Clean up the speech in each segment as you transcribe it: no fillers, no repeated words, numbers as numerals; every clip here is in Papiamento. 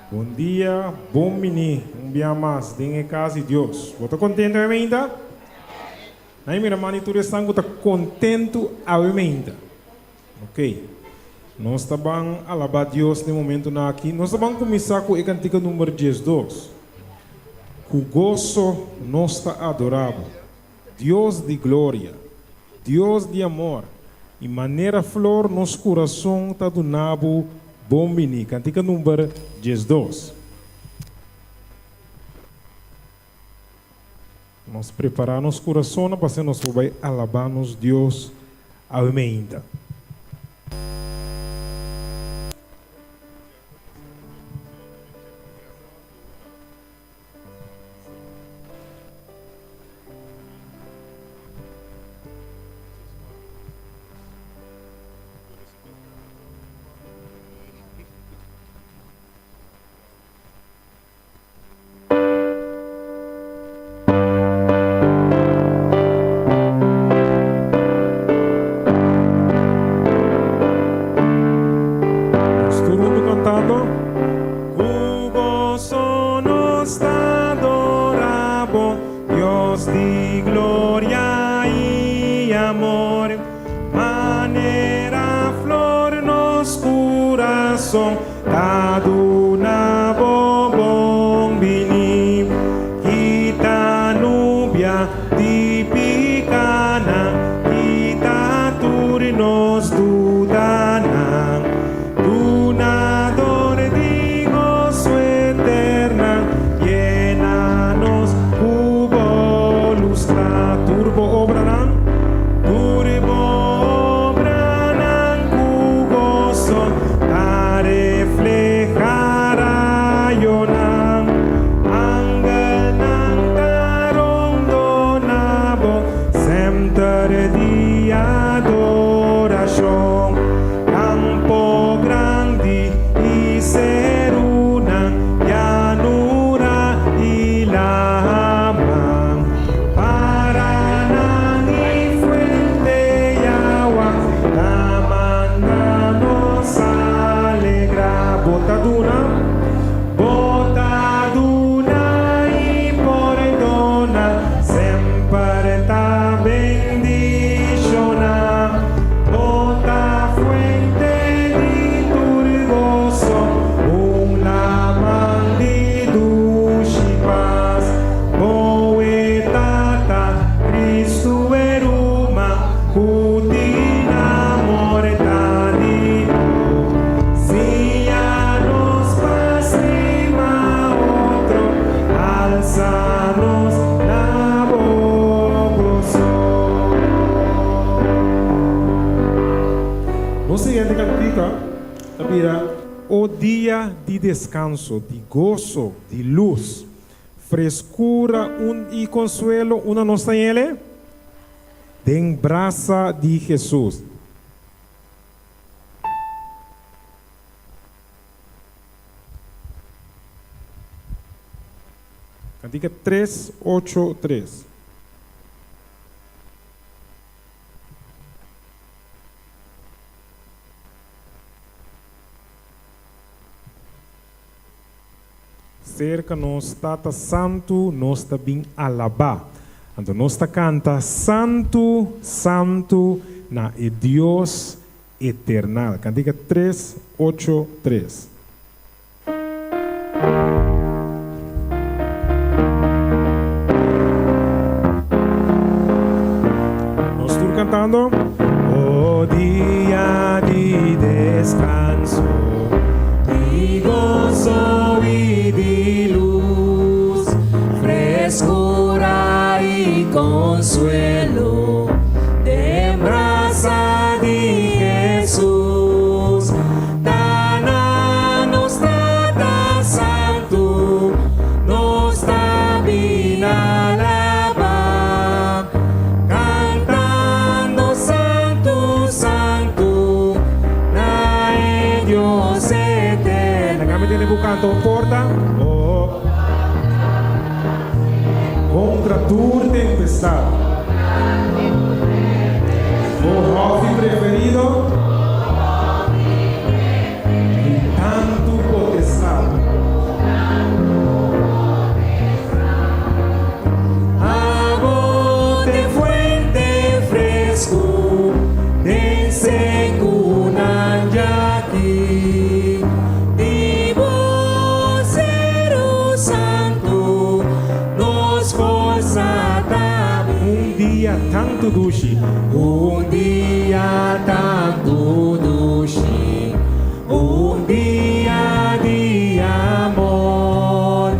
Bon dia, bon bini un bia mas den e cas di Dios. Bo ta contento awe meinta? Nan mira man di tur esnan cu ta contento awe meinta. Ok. Nos ta ban alaba Dios den momentonan aki. Nos ta ban cuminsa cu e cantica number 12. Cu goso nos ta adora bo, Dios di gloria, Dios di amor, y manera flor nos curason ta duna bo bon bini. Cantica number 12. Nos prepara nos curasonnan pa asina nos por bay alaba nos Dios awe meinta. Nos tur huntu kantando. Ku goso nos ta adorá bo, Dios di gloria i amor. Manera flor nos kurason Ta duna bo bon bini. Kita nubia di pikanan, kita tur nos dudanan. Dunador di goso eternan, yena nos ku bo lus kla. Tur bo obranan, tur bo obranan ku goso. Ta refleha rayonan, angelnan ta rondona bo, semper di adorashon. Kampo grandi i serunan, llanura i laman, paranan i fuente i awa ta manda nos alegrá. Bo ta duna, bo ta duna i pordona, semper ta bendishoná. Bo ta fuente di tur goso, un laman di dushi pas. Bo e Tata, Cristo e ruman ku tin amor ta di bo. Siña nos pa stima otro, alsa nos na bo goso. Nos siguiente kantika ta bira O dia di deskanso, di goso, di lus. Frescura un y consuelo una nos ta yele den brasa di Jesus. Cantica tres ocho tres. Serka nos Tata Santu nos ta bin alabá. Anto nos ta kanta, Santu, Santu na e Dios eternal. Kantika tres, ocho, tres. Nos tur kantando. O dia di deskanso, Di goso i di lus, Freskura i konsuelo, Den brasa di Hesus. Ta na nos Tata Santu, Nos ta bin alabá, Kantando Santu, Santu, na e Dios eterno. Laga mi tene bu kanto porta, oh. Kontra tur tempestad. Bo hòfi preferido? Di tantu potestad. dia tantu dushi. Un dia tantu dushi, un dia di amor,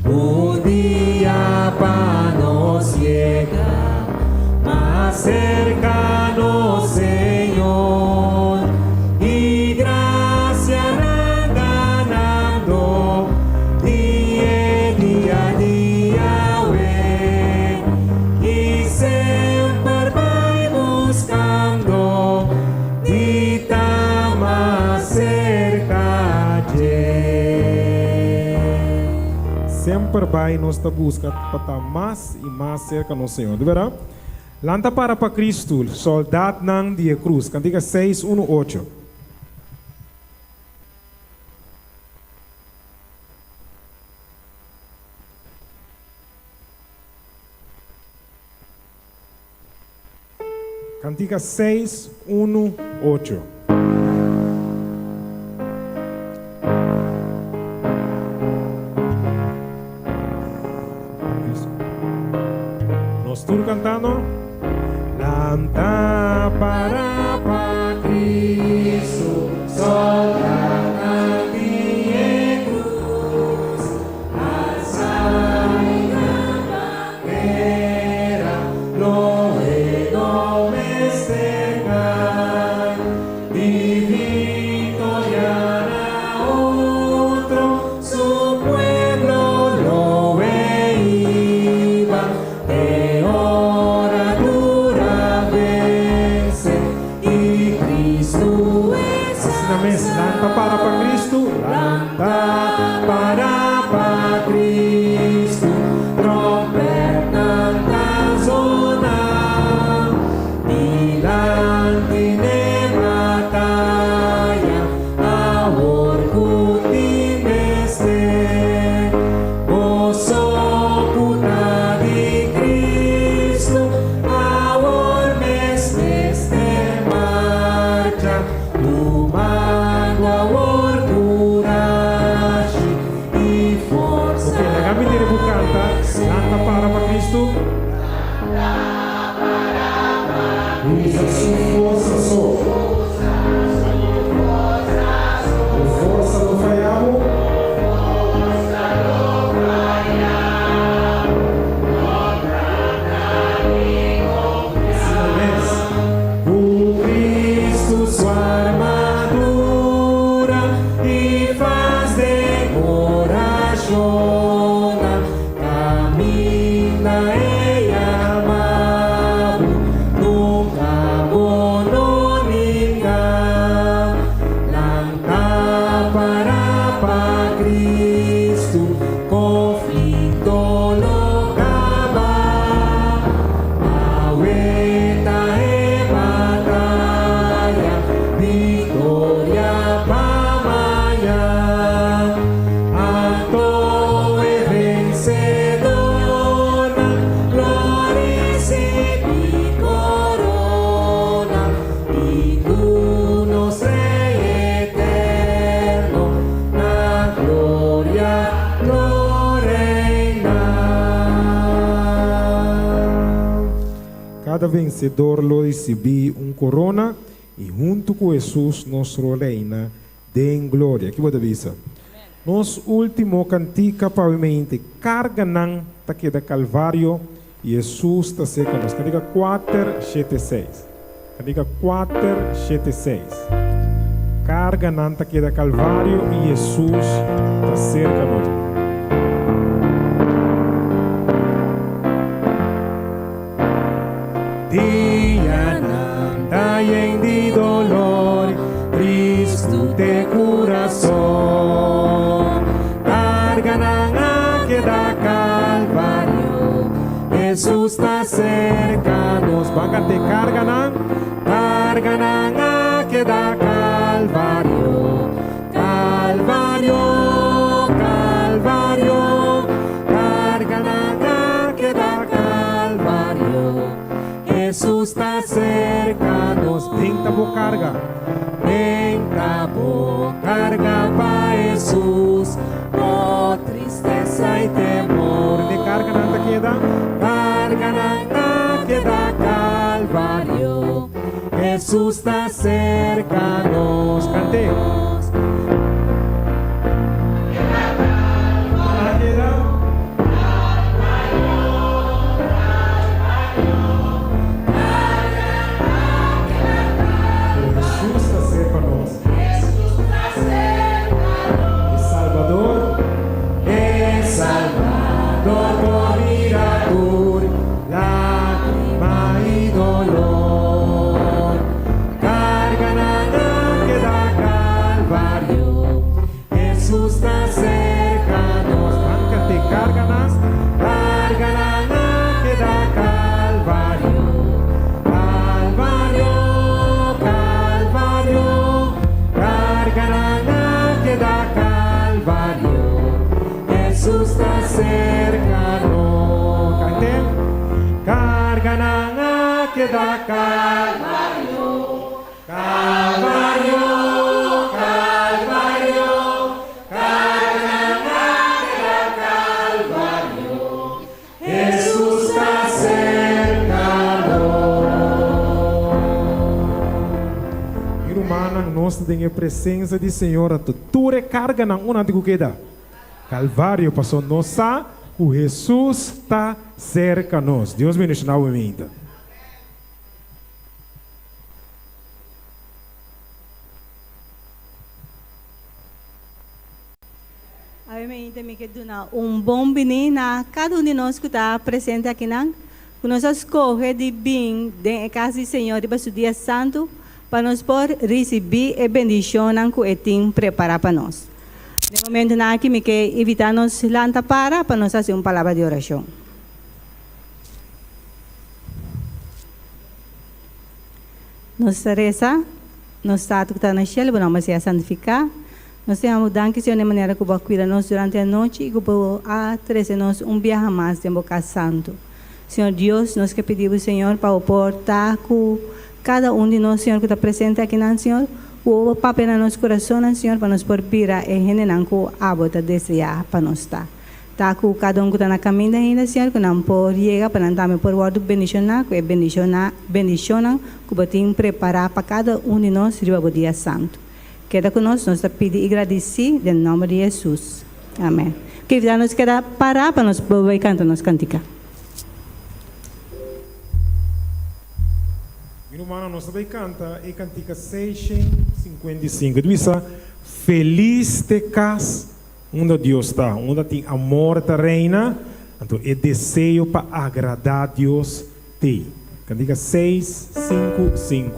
un dia pa nos yega mas serka nos Señor. I grasianan ganando di e dia di Yahweh, i semper bai buskando di ta mas serka dje. Semper bai nos ta buska pa ta mas i mas serka nos Señor. Di bèrdat? Lanta para pa Kristu, sòldatnan di e krus. Kantika seis unu ocho. Kantika seis unu ocho. Nos tur cantando. Lanta para pa Cristo, soldanan di e cruz, alza e gran bandera, lo e no mester cai, Di victoria na otro, su pueblo lo e hiba, te ora tur a vence y Cristo es Asina mes, lanta para pa Cristo, Lanta para pa Cristo, trompetnan ta zona, dilanti n'e bataya, awor ku tin mester. Boso ku ta di Cristo, awor mes mester marcha, tumando awor kurashi i forsa. Ok, laga mi tira ku kanta, Lanta para pa Cristo. Usa su forsa so. Bo forsa lo faya bo. Asina mes. Ku Cristo su armadura i fas den orashonnan, kaminda e yama bo, nunka bo no ninga. Lanta para pa Cristo, konflikto lo kaba. Awe ta e bataya, viktoria pa mañan. Anto e vensedornan lo risibí korona, i ku nos Rei eterno na gloria lo reina. Kada vensedor lo risibí un korona i huntu ku Hesus nos lo reina den gloria. Ki bo ta bisa? Nos último kantika pa awe mente, Karganan ta keda Kalvario i Hesus ta serka nos. Kantika kuater shete seis. Kantika kuater shete seis. Karganan ta keda Kalvario i Hesus ta serka nos. Dianan ta yen di dolor, tristu t'e kurason. Karganan a keda Kalvario, Hesus ta serka nos. Ban kant'é, Karganan. Karganan a keda Kalvario, Kalvario, Kalvario, karganan a keda Kalvario, Hesus ta serka nos. Benta bo karga. Benta bo karga pa Hesus, bo tristesa i temor. Ora di karganan ta keda. Karganan a. keda Calvario, Hesus ta serka nos. Kant'é. A keda. Hesus ta serka nos. E Salbador. E Salbador por mira tur lágrima i dolor. Karganan a keda Kalvario, Hesus ta serka nos. Ban kant'é, karganan. Karganan a keda Kalvario, Kalvario, Kalvario. Karganan a keda Kalvario, Hesus ta serka nos. Kant'é. Karganan a keda Kalvario, Kalvario, Kalvario. Karganan a keda Kalvario, Hesus ta serka nos. Mi rumannan, nos ta den e presensia di Señor, anto tur e karganan unda tin ku keda? Kalvario, paso nos sa ku Hesus ta serka nos. Dios bendishoná bo meinta. Awe meinta mi ke duna un bon bini na kada un di nos ku ta presente akinan, ku nos a skohe di bin den e kas di Señor riba su dia santu pa nos por risibí e bendishonnan ku e tin prepará pa nos. Den momentunan aki mi ke invitá nos lanta para pa nos hasi un palabra di orashon. Nos ta resa, Nos Tata ku ta na shelu, bo nòmber sea santifiká. Nos ta yama bo danki, Señor, den manera ku bo a kuida nos durante anochi i ku bo a trese nos un biaha mas den bo kas santu. Señor Dios, nos ke pidi bo, Señor, pa bo por ta ku kada un di nos, Señor, ku ta presente akinan, Señor, ku bo papia na nos kurasonnan, Señor, pa nos por bira e hendenan ku abo ta deseá pa nos ta. Ta ku kada un ku ta na kaminda ainda, Señor, ku nan por yega pa nan tambe por wòrdu bendishoná ku e bendishonnan ku bo tin prepará pa kada un di nos riba bo dia santu. Keda ku nos, nos ta pidi i gradisí den nòmber di Hesus. Amèn. Ke vida nos keda pará pa nos por bai kanta nos kantika. Mi rumannan, nos ta bai kanta e kantika 655. E ta bisa, Felis t'e kas unda Dios ta, unda tin amor ta reina, anto e deseo pa agradá Dios t'ei. Kantika 655.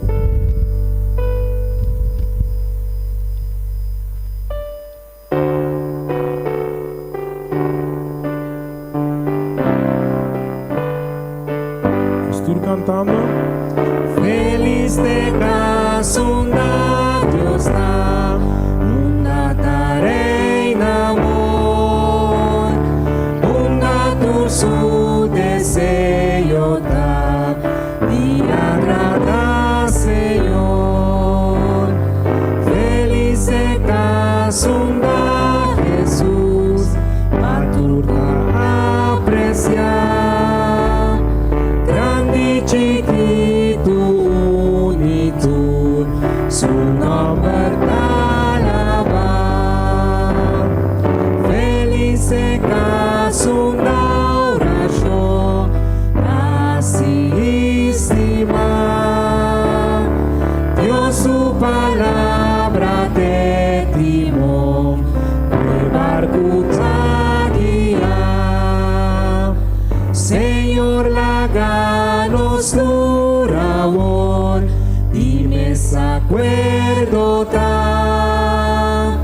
Nos tur cantando. Felis t'e cas unda Dios ta, unda ta reina amor, unda tur su deseo ta di agrada Señor. Felis e cas unda Jesus pa tur ta aprecia. Grandi, chikitu, uni tur su nomber ta alaba. Felis e cas unda oracion ta si stima. Dios su palabra t'e timon p'e barku ta guia. Señor laga nos tur awor di mes akuerdo ta.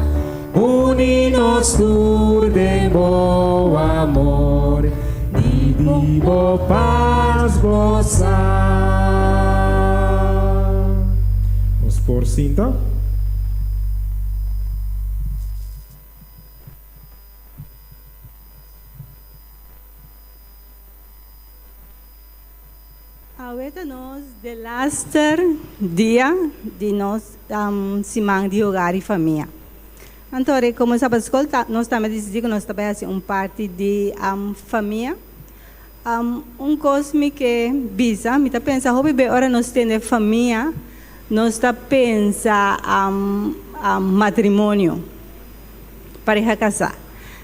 Uni nos tur den bo amor, di di bo pas gosa. Nos por sinta. Awe ta nos delaster dia di nos siman di hogar y famia. Anto ora como sabat school ta nos tambe a dicidi cu nos ta bay haci un parti di famia. Un kos mi ke bisa, mi ta pensa hopi be ora nos tende famia, nos ta pensa matrimonio, pareha kasá.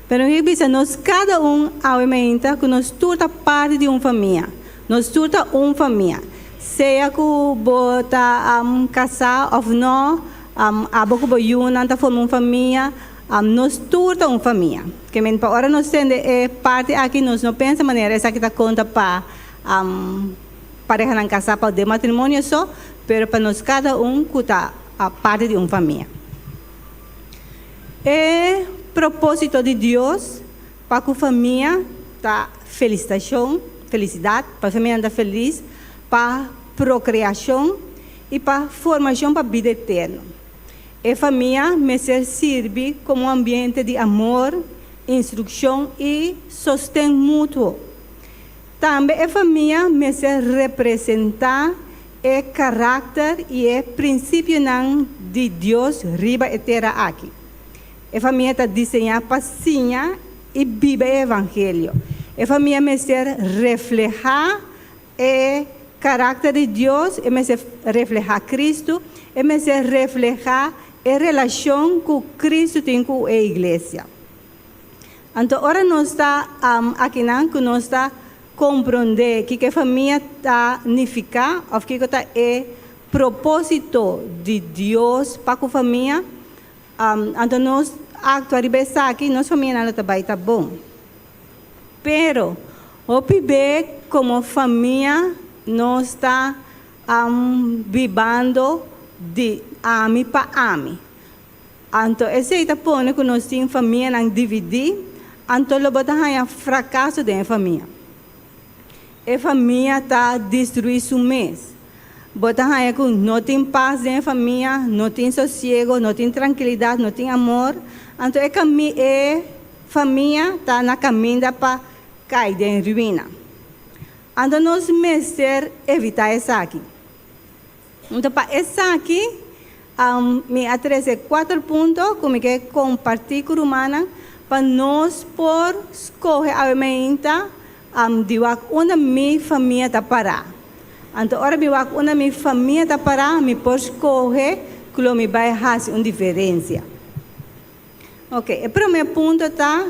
Pero mi ke bisa nos kada un awe mainta ku nos tur ta parti di un famia. Nos tur ta un famia. Sea ku bo ta kasá òf nò, abo ku bo yunan ta forma un famia. Nos tur ta un famia. Ke men pa ora nos tende e parti aki nos no pensa manera esaki ta konta pa parehanan kasá pa den matrimonio so, pero pa nos kada un ku ta parti di un famia. E propósito di Dios pa ku famia ta felisitashon, felisidat, pa famianan ta felis, pa prokreashon i pa formashon pa bida eterno. E famia mester sirbi komo un ambiente di amor, instrukshon i sosten mutuo. Tambe e famia mester representá e karakter i e prinsipionan di Dios riba e tera aki. E famia ta diseñá pa siña i biba e evangelio. E famia mester reflehá E karakter di Dios, e mester reflehá Kristu, e mester reflehá e relashon ku Kristu tin ku e iglesia. Anto ora nos ta akinan ku nos ta komprondé kiko e famia ta nifiká òf kiko ta e propósito di Dios pa ku famia, anto nos aktua riba esaki, nos famianan lo ta bai ta bon. Pero, hopi be komo famia nos ta bibando di ami pa ami. Anto esei ta pone ku nos tin famianan dividí, anto lo bo ta haña frakaso den e famia. E famia ta destruí su mes. Bo ta haña ku no tin pas den e famia, no tin sosiego, no tin trankilidat, no tin amor. Anto e kami e famia ta na kaminda pa kai den ruina. Anto nos mester evitá esaki. Anto pa esaki mi a trese kuater punto ku mi ke kompartí ku rumannan pa nos por skohe awe meinta di wak unda mi famia ta pará. Anto ora mi wak unda mi famia ta pará mi por skohe ku lo mi bai hasi un diferensia. Ok, e promé punto ta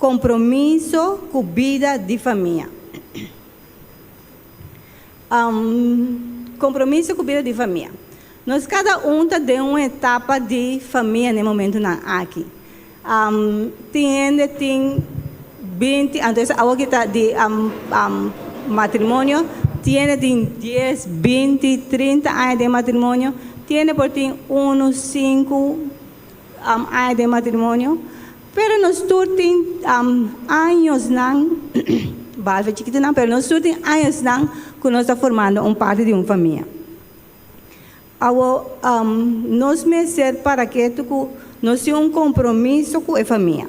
kompromiso ku bida di famia. Kompromiso ku bida di famia. Nos kada un ta den un etapa di famia na e momentunan aki. Tin hende tin binti, anto esei awor ki ta di matrimonio, tin hende tin dies, binti, trinta aña den matrimonio, tin hende por tin unu, sinku. Aña den matrimonio, pero nos tur tin añosnan, behalve chikitonan, pero nos tur tin añosnan ku nos ta formando un parti di un famia. Awor, nos mester para ketu ku nos tin un kompromiso ku e famia.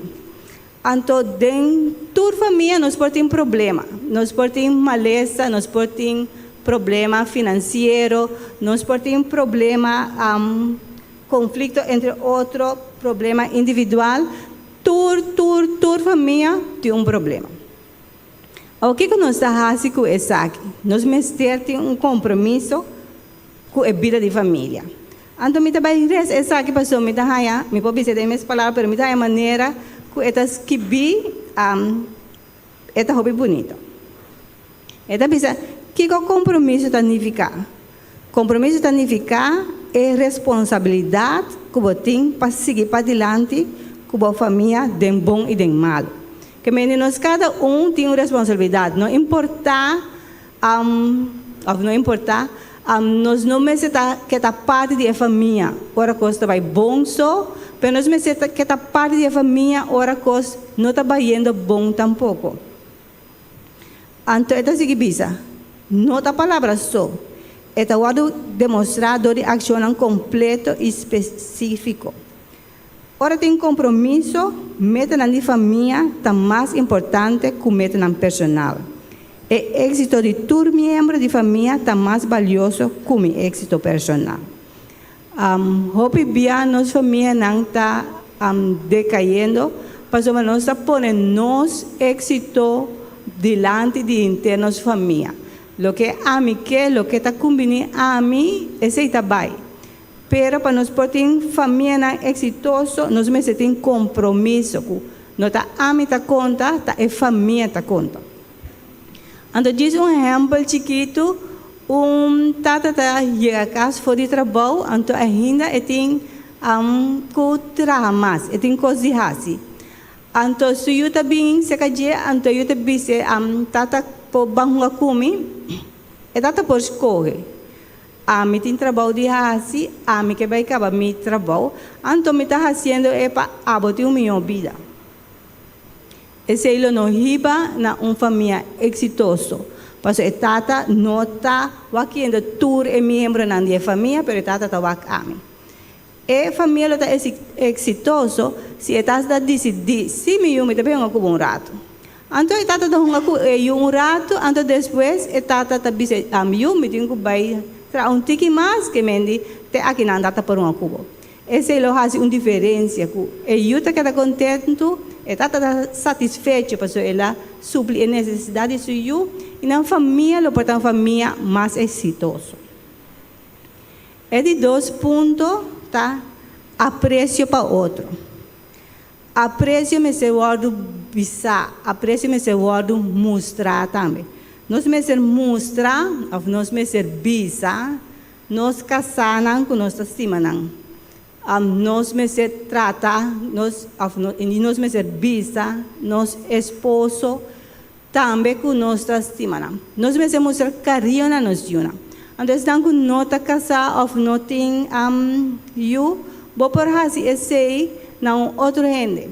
Anto den tur famia nos por tin problema, nos por tin malesa, nos por tin problema finansiero, nos por tin problema Konflikto entre otro problema individual, tur tur tur famia tin un problema. Awor kiko nos ta hasi ku esaki? Nos mester tin un kompromiso ku e bida di familia. Anto mi ta bai resa esaki pasobra mi ta haña, mi por bisa den mes palabra, pero mi ta haña manera ku e ta skibí e ta hopi bunito. E ta bisa, Kiko kompromiso ta nifiká? Kompromiso ta nifiká e responsabilidat ku bo tin pa sigui padilanti ku bo famia den bon i den malu. Ke mende nos kada un tin un responsabilidat, no importá òf no importá, nos no mester ta ke ta parti di e famia ora kos ta bai bon so, pero nos mester ta ke ta parti di e famia ora kos no ta bayendo bon tampoko. Anto e ta sigui bisa, No ta palabra so, e ta wòrdu demostrá dor di akshonnan kompleto i spesífiko. Ora tin kompromiso, metanan di famia ta mas importante ku metanan personal. E éksito di tur miembro di famia ta mas balioso ku mi éksito personal. Hopi bia nos famianan ta dekayendo pasobra nos ta pone nos éksito dilanti di henter nos famia. Loke ami ke, loke ta kumbiní ami, esei ta bai. Pero pa nos por tin famianan eksitoso, nos mester tin kompromiso ku no ta ami ta konta, ta e famia ta konta. Anto djis un ehèmpel chikitu, un tata ta yega kas for di trabou, anto ainda e tin ku traha mas, e tin kos di hasi. Anto su yu ta bin serka dje, anto e yu ta bis'é, Tata por ban hunga ku mi? E tata por skohe, Ami tin trabou di hasi, ami ke bai kaba mi trabou, anto mi ta hasiendo e pa abo tin un mihó bida. Esei lo no hiba na un famia eksitoso, pasobra e tata no ta wakiendo tur e miembronan di e famia, pero e tata ta wak ami. E famia lo ta eksitoso si e tata ta disidí, Si mi yu, mi ta bin hunga ku bo un ratu. Anto e tata ta hunga ku e yu un ratu, anto despues e tata ta bisa e yu, Mi tin ku bai traha un tiki mas ke mendi te akinan tata por hunga ku bo. Esei lo hasi un diferensia ku e yu ta keda kontentu, e tata ta satisfecho pasobra el a supli e nesesidat di su yu i nan famia lo por ta un famia mas eksitoso. E di dos punto ta apresio pa otro. Apresio mester wòrdu bisá, apresio mester wòrdu mustrá tambe. Nos mester mustra òf nos mester bisa Nos kasánan ku nos ta stima nan. Nos mester trata nos òf i nos mester bisa nos esposo tambe ku nos ta stima nan. Nos mester mustra kariño na nos yunan. Anto esnan ku no ta kasá òf no tin yu, bo por hasi esei na un otro hende.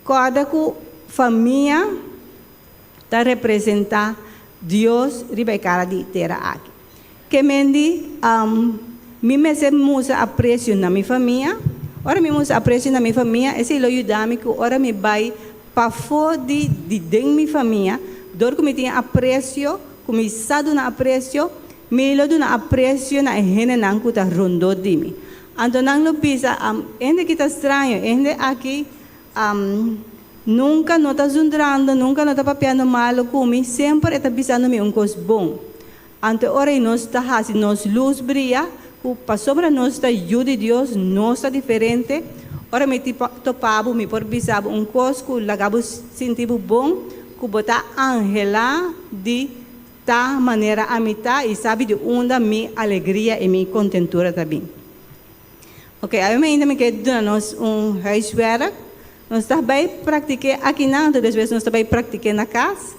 Kòrda ku famia ta representá Dios riba e kara di tera aki. Ke men di, Mi mester mustra apresio na mi famia. Ora mi mustra apresio na mi famia, esei lo yuda mi ku ora mi bai pafó di di den mi famia, dor ku mi tin apresio, ku mi sa duna apresio, mi lo duna apresio na e hendenan ku ta rondó di mi. Anto nan lo bisa, Hende aki ta straño, e hende aki Nunka no ta zundrando, nunka no ta papiando malu ku mi, semper e ta bisando mi un kos bon. Anto e ora ei nos ta hasi nos lus bria, ku pasobra nos ta yu di Dios, nos ta diferente. Ora mi topa bo, mi por bisa bo un kos ku laga bo sinti bo bon, ku bo ta anhelá di ta manera ami ta i sabi di unda mi alegria i mi kontentura ta bin. Ok, awe mainta mi ke duna nos un huiswerk. Nos ta bai praktik'é akinan, anto despues nos ta bai praktik'é na kas.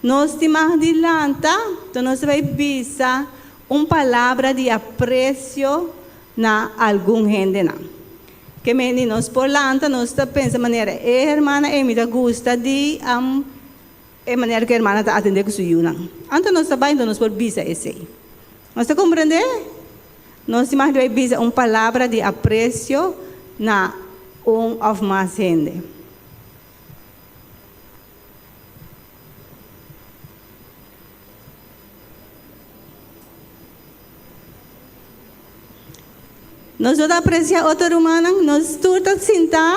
Nos tin mag di lanta, anto nos ta bai bisa un palabra di apresio na algun hendenan. Ke mende nos por lanta, nos ta pensa manera, e hermana ei mi ta gusta di e manera ku e hermana ta atendé ku su yunan. Anto nos ta bai, anto nos por bisa esei. Nos ta komprendé? Nos tin mag di bai bisa un palabra di apresio na un òf mas hende. Nos no ta apresiá otro rumannan? Nos tur ta sintá.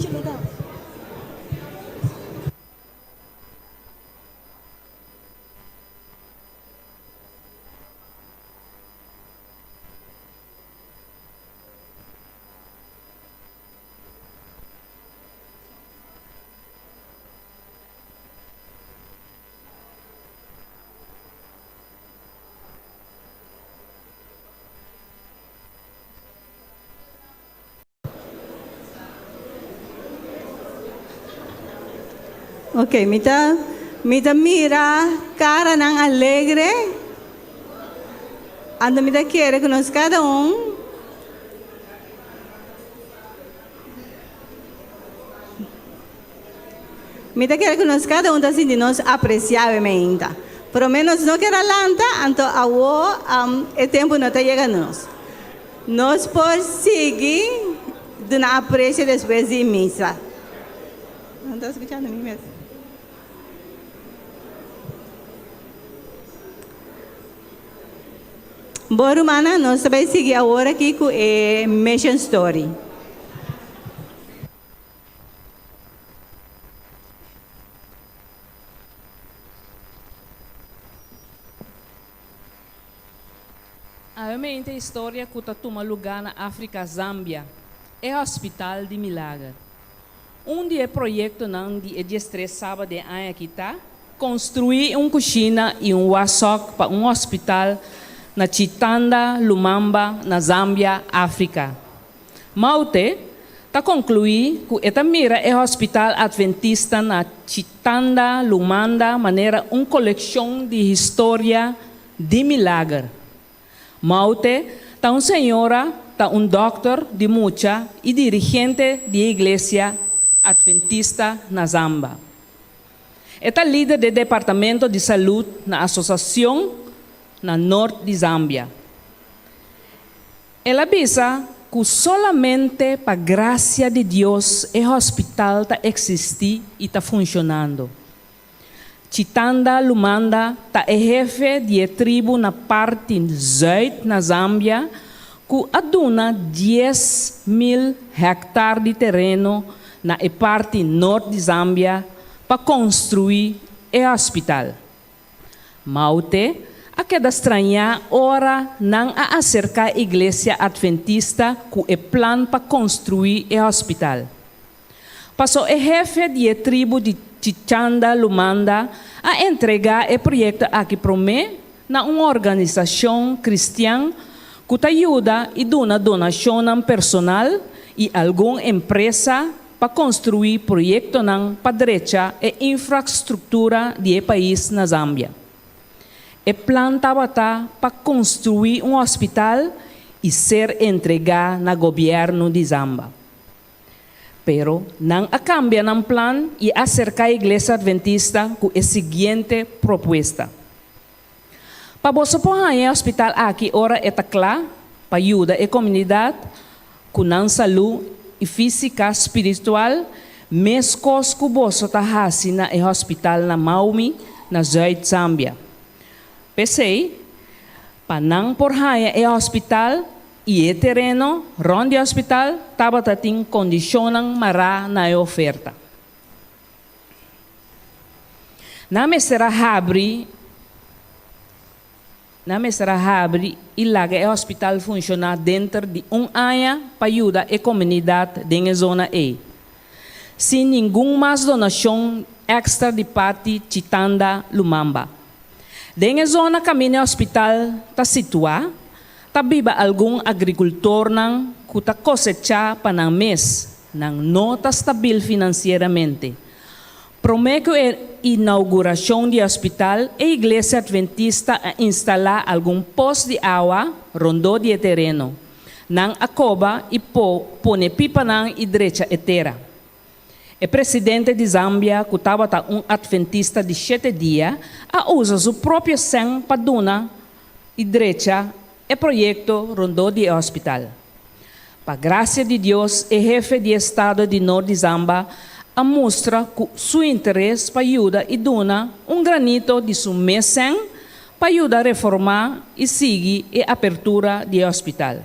Angelo ta. Ok, mi ta mi ta mira karanan alegre. Anto mi ta kere ku nos kada un Mi ta kere ku nos kada un ta sinti nos apresiá e meinta. Promé nos no ker a lanta, anto awor e tempu no ta yega nos. Nos por sigui duna apresio despues di misa. Nan ta skuchando mi mes. Bo rumannan, nos ta bai sigui awor aki ku e mission story. Awe ta historia ku ta tuma lugá na Afrika, Zambia, e Hospital di Milager. Un di e proyektonan di e 13 sabat di aña aki ta konstruí un kushina i un washok pa un hospital na Chitanda, Lumamba, na Zambia, Afrika. Maute ta konkluí ku e ta mira e hospital adventista na Chitanda, Lumanda, manera un kolekshon di historia di milager. Maute ta un señora, ta un dòkter di mucha i dirigente di iglesia adventista na Zamba. E ta lider di departamento di salú na asosiashon na nort di Zambia. El a bisa ku solamente pa grasia di Dios e hospital ta eksistí i ta funshonando. Chitanda Lumanda ta e hefe di e tribu na parti zuid na Zambia ku a duna 10.000 hèktar di tereno na e parti nort di Zambia pa konstruí e hospital. Maute a keda strañá ora nan a aserká iglesia adventista ku e plan pa konstruí e hospital. Paso e hefe di e tribu di Chitanda Lumanda a entregá e proyekto aki promé na un organisashon kristian ku ta yuda i duna donashon personal i algun empresa pa konstruí proyektonan pa drecha e infrastruktura di e pais na Zambia. E plan tabata pa konstruí un hospital i ser entregá na gobièrnu di Zamba. Pero nan a kambia nan plan i aserká iglesia adventista ku e siguiente propuesta. Pa boso por e hospital aki ora e ta kla pa yuda e komunidat ku nan salú i físika spiritual, meskos ku boso ta hasi na e hospital na Maumi, na Zuid Zambia. P'esei, pa nan por e hospital i e tereno rònt di hospital tabatin kondishon mará na e oferta. Nan mester a habri nan mester a habri i laga e hospital funshoná den di un aña pa yuda e komunidat den e zona ei. Sin ningun mas donashon èkstra di parti Chitanda Lumamba. Den e zona kaminda e hospital ta situá, ta biba algun agrikultornan ku ta kosechá pa nan mes, nan no ta stabil finansieramente. Promé ku e inougurashon di hospital, e iglesia adventista a instalá algun pos di awa rondó di e tereno. Nan a koba i pone pipanan i drecha e tera. E presidente di Zambia, ku tabata un adventista di 7 dia, a usa su propio sèn pa duna i drecha e proyekto rondó di e hospital. Pa grasia di Dios, e hefe di estado di nort di Zamba a mustra su interes pa yuda i duna un granito di su mes sèn pa yuda reformá i sigui e apertura di e hospital.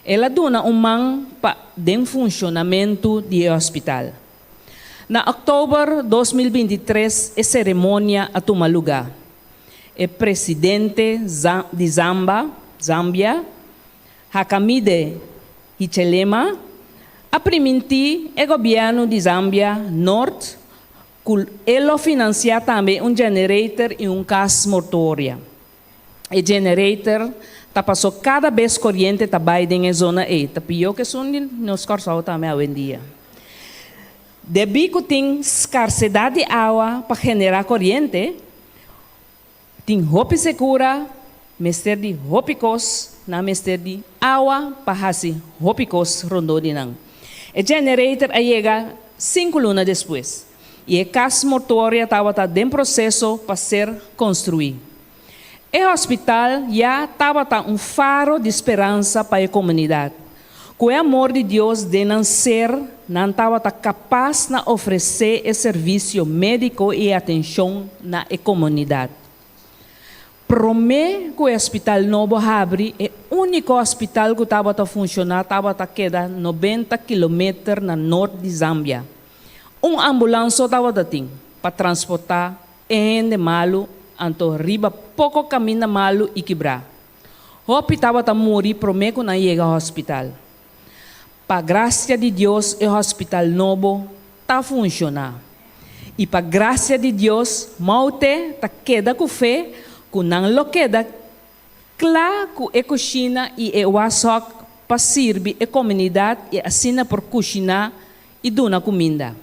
El a duna un man pa den funshonamentu di e hospital. Na òktober 2023 e seremonia a tuma lugá. E presidente di Zamba, Zambia, Hakamide Hichilema, a primintí e gobièrnu di Zambia Nort ku e lo finansiá tambe un generator i un kas mortoria. E generator ta pasó kada bes koriente ta bai den e zona ei, ta pió ku esun di nos Kòrsou tambe awendia. Debí ku tin skarsedat di awa pa generá koriente, tin hopi sekura, mester di hopi kos, nan mester di awa pa hasi hopi kos rondó di nan. E generator a yega sinku luna despues i e kas mortuoria tabata den proseso pa ser konstruí. E hospital ya tabata un faro di speransa pa e komunidat. Ku e amor di Dios den nan ser, nan tabata kapas na ofresé e servisio médiko i e atenshon na e komunidat. Promé ku e hospital nobo habri, e úniko hospital ku tabata funshoná tabata keda 90 kilometer na nort di Zambia. Un ambulans so tabata tin pa transportá E hende malu anto riba poko kaminda malu i kibrá. Hopi tabata muri promé ku nan yega hospital. Pa grasia di Dios e hospital nobo ta funshoná. I pa grasia di Dios Maute ta keda ku fe ku nan lo keda kla ku e kushina i e washok pa sirbi e komunidat i asina por kushiná i duna kuminda.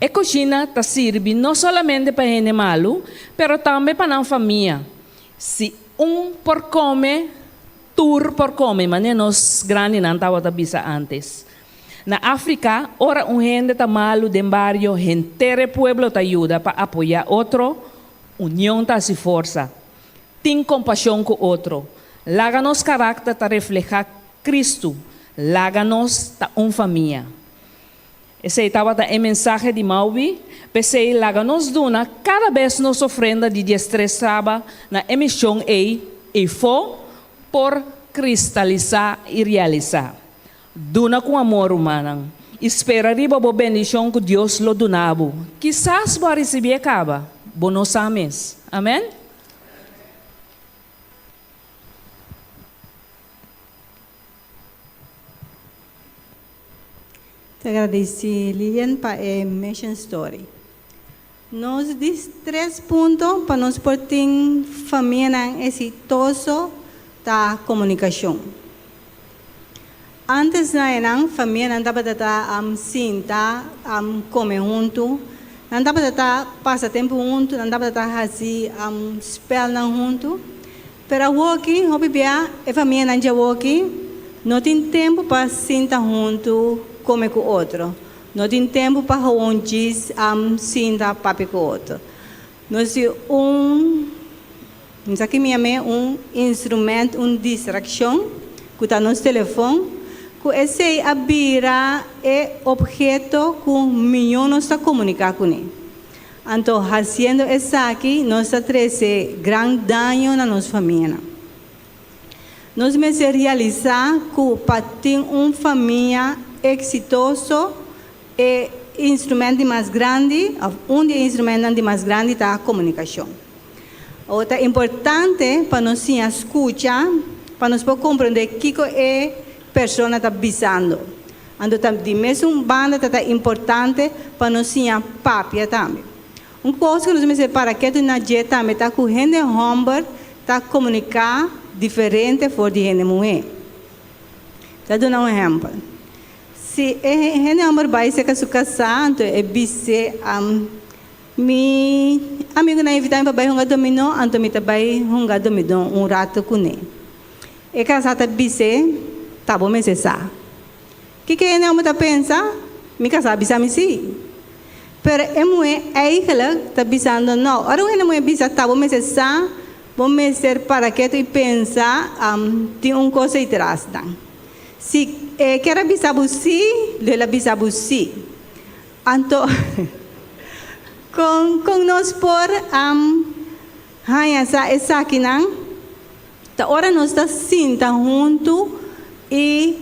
E kushina ta sirbi no solamente pa hende malu, pero tambe pa nan famia. Si un por kome, tur por kome, manera nos grandinan tabata bisa ántes. Na Afrika, ora un hende ta malu den bario, henter e pueblo ta yuda pa apoyá otro, union ta hasi forsa. Tin kompashon ku otro. Laga nos karakter ta reflehá Kristu. Laga nos ta un famia. Esei tabata e mensahe di Maubi, p'esei laga nos duna kada bes nos ofrenda di 13 saba na e mishon ei, eifó por kristalisá i realisá. Duna ku amor, rumannan, i spera riba bo bendishon ku Dios lo duna bo. Kisas bo a risibié kaba, bo no sa mes. Amèn. Ta gradeci Lilian pa e mission story. Nos di tres punto pa nos por tin famianan exitoso ta comunicacion. Antes na enan famianan tabata ta sinta come hunto, nan tabata ta pasa tempo hunto, nan tabata ta haci spelnan hunto. Pero awoki, hopi bia e famianan djawoki no tin tempu pa sinta huntu kome ku otro. No tin tempu pa gewoon djis sinta papia ku otro. Nos tin un, mi sa ki mi yam'é, un instrument, un distrakshon ku ta nos telefon, ku esei a bira e opheto ku mihó nos ta komuniká kuné. Anto hasiendo esaki nos ta trese gran daño na nos famianan. Nos mester realisá ku pa tin un famia eksitoso e instrument di mas grandi òf un di e instrumentnan di mas grandi ta komunikashon. Awor ta importante pa nos siña skucha pa nos por komprondé kiko e persona ta bisando. Anto ta di mesun banda ta ta importante pa nos siña papia tambe. Un kos ku nos mester para ketu na dje tambe ta ku hende hòmber ta komuniká diferente for di hende muhé. Ta duna un ehèmpel. Si e hende hòmber bai serka su kasá anto e bis'é, Mi amigunan invitá mi pa bai hunga dominó, anto mi ta bai hunga dominó un ratu kuné. E kasá ta bis'é, Ta bo mester sa. Kiko e hende ta pensa? Mi kasá a bisa mi sí. Pero e muhé eigelijk ta bisando no. Ora un hende muhé bisa ta bo mester sa, bo mester para ketu i pensa, tin un kos ei tras nan. Si e kier a bisa bo sí, lo el a bisa bo sí. Anto, kon kon nos por haña sa esakinan? Ta ora nos ta sinta huntu. I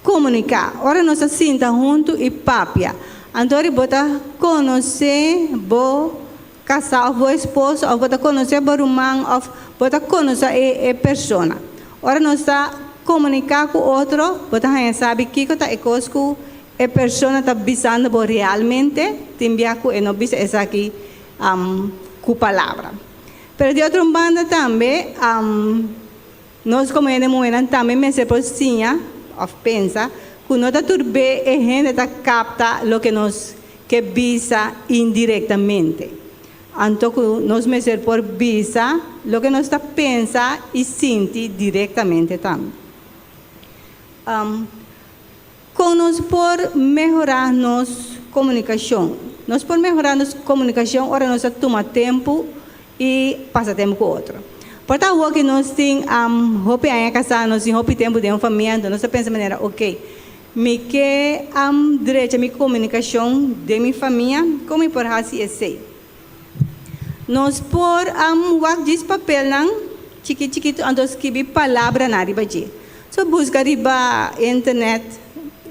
komuniká. Ora nos ta sinta huntu i papia. Anto ora bo ta konosé bo kasá òf bo esposo òf bo ta konosé bo ruman òf bo ta konosé e e persona. Ora nos ta komuniká ku otro, bo ta haña sabi kiko ta e kos ku e persona ta bisando bo realmente, tin bia ku e no bisa esaki ku palabra. Pero di otro un banda tambe, Nos komo hende muhénan tambe mester por siña òf pensa ku no ta tur be e hende ta kapta loke nos ke bisa indirektamente. Anto ku nos mester por bisa loke nos ta pensa i sinti direktamente tambe. Kon nos por mehorá nos komunikashon? Nos por mehorá nos komunikashon ora nos ta tuma tempu i pasa tempu ku otro. Por ta awor ku nos tin hopi aña kasá, nos tin hopi tempu den un famia, anto nos ta pensa manera, Oke, mi ke drecha mi komunikashon den mi famia, kon mi por hasi esei? Nos por wak djis papelnan chikit chikitu anto skibi palabranan riba dje. So buska riba internet,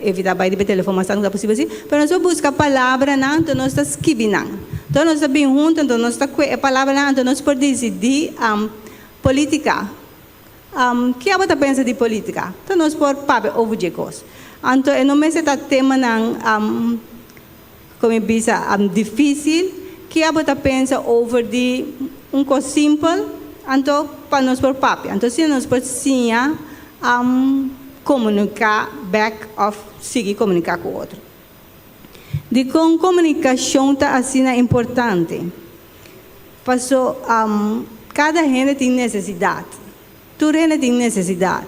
evita bai riba e telefon mas tantu ku ta posibel si, pero nos por buska palabranan anto nos ta skibi nan. Anto nos ta bin huntu anto nos ta kue e palabranan anto nos por disidí politica. Ke abo ta pensa di politica? Anto nos por papia over dje kos. Anto e no mester ta temanan. Kon mi bisa difícil, ke abo ta pensa over di un kos simpel, anto pa nos por papia. Anto asina nos por siña komuniká bèk òf sigui komuniká ku otro. Dikon komunikashon ta asina importante? Paso kada hende tin nesesidat. Tur hende tin nesesidat.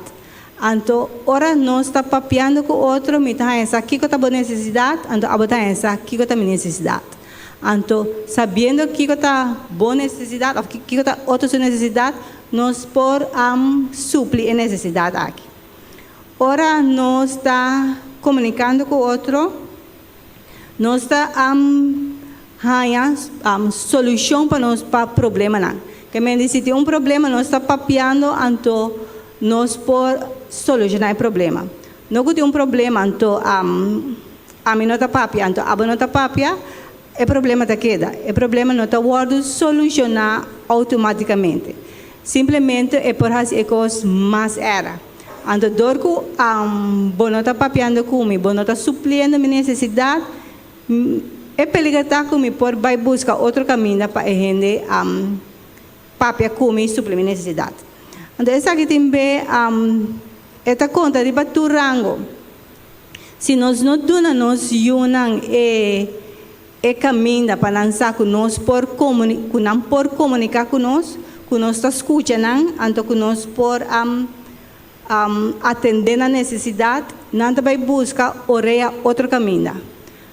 Anto, ora nos ta papiando ku otro, mi ta haña sa kiko ta bo nesesidat, anto abo ta haña sa kiko ta mi nesesidat. Anto, sabiendo kiko ta bo nesesidat òf kiko ta otro su nesesidat, nos por supli e nesesidat aki. Ora nos ta komunikando ku otro, Nos ta haña solushon pa nos pa problemanan. Ke men di si tin un problema nos ta papiando anto nos por solushoná e problema. No ku tin un problema anto ami no ta papia anto abo no ta papia, e problema ta keda. E problema no ta wòrdu solushoná outomátikamente. Simplemente e por hasi e kos mas èra. Anto dor ku bo no ta papiando ku mi, bo no ta supliendo mi nesesidat, e peliger ta ku mi por bai buska otro kaminda pa e hende papia ku mi i supli mi nesesidat. Anto esaki tin be e ta konta riba tur rango. Si nos no duna nos yunan e e kaminda pa nan sa ku nos por ku nan por komuniká ku nos, ku nos ta skucha nan, anto ku nos por atendé nan nesesidat, nan ta bai buska orea otro kaminda.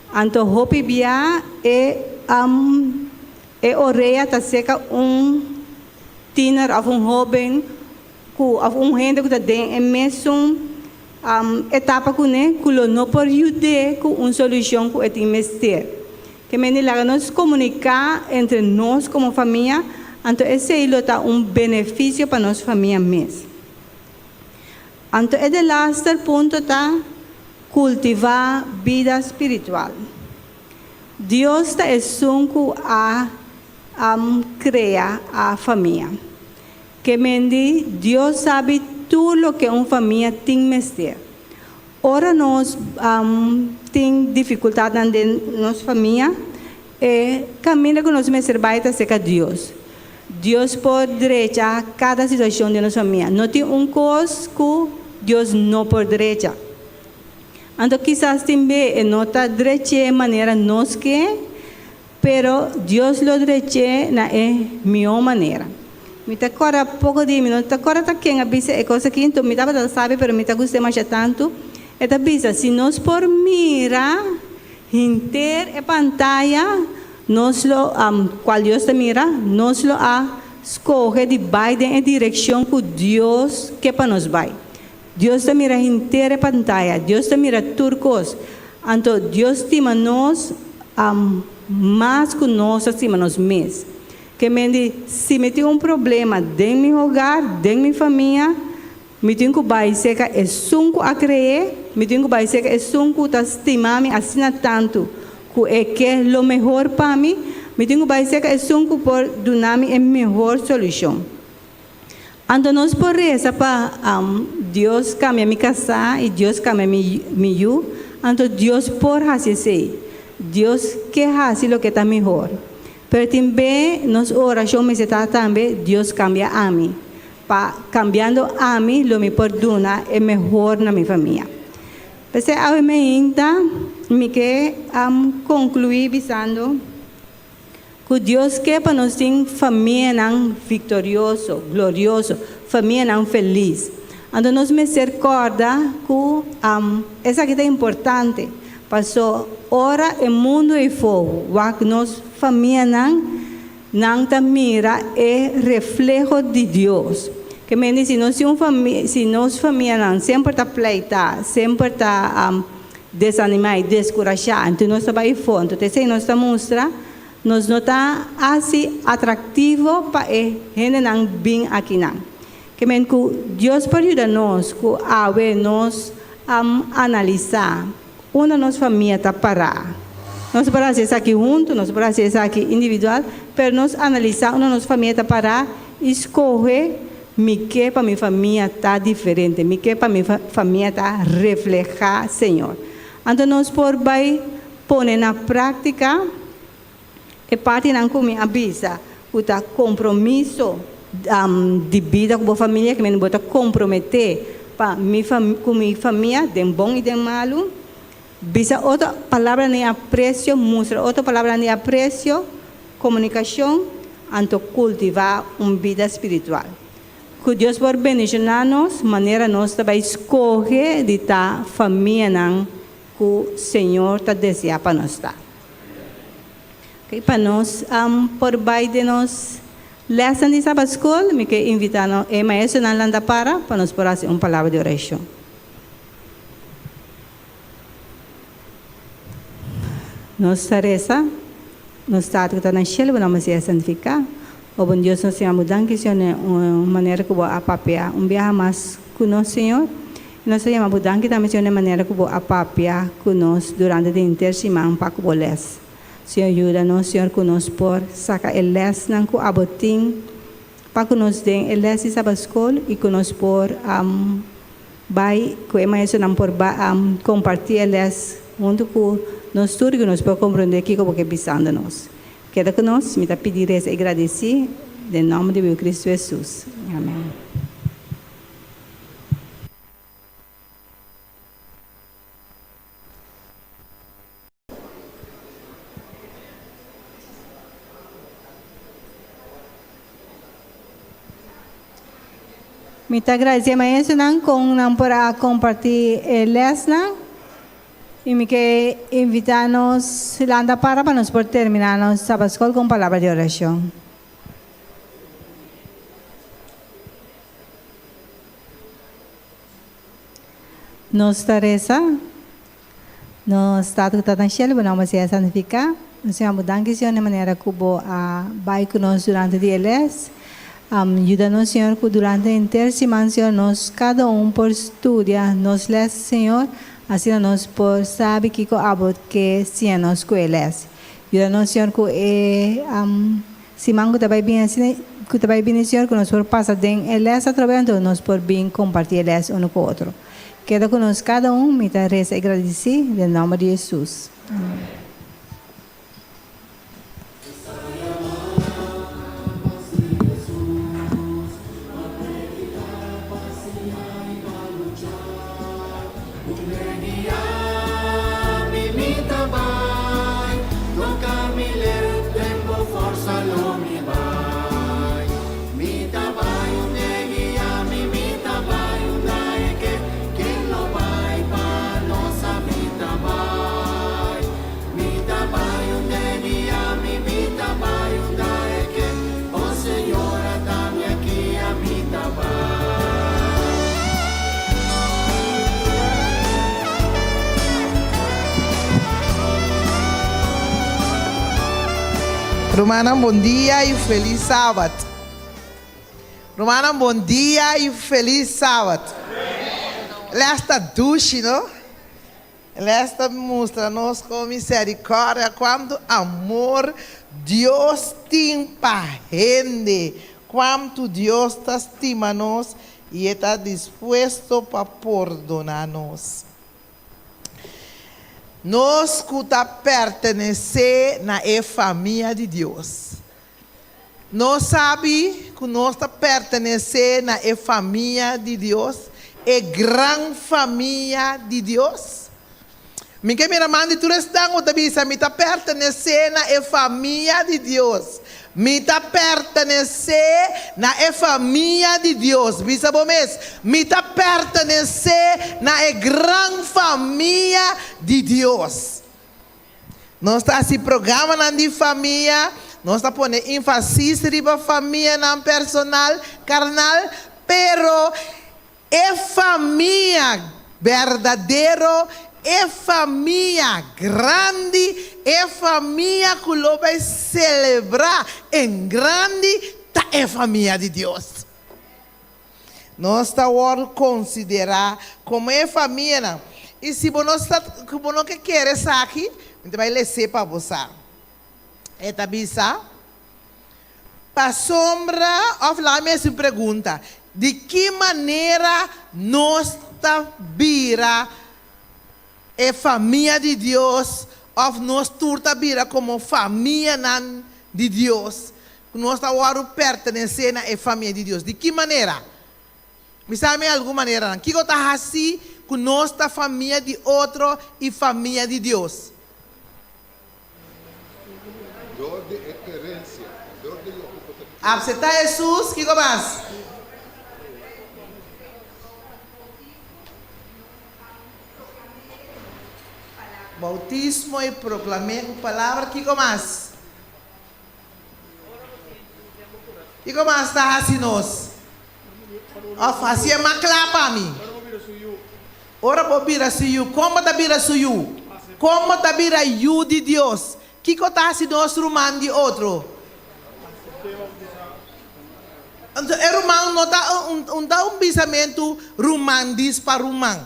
Anto hopi bia e e orea ta seka un tiner òf un hóben ku òf un hende ku ta den e mesun etapa kuné ku lo no por yud'é ku un solushon ku e tin mester. Ke mende laga nos komuniká entre nos komo famia, anto esei lo ta un benefisio pa nos famia mes. Anto e delaster punto ta kultivá bida spiritual. Dios ta esun ku a krea a famia. Ke mendi Dios sabi tur loke un famia tin mester. Ora nos tin difikultatnan den nos famia, e kaminda ku nos mester bai ta serka Dios. Dios por drecha kada situashon den nos famia. No tin un kos ku Dios no por drecha. Anto kisas tin be e no ta drech'é manera nos ke, Pero Dios lo drech'é na e mihó manera. Mi ta kòrda poko di mi no ta kòrda ta ken a bisa e kos aki, enton mi tabata sabi pero mi ta gust'é masha tantu. E ta bisa, si nos por mira henter e pantaya, nos lo, kual Dios ta mira, nos lo a skohe di bai den e direkshon ku Dios ke pa nos bai. Dios ta mira henter e pantaya, Dios ta mira tur kos. Anto Dios stima nos mas ku nos ta stima nos mes. Ke men di, si mi tin un problema den mi hogar, den mi famia, Mi tin ku bai serka esun ku a kre'é, mi tin ku bai serka esun ku ta stima mi asina tantu ku e ke lo mehor pa mi, mi tin ku bai serka esun ku por duna mi e mehor solushon. Anto nos por resa pa Dios kambia mi kasá i Dios kambia mi mi yu, anto Dios por hasi esei. Dios ke hasi loke ta mehor. Pero tin be nos orashon mester ta tambe, Dios kambia ami. Pa kambiando ami lo mi por duna e mehor na mi famia. P'esei awe meinta mi ke konkluí bisando ku Dios ke pa nos tin famianan viktorioso, glorioso, famianan felis. Anto nos mester kòrda ku esaki ta importante, paso ora e mundu ei fogu wak nos famianan, Nan ta mira e refleho di Dios. Ke mende si nos tin un famia, si nos famianan semper ta pleitá, semper ta desanimá i deskurashá, anto nos ta bai afó. Anto t'esei nos ta mustra nos no ta hasi atraktivo pa e hendenan bin akinan. Ke men ku Dios por yuda nos ku awe nos analisá unda nos famia ta pará. Nos por hasi esaki huntu, nos por hasi esaki individual, pero nos analisá unda nos famia ta pará i skohe, Mi ke pa mi famia ta diferente, mi ke pa mi famia ta reflehá Señor. Anto nos por bai pone na práktika E partinan ku mi a bisa ku ta kompromiso di bida ku bo famia, ke men bo ta komprometé pa mi ku mi famia den bon i den malu. Bisa otro palabranan di apresio, mustra otro palabranan di apresio, komunikashon, anto kultivá un bida spiritual. Ku Dios por bendishoná nos manera nos ta bai skohe di ta famianan ku Señor ta deseá pa nos ta. Ok, pa nos por bai den nos lèsnan di Sabat Skol, mi ke invitá no e maestronan lanta para pa nos por hasi un palabra di orashon. Nos ta resa, Nos Tata ku ta na shelu, bo nòmber sea santifiká. O bon Dios, nos ta yama bo danki, Señor, na un manera ku bo a papia un biaha mas ku nos, Señor. I nos ta yama bo danki tambe, Señor, na e manera ku bo a papia ku nos durante di henter siman pa ku bo lès. Señor, yuda nos, Señor, ku nos por saka e lèsnan ku abo tin pa ku nos den e lès di Sabat Skol i ku nos por bai ku e maestronan por kompartí e lès huntu ku nos tur i ku nos por komprondé kiko bo ke bisando nos. Keda ku nos, mi ta pidi resa i gradisí den nòmber di bo Yu Kristu Hesus. Amèn. Mi ta agradecé maestronan con nan por a comparti e lesnan y mi ke invita nos lanta para pa nos por termina nos Sabaschool con palabra di oracion. Nos ta resa, Nos Tata ku ta na shelu, bo nòmber sea santifiká. Nos yama bo danki, Señor, na e manera ku bo a bai ku nos durante di e lès. Yuda nos, Señor, ku durante henter siman, Señor, nos kada un por studia nos lès, Señor, asina nos por sabi kiko abo ke siña nos ku e lès. Yuda nos, Señor, ku e Siman ku ta bai bini asina ku ta bai bini Señor ku nos por pasa den e lès atrobe anto nos por bin kompartí e lès unu ku otro. Keda ku nos kada un mi ta resa i gradisí den nòmber di Hesus. Amen. Rumannan bon dia y feliz Sabat. Rumannan bon dia y feliz Sabat. Les ta dushi no. Les ta mustra nos con misericordia cuanto amor Dios tin pa hende, cuanto Dios ta stima nos y e ta dispuesto pa pordona nos. Nos cu ta pertenece na e famia di Dios. Nos sabi ku nos ta pertenesé na e famia di Dios, e gran famia di Dios? Mi ke mira man di tur esnan ku ta bisa, Mi ta pertenesé na e famia di Dios. Mi ta pertenesé na e famia di Dios. Bisa bo mes, Mi ta pertenesé na e gran famia di Dios. Nos ta hasi programanan di famia, nos ta pone infasis riba famianan personal, karnal, pero e famia berdadero, e famia grandi, e famia ku lo bai selebrá en grandi ta e famia di Dios. Nos ta wòrdu konsiderá komo e famianan. I si bo no sa, ku bo no ke kere esaki, mi ta bai les'é pa bo sa. E ta bisa, Pasobra, òf laga mi hasi un pregunta, di ki manera nos ta bira e famia di Dios òf nos tur ta bira komo famianan di Dios, ku nos ta wòrdu pertenesé na e famia di Dios? Di ki manera? Mi sa mi algun maneranan. Kiko ta hasi ku nos ta famia di otro i famia di Dios? Dor di e kerensia, dor di loke bo ta kere. Apseptá Hesus, kiko mas? Boutismo i proklam'é ku palabra, kiko mas? Kiko mas ta hasi nos? Òf hasié mas kla pa mi. Ora bo bira su yu, kon bo ta bira su yu? Kon bo ta bira yu di Dios? Kiko ta hasi nos ruman di otro? Anto e ruman no ta un ta un bisamentu ruman dis pa ruman.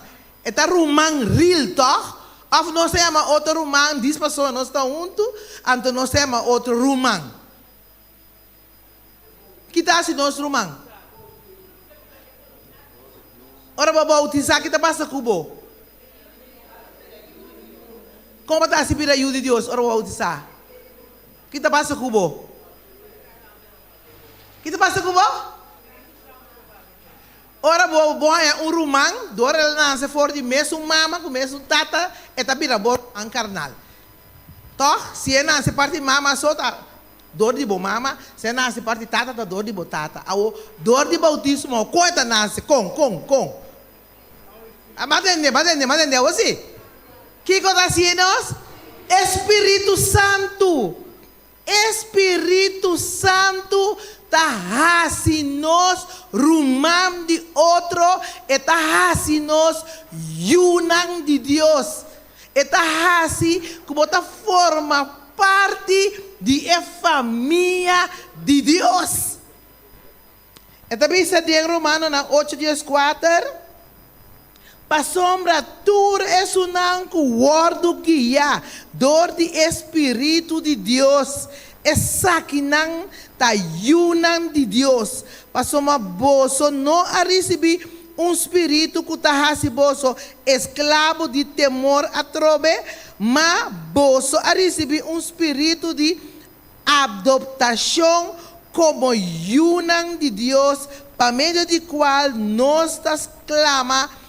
E ta ruman ril tòg? Òf nos ta yama otro ruman dis pasobra nos ta huntu, anto nos ta yama otro ruman. Ki ta hasi nos ruman? Ora bo boutisá, ki ta pasa ku bo? Kon bo ta hasi bira yu di Dios ora bo boutisá? Ki ta pasa ku bo? Ki ta pasa ku bo? Ora bo bo haña un ruman, dor el a nase for di mesun mama ku mesun tata, e ta bira bo ruman karnal. Tòg, si e nase parti mama so, ta dor di bo mama, si e nase parti tata, ta dor di bo tata. Awo, dor di boutismo, kon e ta nase? Kon, kon, kon? Bo a tende, bo a tende, bo a tende awo si? Kiko ta hasié nos? E Spiritu Santu! E Spiritu Santu ta hasi nos ruman di otro, e ta hasi nos yunan di Dios. E ta hasi ku bo ta forma parti di e famia di Dios. E ta bisa den Romanonan ocho dieskuater, Pasobra tur esunnan ku wòrdu guiá dor di e spiritu di Dios, esakinan ta yunan di Dios. Pasobra boso no a risibí un spiritu ku ta hasi boso esklabo di temor atrobe, ma boso a risibí un spiritu di Adoptashon komo yunan di Dios pa medio di kual nos ta sklama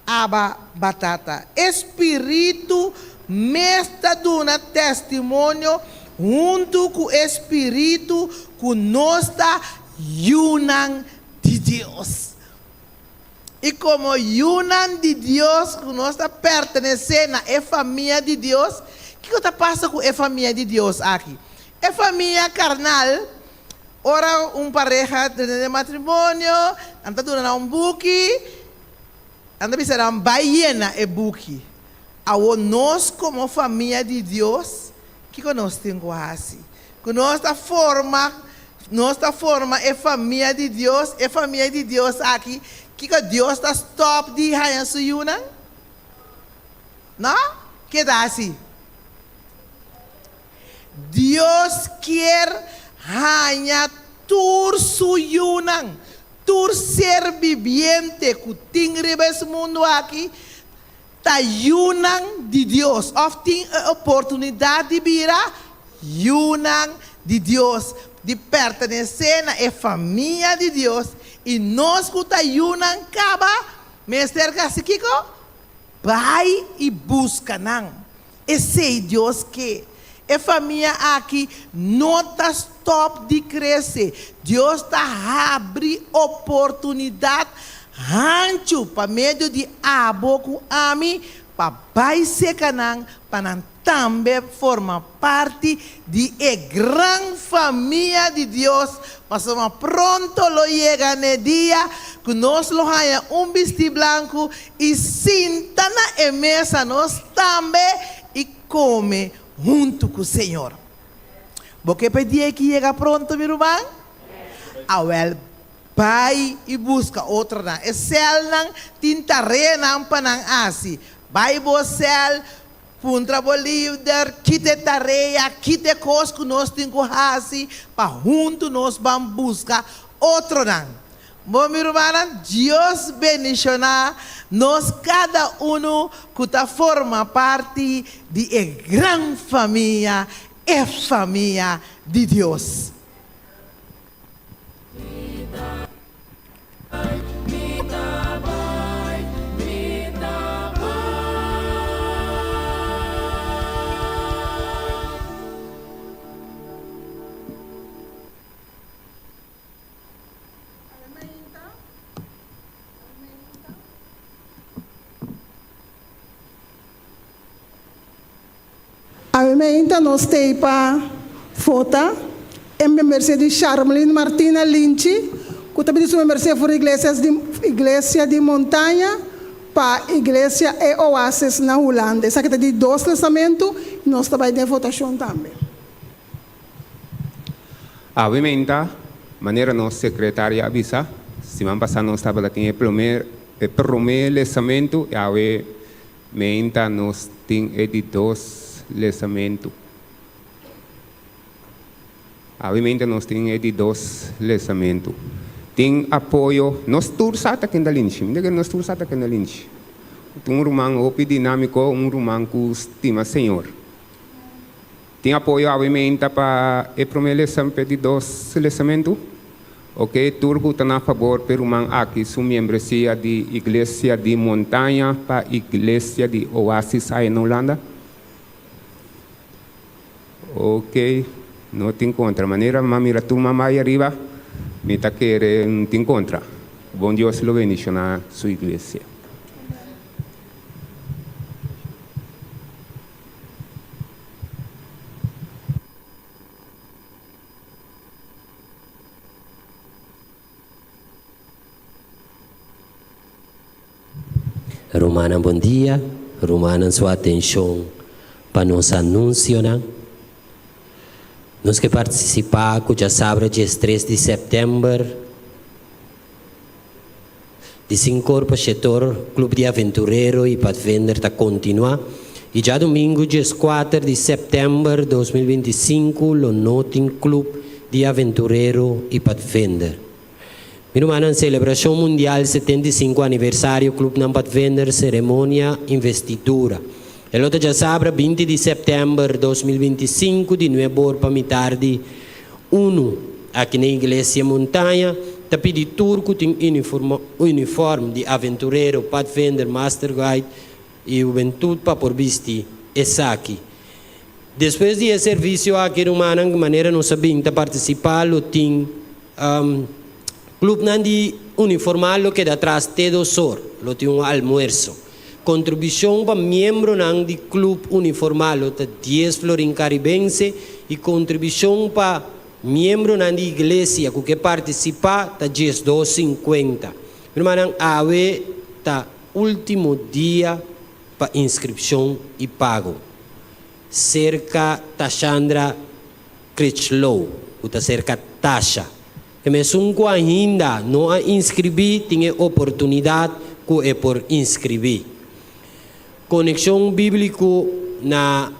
Abba Batata. E Spiritu mes ta duna testimonio huntu ku e Spiritu ku nos ta yunan di Dios. I komo yunan di Dios ku nos ta pertenesé na e famia di Dios, kiko ta pasa ku e famia di Dios aki? E famia karnal, ora un pareha drenta den matrimonio, nan ta duna nan un buki, nan ta bisa nan bai yena e buki. Awor nos komo famia di Dios, kiko nos tin ku hasi? Ku nos ta forma. Nos ta forma e famia di Dios, e famia di Dios aki, kiko Dios ta stòp di haña su yunan? No? Ke ta hasi? Dios kier haña tur su yunan, tur ser bibiente ku tin riba es mundu aki, ta yunan di Dios òf tin e oportunidat di bira yunan di Dios, di pertenesé na e famia di Dios, i nos ku ta yunan kaba mester hasi kiko? Bai i buska nan. Esei Dios ke. E famia aki no ta stòp di krese. Dios ta habri oportunidat hanchu pa medio di abo ku ami pa bai seka nan pa nan tambe forma parti di e gran famia di Dios, pasobra pronto lo yega n'e dia ku nos lo haña un bistí blanku i sinta na e mesa nos tambe i kome huntu ku Señor. Bo ke pa e dia aki yega pronto, mi ruman? Awèl, bai i buska otronan. E sèlnan tin tareanan pa nan hasi. Bai bo sèl, puntra bo lider kita e tarea, kita e kos ku nos tin ku hasi pa huntu nos ban buska otronan. Bo mi rumannan, Dios bendishoná nos kada unu ku ta forma parti di e gran famia, e famia di Dios. Awe meinta nos tei pa vota e membersia di Sharmlyn Martina Linchi ku ta pidi su membersia for iglesias di Iglesia di Montaña pa Iglesia E Oasis na Hulanda. Esaki ta di dos lesamentu i nos ta bai den votashon tambe. Awe meinta, manera nos sekretario a bisa, siman pasá nos tabata tin e promé e promé lesamentu i awe meinta nos tin e di dos lesamentu. Awe meinta nos tin e di dos lesamentu. Tin apoyo, nos tur sa ta kenda linchi, mi ta kere nos tur sa ta kenda linchi. Tin un ruman hopi dinámiko, un ruman ku stima Señor. Tin apoyo awe meinta pa e prome lesan p'e di dos lesamentu? Oke, tur ku ta na fabor p'e ruman aki su miembresia di Iglesia di Montaña pa Iglesia di Oasis aya na Hulanda? Oke, no tin kontra. Manera m'a mira tur man bai ariba, mi ta kere no tin kontra. Bon Dios lo bendishoná su iglesia. Rumannan bon dia, rumannan su atenshon pa nos anunsionan. Nos ke partisipá ku djasabra diestres di sèptèmber. Di sinkor pa shetor, Club di Aventurero y Padvinder ta continua y djadomingo dieskuater di september 2025 lo no tin Club di Aventurero y Padvinder. Mi rumannan, Celebracion Mundial 75 Aniversario Clubnan Padvinder Ceremonia Investidura. E lo ta djasabra 20 di september 2025 di nuebor pa mitar di Unu, aki na Iglesia Montaña, ta pidi tur ku tin uniform di aventurero, padvinder, master guide i hubentut pa por bisti esaki. Despues di e servisio aki rumannan manera nos a bin ta partisipá lo tin klupnan di uniformá lo keda atras te dos or, lo tin un almuerso. Kontribushon pa miembronan di klup uniformá lo ta dies florin karibense i kontribushon pa miembronan di iglesia ku ke partisipá ta 12 sinkuenta. Mi rumannan, awe ta último dia pa inskripshon i pago. Serka Tashandra Critchlow, ku ta serka. Natasha. E mesun ku ainda no a inskribí tin e oportunidat ku e por inskribí. Konekshon Bíbliko na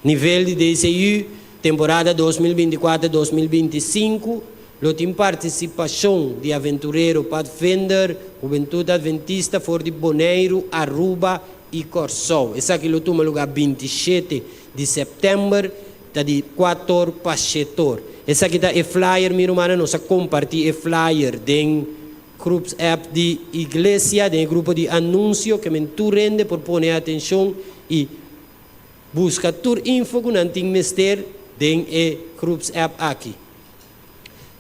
Nivel di DCU, temporada 2024, 2025, lo tin partisipashon di aventurero Padvinder, Hubentut Adventista for di Boneiru, Aruba i Kòrsou. Esaki lo tuma lugá 27 di sèptèmber, ta di kuator pa shetor. Esaki ta e flyer, mi rumannan, nos a kompartí e flyer den Groeps app di iglesia, den e grupo di anunsio, ke men tur hende por pone atenshon i buska tur info ku nan tin mester den e groeps app aki.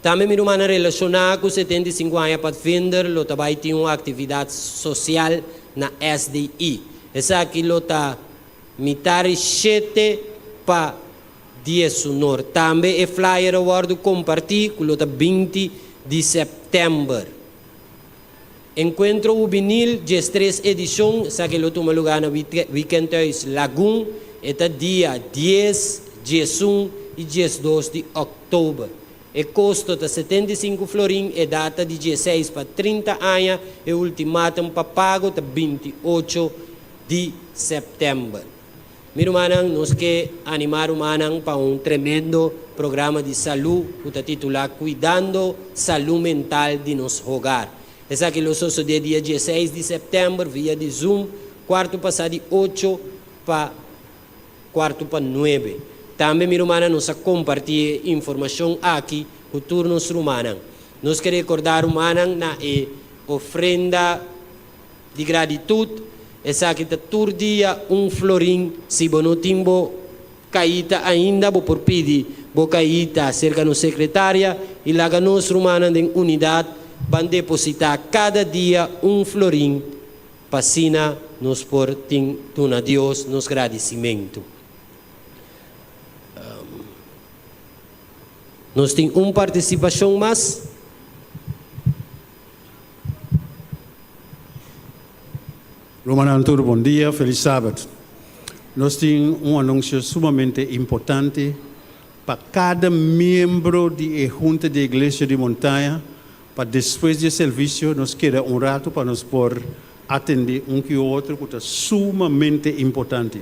Tambe mi rumannan relashoná ku 75 aña Padvinder lo ta bai tin un aktividat sosial na SDI. Esaki lo ta mitar i shete pa diesunor. Tambe e flyer a wòrdu kompartí ku lo ta 20 di sèptèmber. Enkuentro Hubenil 13 edishon, esaki lo tuma lugá na Weekendhuis Lagun, e ta dia 10, 11 i 12 di òktober. E kosto ta 75 florin, e data di 16 pa 30 aña, e ultimatum pa pago ta 28 di sèptèmber. Mi rumannan, nos ke animá rumannan pa un tremendo programa di salú ku ta titulá Kuidando Salú Mental di Nos Hogar. Esaki lo sosodé dia 16 di sèptèmber via di Zoom, kuartu pasá di ocho pa kuartu pa nuebe. Tambe mi rumannan nos a kompartí e informashon aki ku tur nos rumannan. Nos ke rekordá rumannan na e ofrenda di gratitut, esaki ta tur dia un florin, si bo no tin bo kaita ainda bo por pidi bo kaita serka nos sekretaria i laga nos rumannan den unidat ban depositá kada dia un florin pa asina nos por tin duna Dios nos gradisimentu. Nos tin un partisipashon mas. Rumannan tur bon dia, felis sabat. Nos tin un anunsio sumamente importante pa kada miembro di e Hunta di Iglesia di Montaña pa despues di e servisio nos keda un ratu pa nos por atendé un ku otro ku ta sumamente importante.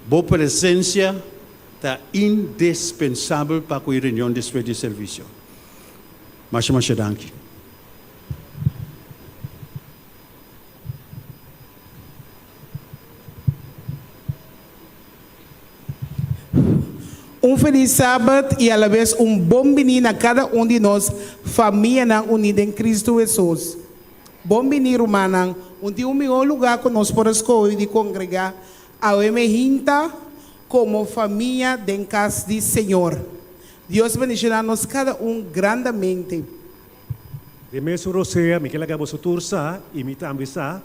Bo presensia ta indispensabel pa ku e reunion despues di e servisio. Masha masha danki. Un felis Sabat i alabes un bon bini na kada un di nos famianan uní den Kristu Hesus. Bon bini rumannan, un tin un mihó lugá ku nos por a skohe di kongregá awe mehinta komo famia den kas di Señor. Dios bendishoná nos kada un grandamente. Den mesun rosea mi ke laga boso tur sa, i mi tambe sa,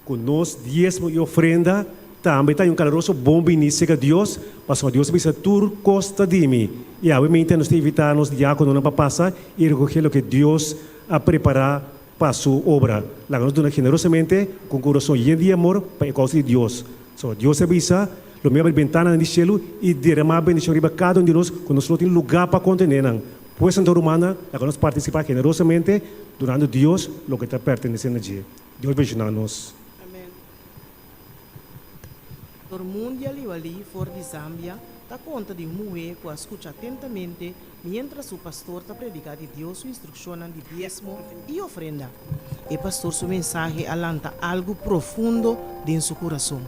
ku nos diesmo i ofrenda tambe ta un kaloroso bon biní serka Dios, pasobra Dios a bisa, Tur kos ta di mi. I awe mente nos ta invitá nos diákononan pa pasa i rekogé loke Dios a prepará pa su obra. Laga nos duna generosamente ku un kurason yen di amor pa e kousa di Dios. So, Dios a bisa, Lo mi abri bentananan di shelu i derama bendishon riba kada un di nos ku nos no tin lugá pa kontené nan. Pues anto, rumannan, laga nos partisipá generosamente dunando Dios loke ta pertenesé na dje. Dios bendishoná nos. Dor Mundia Liwali for di Zambia ta konta di un muhé ku a skucha atentamente miéntras su pastor ta prediká di Dios su instrukshonnan di diesmo i ofrenda. E pastor su mensahe a lanta algu profundo den su kurason.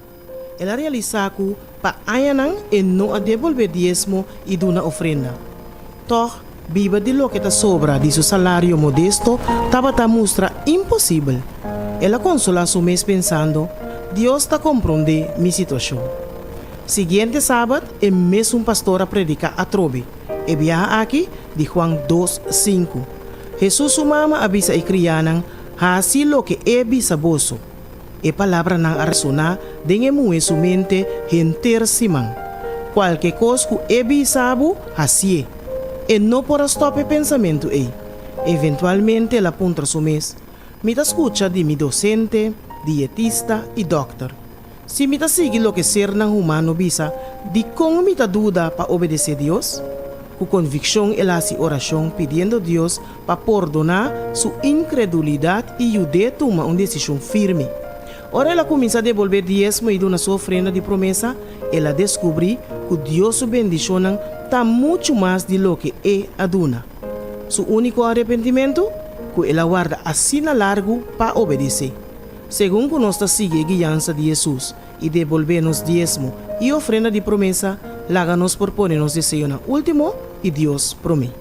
El a realisá ku pa añanan e no a debolbé diesmo i duna ofrenda. Tòg, biba di loke ta sobra di su salario modesto tabata mustra imposibel. El a konsolá su mes pensando, Dios ta komprondé mi situashon. Siguiente sabat, e mesun pastor a prediká atrobe, e biaha aki di Juan dos, sinku. Hesus su mama a bisa e kriánan, Hasi loke e bisa boso. E palabranan a resoná den e muhé su mente henter siman. Kualke kos ku e bisa bo, hasié. E no por a stòp e pensamentu ei. Eventualmente el a puntra su mes, Mi ta skucha di mi dosente, dietista i dòkter. Si mi ta sigui loke sernan humano bisa, dikon mi ta duda pa obedesé Dios? Ku konvikshon el a hasi orashon pidiendo Dios pa pordoná su inkredulidat i yud'é tuma un desishon firme. Ora el a kuminsá debolbé diesmo i duna su ofrenda di promesa, el a deskubrí ku Dios su bendishonnan ta muchu mas di loke e a duna. Su úniko arepentimentu? Ku el a warda asina largu pa obedesé. Segun ku nos ta sigui e guiansa di Hesus i debolbé nos diesmo i ofrenda di promesa, laga nos por pone nos deseonan último i Dios promé.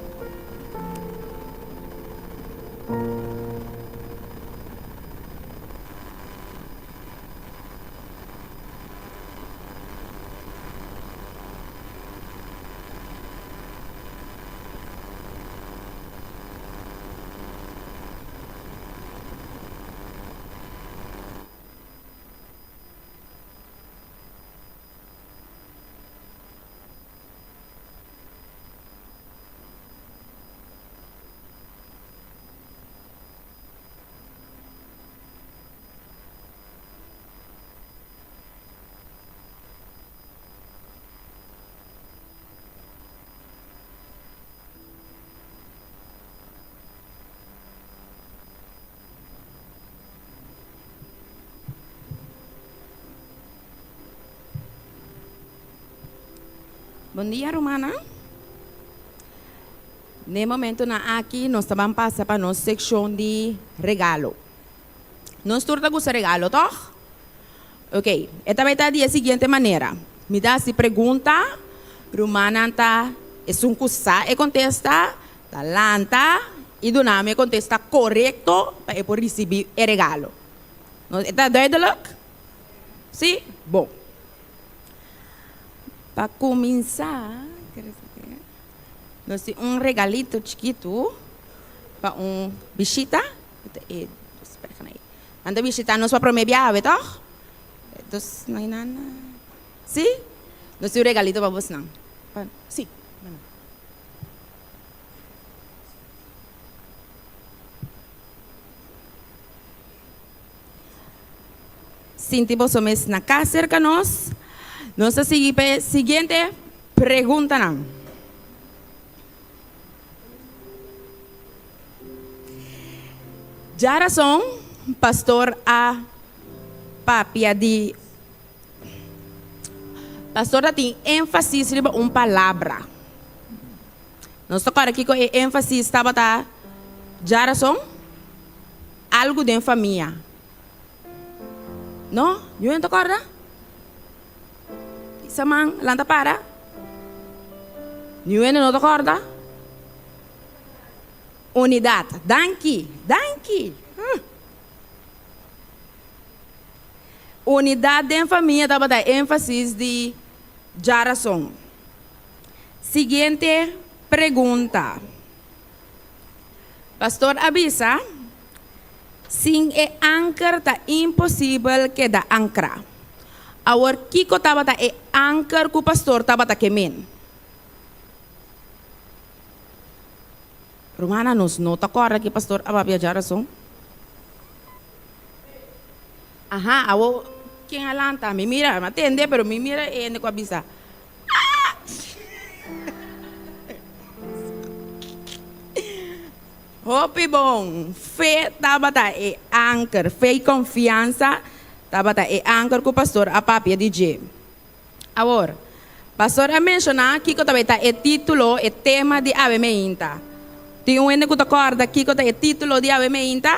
Bon dia rumannan. Ne momentonan aki nos ta ban pasa pa nos sekshon di regalo. Nos tur ta gusta regalo, tòg? Ok, e ta bai ta di e siguiente manera. Mi ta hasi pregunta, rumannan ta esun ku sa e kontesta, ta lanta i duna mi e kontesta korekto pa e por risibí e regalo. E ta duidelik? Sí? Bon. Pa kuminsá, nos tin un regalito chikitu pa un bishita. Nan ta bishita nos pa promé biaha awe tòg? Dus no hay nada. Sí? Nos tin un regalito pa bosnan. Sí. Sinti boso mes na kas serka nos. Nos ta sigui pa e siguiente preguntanan. Djarason pastor a papia di Pastor ta tin énfasis riba un palabra. Nos ta kòrda kiko e énfasis tabata djarason? Algu den famia. No? Niun ta kòrda? Saman lanta para. Niun hende no ta kòrda? Unidat. Danki. Danki. Unidat den famia tabata énfasis di djarason. Siguiente pregunta. Pastor a bisa, Sin e anker ta imposibel keda ankrá. Awor kiko tabata e anker ku pastor tabata ke men? Rumannan, nos no ta kòrda ki pastor a papia djarason? Aha, awor ken a lanta? Mi mira, mi a tende, pero mi mira e hende ku a bisa. Hopi bon! Fe tabata e anker, fe i konfiansa tabata e anker ku pastor a papia di dje. Awor, pastor a menshoná kiko tabata e título, e tema di awe meinta. Tin un hende ku ta kòrda kiko ta e título di awe meinta?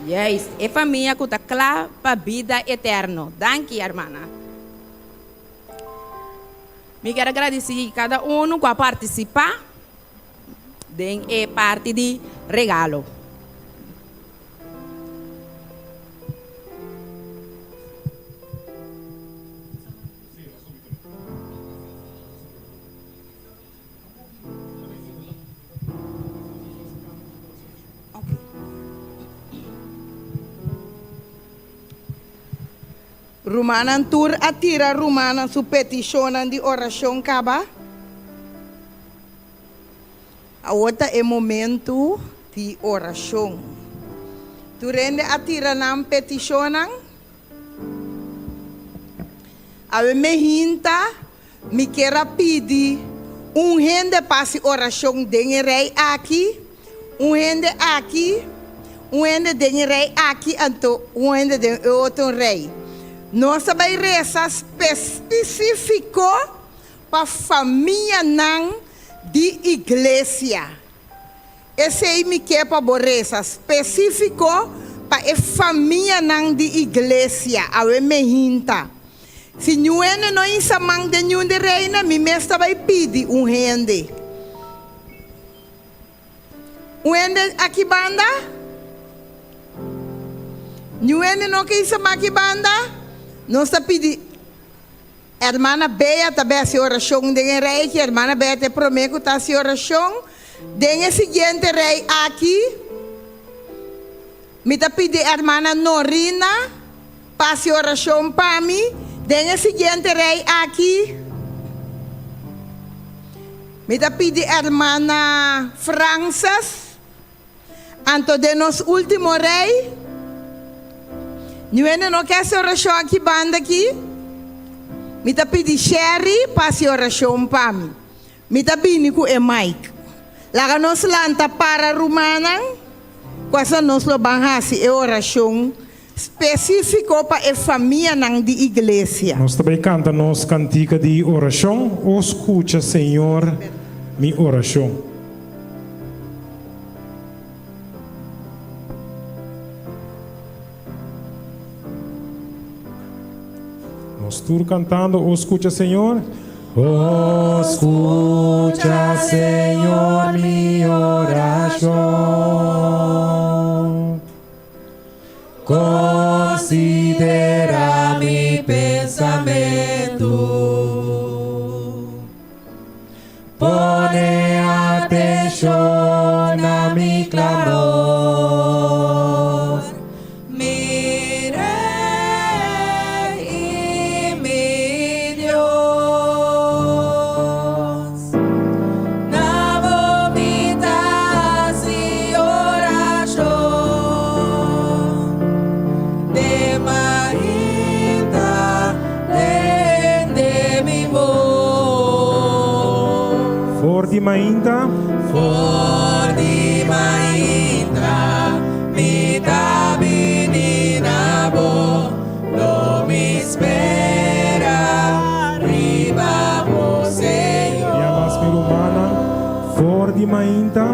Juist, e famia ku ta kla pa bida eterno. Danki, hermana. Mi kier a gradisí kada unu ku a partisipá den e parti di regalo. Rumannan tur a tira rumannan su petishonnan di orashon kaba. Awor ta e momentu di orashon. Tur hende a tira nan petishonnan. Awe mehinta mi kier a pidi un hende pa hasi orashon den e rei aki, un hende aki, un hende den e rei aki anto un hende den e otro rei. Nos ta bai resa spesifiko pa famianan di iglesia. Esei mi ke pa bo resa spesífiko pa e famianan di iglesia awe mehinta. Si niun hende no hisa man den niun di reina, mi mes ta bai pidi un hende. Un hende aki banda? Niun hende no ke hisa man aki banda? Nos ta pidi. Hermana Bea ta bai hasi orashon den e rei aki. Hermana Bea ta e promé ku ta hasi orashon den e siguiente rei aki. Mi ta pidi Hermana Norina pa hasi orashon pa mi den e siguiente rei aki. Mi ta pidi Hermana Frances. Anto den nos último rei, niun hende no ke hasi orashon aki banda aki? Mi ta pidi Sherry pa hasi orashon pa mi. Mi ta bini ku e mic. Laga nos lanta para rumannan, ku asina nos lo ban hasi e orashon spesífiko pa e famianan di iglesia. Nos ta bai kanta nos kantika di orashon, O skucha, Señor, mi orashon. Nos tur kantando, O skucha, Señor. O skucha, Señor, mi orashon. Konsiderá mi pensamentu. Pone atenshon na mi klamor. Mi Rei i mi Dios. Na bo mi ta hasi orashon, Den mainta tende mi bos. For di mainta. For di mainta mi ta bini na bo. Lo mi spera riba bo, Señor. Bia mas mi rumannan, for di mainta.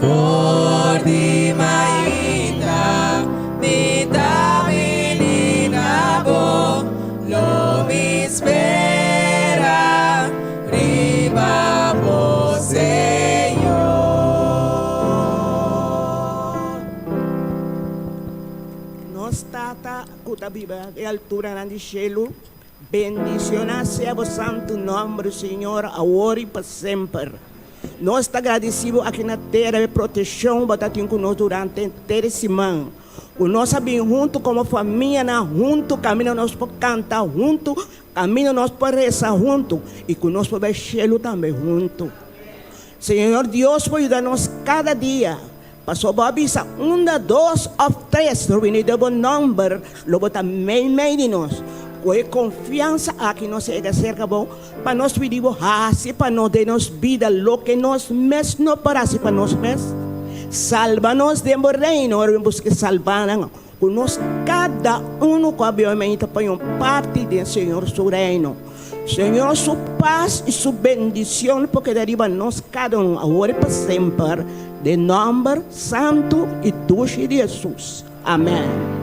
For di mainta mi ta bini na bo, lo mi spera riba bo, Señor. Nos Tata ku ta biba den alturanan di shelu, bendishoná sea bo santu nòmber, Señor, awor i pa semper. Nos ta gradisí bo aki na tera e proteshon bo ta tin ku nos durante henter e siman. Ku nos a bin huntu komo famianan huntu kaminda nos por kanta huntu, kaminda nos por resa huntu i ku nos por bai shelu tambe huntu. Señor Dios por yuda nos kada dia. Pasobra bo a bisa unda dos òf tres reuní den bo nòmber, lo bo ta meimei di nos. Ku e konfiansa aki nos a yega serka bo pa nos pidi bo hasi pa nos den nos bida loke nos mes no por hasi pa nos mes. Salba nos den bo Reino ora bo buska salba nan. Ku nos kada unu ku a bira mei ta paña un parti den Señor su Reino. Señor su pas i su bendicion por keda riba nos kada un awor i pa semper, den nomber santu i dushi di Jesus. Amen.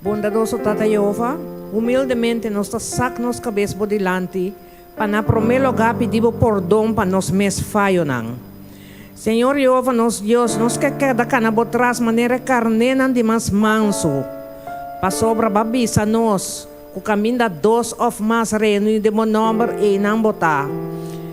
Bondadoso Tata Yehova, humildemente nos ta sak nos kabes bo dilanti pa na promé logá pidi bo pordon pa nos mes fayonan. Señor Yehova nos Dios, nos ke keda kana bo tras manera e karnénan di mas mansu, pasobra bo a bisa nos ku kaminda dos òf mas reuní den bo nòmber, einan bo ta.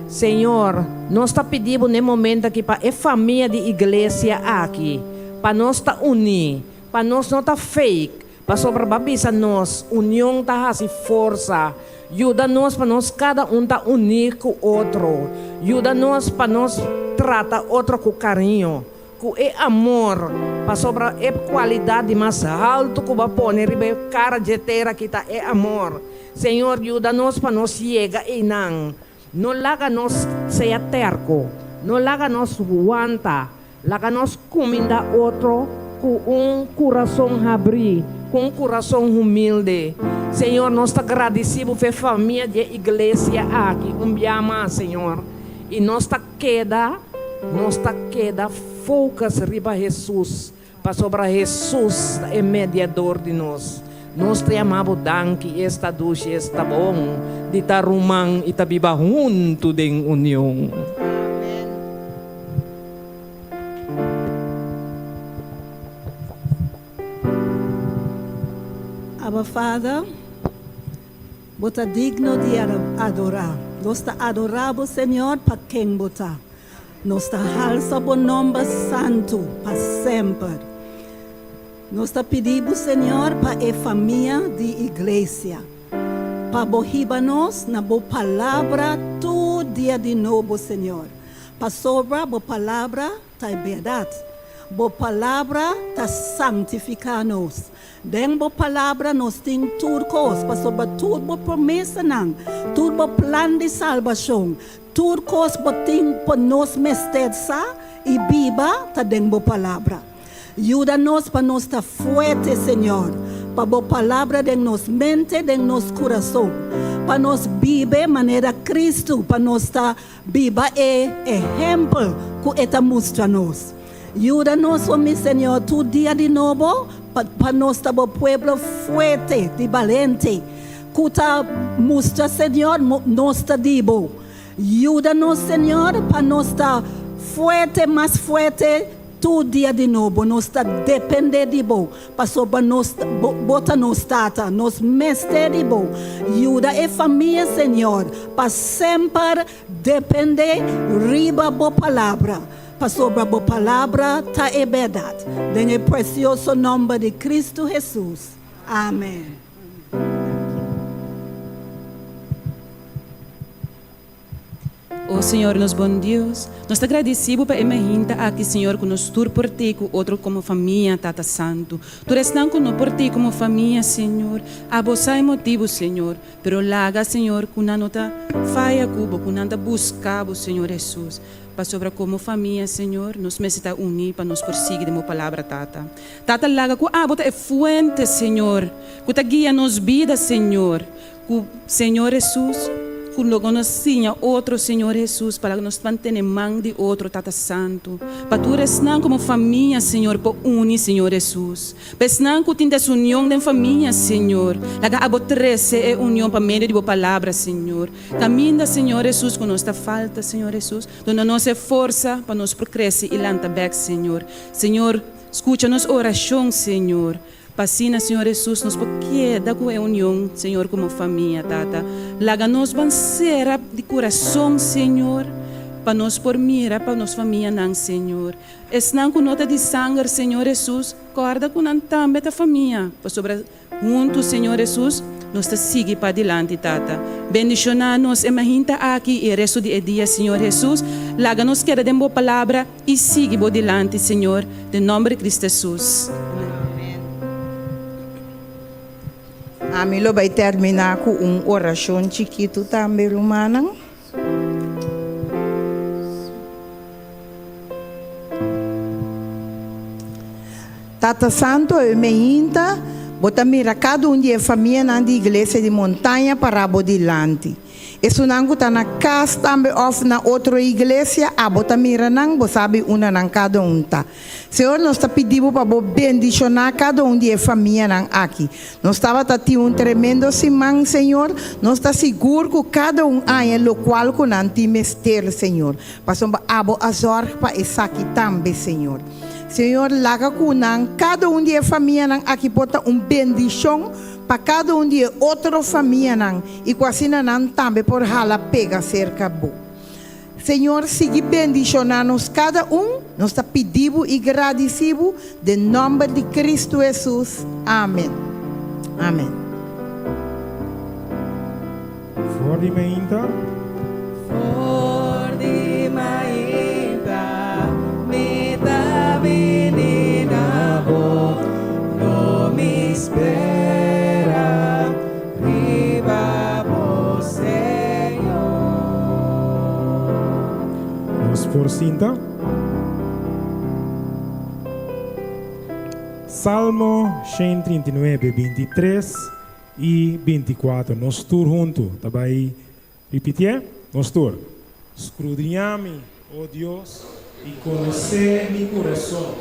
Señor, nos ta pidi bo n'e momento aki pa e famia di iglesia aki, pa nos ta uní, Pa nos no ta fake. Pasobra Bo a bisa nos, Union ta hasi forsa. Yuda nos pa nos kada un ta uní ku otro. Yuda nos pa nos trata otro ku kariño, ku e amor, pasobra e kualidat di mas haltu ku Bo a pone riba e kara dje tera aki ta e amor. Señor, yuda nos pa nos yega einan. No laga nos sea terko, no laga nos wanta, laga nos kuminda otro ku un kurason habrí, ku un kurason humilde. Señor, nos ta gradisí Bo p'e famia di e iglesia aki un bia mas, Señor, i nos ta keda, nos ta keda focus riba Hesus. Pasobra Hesus ta e mediador di nos. Nos ta yama bo danki, esta dushi, esta bon di ta ruman i ta biba huntu den union. Abba Father, Bo ta digno di adora. Nos ta adora Bo, Señor, pa ken Bo ta. Nos ta halsa bo nomber santu pa semper. Nos ta pidi bo, Señor, pa e famia di Iglesia, pa bo hiba nos na bo palabra tur dia di nobo, Señor, pasobra bo palabra ta e berdad. Bo palabra ta santifica nos. Den bo palabra nos tin tur cos, pasobra tur bo promesanan, tur bo plan di salbacion, Tur kos bo tin pa nos mester sa i biba ta den bo palabra. Yuda nos pa nos ta fuerte, Señor, pa bo palabra den nos mente, den nos kurason, pa nos bibe manera Kristu, pa nos ta biba e ehempel ku e ta mustra nos. Yuda nos, o mi Señor, tur dia di nobo pa nos ta bo pueblo fuerte di balente. Ku ta mustra Señor nos ta di bo. Yuda nos Señor pa nos ta fuerte mas fuerte tur dia di nobo. Nos ta depende di bo pasobra nos bo ta nos tata. Nos mester di bo. Yuda e famia Señor pa semper depende riba bo palabra pasobra bo palabra ta e berdad. Den e precioso nomber di Cristo Jesus. Amen. O Señor nos bon Dios, nos ta gradeci Bo pa e mahinta aki, Señor, cu nos tur por tei cu otro como famia, Tata Santu. Tur esnan cu no por tei como famia, Señor, abo sa e motibu, Señor, pero laga, Señor, cu nan no ta faya cu Bo, cu nan ta busca Bo, Señor Jesus. Pasobra como famia, Señor, nos mester ta uni pa nos por sigui den Bo Palabra, Tata. Tata laga ku abo ta e fuente, Señor, ku ta guia nos bida, Señor. Ku, Señor Hesus, ku logo nos siña otro, Señor Hesus, pa laga nos mantene man di otro, Tata Santu. Pa tur esnan komo famia, Señor, por uni, Señor Hesus. Pa esnan ku tin desunion den famia, Señor, laga abo trese e union pa medio di bo palabra, Señor. Kaminda, Señor Hesus, ku nos ta falta, Señor Hesus, duna nos e forsa pa nos por krese i lanta bèk, Señor. Señor, skucha nos orashon, Señor. Pa asina, Señor Hesus, nos por keda ku e union, Señor, komo famia, Tata. Laga nos ban sera di kurason, Señor, pa nos por mira pa nos famianan, Señor. Esnan ku no ta di sanger, Señor Hesus, kòrda ku nan tambe ta famia, pasobra Huntu, Señor Hesus, nos ta sigui padilanti, Tata. Bendishoná nos e mahinta aki i e resto di e dia, Señor Hesus. Laga nos keda den Bo Palabra i sigui Bo dilanti, Señor, den nomber di Cristo Hesus. Amen. Ami lo bai terminá ku un orashon chikitu tambe, rumannan. Tata Santu, awe meinta Bo ta mira kada un di e famianan di Iglesia di Montaña pará Bo dilanti. Esunnan ku ta na kas tambe òf na otro iglesia, abo ta mira nan, Bo sabi unda nan kada un ta. Señor, nos ta pidi Bo pa Bo bendishoná kada un di e famianan aki. Nos tabata tin un tremendo siman, Señor. Nos ta sigur ku kada un aña lokual ku nan tin mester, Señor. Pasobra Abo a zòrg pa esaki tambe, Señor. Señor, laga ku nan, kada un di e famianan aki por ta un bendishon pa kada un di e otro famianan i ku asina nan tambe por hala pega serka Bo. Señor sigui bendiciona nos cada un, nos ta pidi bo y gradici bo den nomber di Cristo Jesus. Amen. Amen. For di mainta. For di mainta mi ta bini na bo, lo mi spera riba bo, Señor. Nos por sinta. Salmo 139, 23 i 24. Nos tur huntu ta bai ripitié. Nos tur. Skrudriñá mi, o Dios, i konosé mi kurason.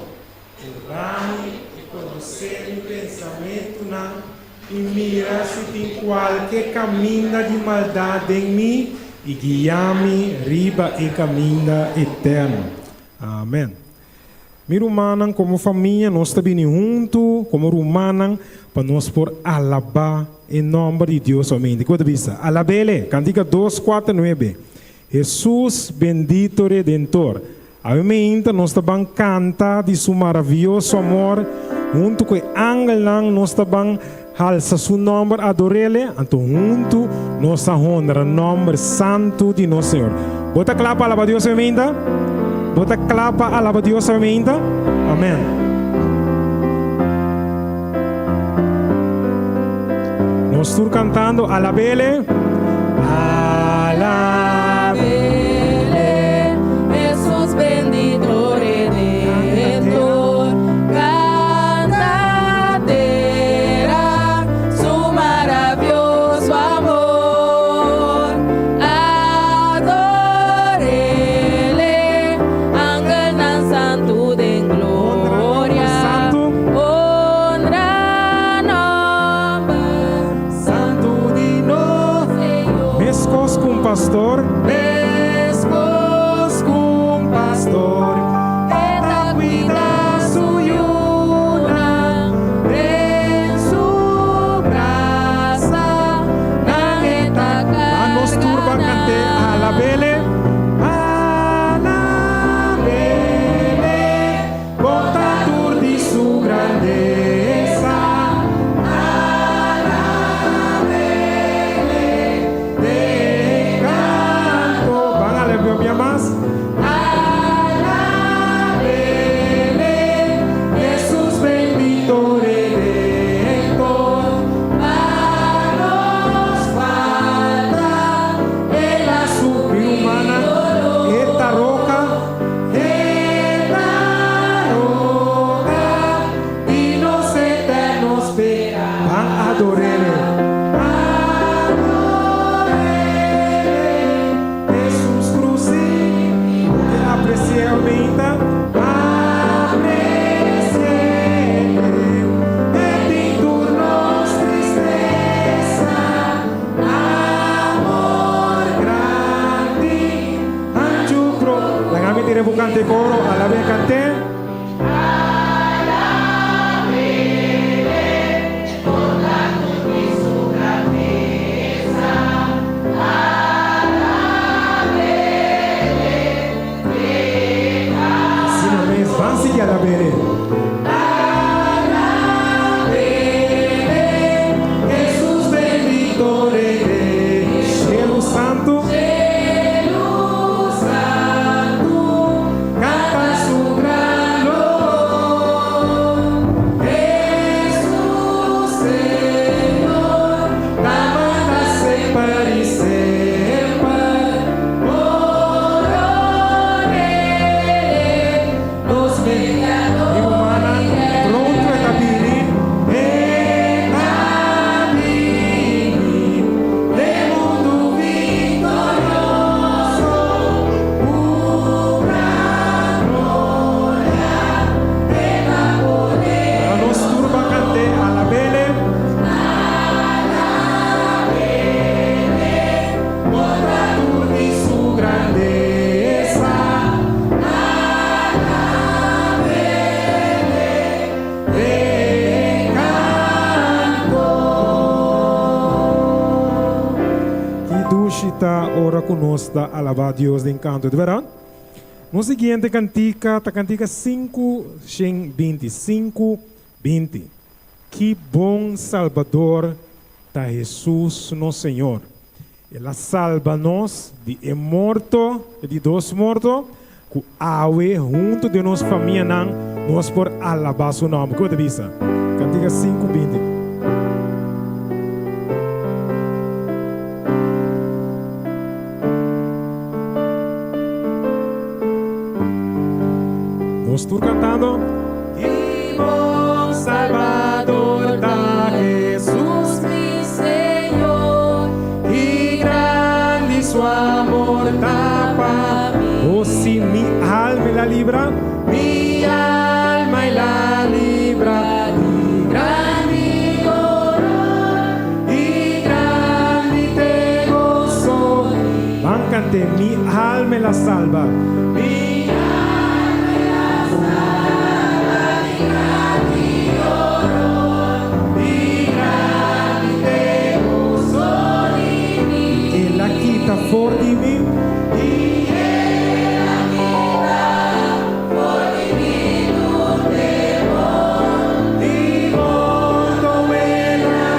Purba mi i konosé mi pensamentunan, i mira si tin kualke kaminda di maldat den mi, i guia mi riba e kaminda eterno. Amèn. Mi rumannan, komo famia nos ta bini huntu komo rumannan pa nos por alabá e nòmber di Dios solamente. Kiko ta bisa? Alab'Ele! Kantika dos, kuater, nuebe. Hesus bendito Redentor. Awe meinta nos ta ban kanta di su maravioso amor huntu ku e angelnan nos ta ban halsa su nòmber ador'Ele, anto huntu nos ta honra nòmber santu di nos Señor. Bo ta kla pa alaba Dios awe meinta? Bo ta kla pa alaba Dios awe meinta? Amèn. Nos tur kantando alab'Ele. Alab'Ele, Hesus bendito Redentor, Canta tera su maravioso amor. Adorele, angelnan santu den gloria. Honra nomber santu di nos Señor. Meskos ku un pastor. Meskos ku un pastor. E ta cuida su yunan den su brasa, nan e ta A nos tur ban carga cant'é nan. Alabele, alabele, conta tur di su grandeza. Alabele, den canto. Ban alab'é un bia mas. Alabele, Hesus bendito Redentor. Pa nos falta el a sufri dolor. E ta roca, e ta roca di nos eterno speransa. Ban adorele. Adorele, Hesus crucifica. Bo ke apreci'e aumenta? Apreci'e, e tin tur nos tristesa. Amor grandi, anchu pro. Laga mi tira bo cante coro, alabe cante. Asina mes, ban sigui alab'Ele. Alab'Ele, Hesus bendito Rey. Shelu Santu. Shelu Santu. Canta su gran loor. Hesus Señor. Ta manda semper y semper. Coronele, nos Mi rumannan, pronto e ta bini. E ta bini den mundu viktorioso. Ku gran gloria e ta poder. Laga nos tur ban kant'é, Alab'Ele. Alab'Ele, konta tur di su grandesa. Alab'Ele, den kanto. Ki dushi ta ora ku nos ta alabá Dios den kanto, di bèrdat? Nos siguiente kantika ta kantika 525, 5, 20. Ki bon Salbador ta Hesus nos Señor! El a salba nos di e morto, e di dos morto, ku awe huntu den nos famianan nos por alabá su nòmber. Kiko bo ta bisa? Kantika 5, 20. Nos tur kantando. Ki bon Salbador ta Hesus mi Señor, ki grandi su amor ta pa mi. Oh si mi alma el a libra. Mi alma el a libra di grandi horor i grandi t'e goso di. Ban cant'é, Mi alma el a salba. Mi alma el a salba di grandi horor i grandi t'e goso di mi. El a kita for di mi. I el a kita for di mi tur temor. Di morto el a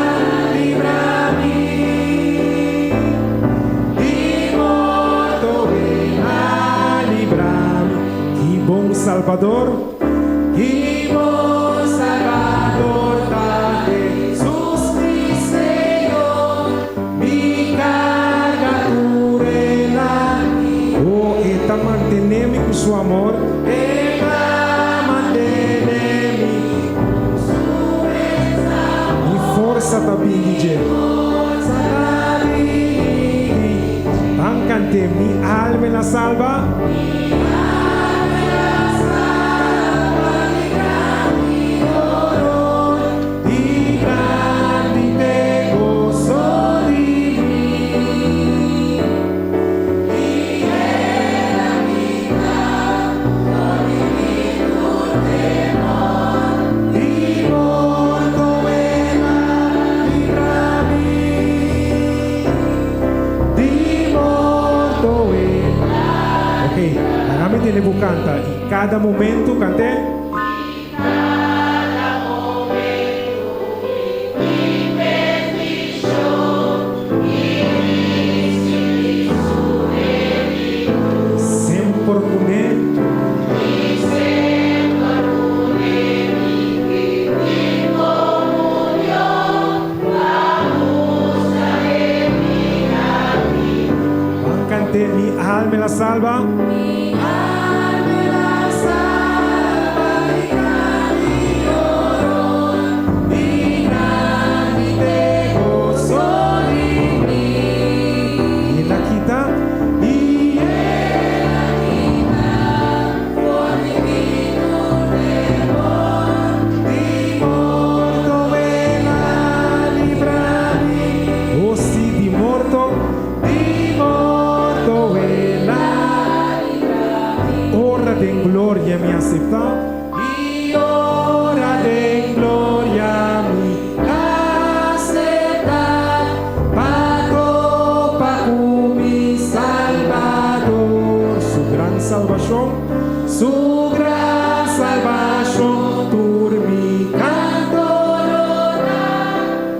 libra mi. Di morto el a libra mi. Ki bon Salbador. Ki bon Salbador ta Hesus mi Señor, mi karga tur el a. Oh, e ta mantené mi ku su amor. E ta mantené mi ku su Mi forsa ta bin di dje. Forsa ta bin di dje. Ban kant'é, Mi alma el a salba. Mi alma el a salba di grandi horor i grandi t'e goso di mi. I el a kita for di mi tur temor. Di morto el a libra mi. Di morto el. Ok, laga mi tende bo kanta i kada momento kant'é. Kada momento mi bendishon i risibí su bendición. Semper kuné. I semper kuné mi tin komunion pa mustra e mi gratitud. Ban kant'é, Mi alma el a salba. Mi alma el a salba di grandi horor i grandi t'e goso di mi. I el a kita. I el a kita for di mi tur temor. Di morto el a libra mi. Oh si, di morto. Di morto el a Ora den gloria mi aseptá. I ora den gloria mi aseptá. Pa topa ku mi Salbador. Su gran salbashon. Su gran salbashon tur mi kanto lo ta.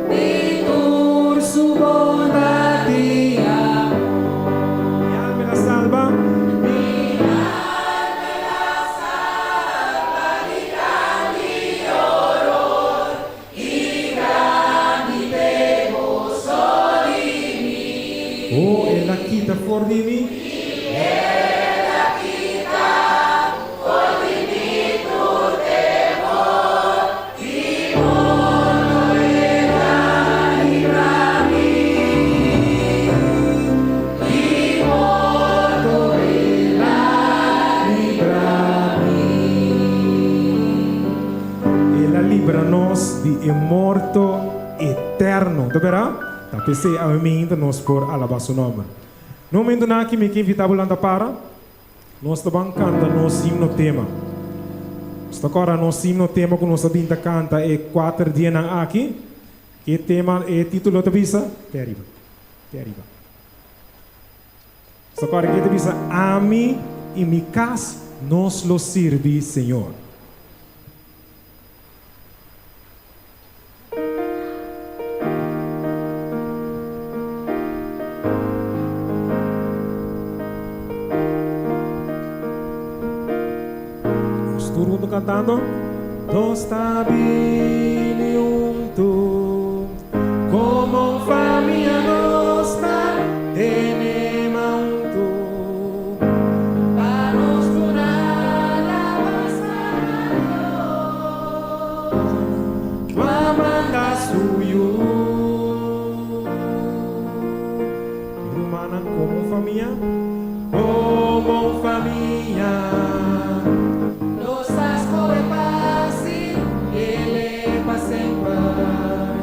Di tur su bondat i amor. Mi alma el a salba. Mi alma el a salba di grandi horor i grandi t'e goso di mi. Oh, el a kita for di mi. El a kita for di mi tur temor. Di morto el a libra mi. Di morto el a libra mi. El a libra nos di e morto eterno. Ta bèrdat? Ta p'esei awe mainta nos por alabá su nòmber. Na momentunan aki mi ke invitá bo lanta para. Nos ta ban kanta nos himno tema. Nos ta kòrda nos himno tema ku nos a bin ta kanta e kuater dianan aki. E tema, e título ta bisa, Te ariba, te ariba. Nos ta kòrda ke ta bisa, Ami i mi kas nos lo sirbi Señor. cantando. Nos ta bini hunto, como un famia nos ta tene man hunto. Pa nos duna alabansa na Dios. Cu a manda su Yiu. Rumannan como un famia, como un famia. Nos ta scohe pa sirbi'E pa semper.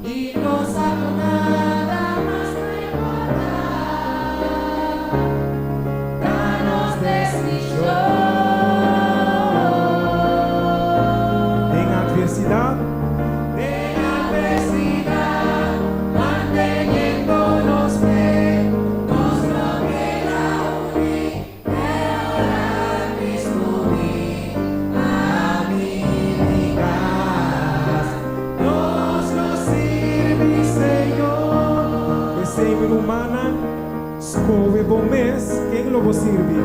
Y nos sa cu nada mas ta importa. Ta nos decision. Den adversidad, Den adversidad, manteniendo nos fe, nos lo keda uni, ora Cristo bin, ami y mi cas. Nos lo sirbi Señor. P'esey, rumannan, scohe bo mes, ken lo bo sirbi?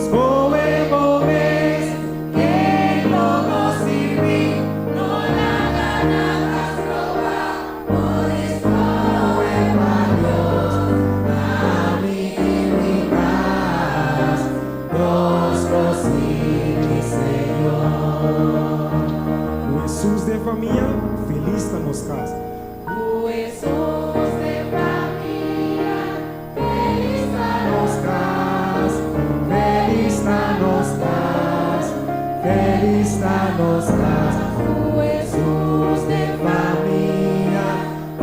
Scohe bo mes, ken lo bo sirbi, no laga nada stroba, bo scohe pa Dios, ami y mi cas, nos lo sirbi Señor. Cu Jesus den famia, feliz ta nos cas. Cu Jesus den famia, feliz ta nos cas, feliz ta nos cas, Feliz ta nos cas. Cu Jesus den famia,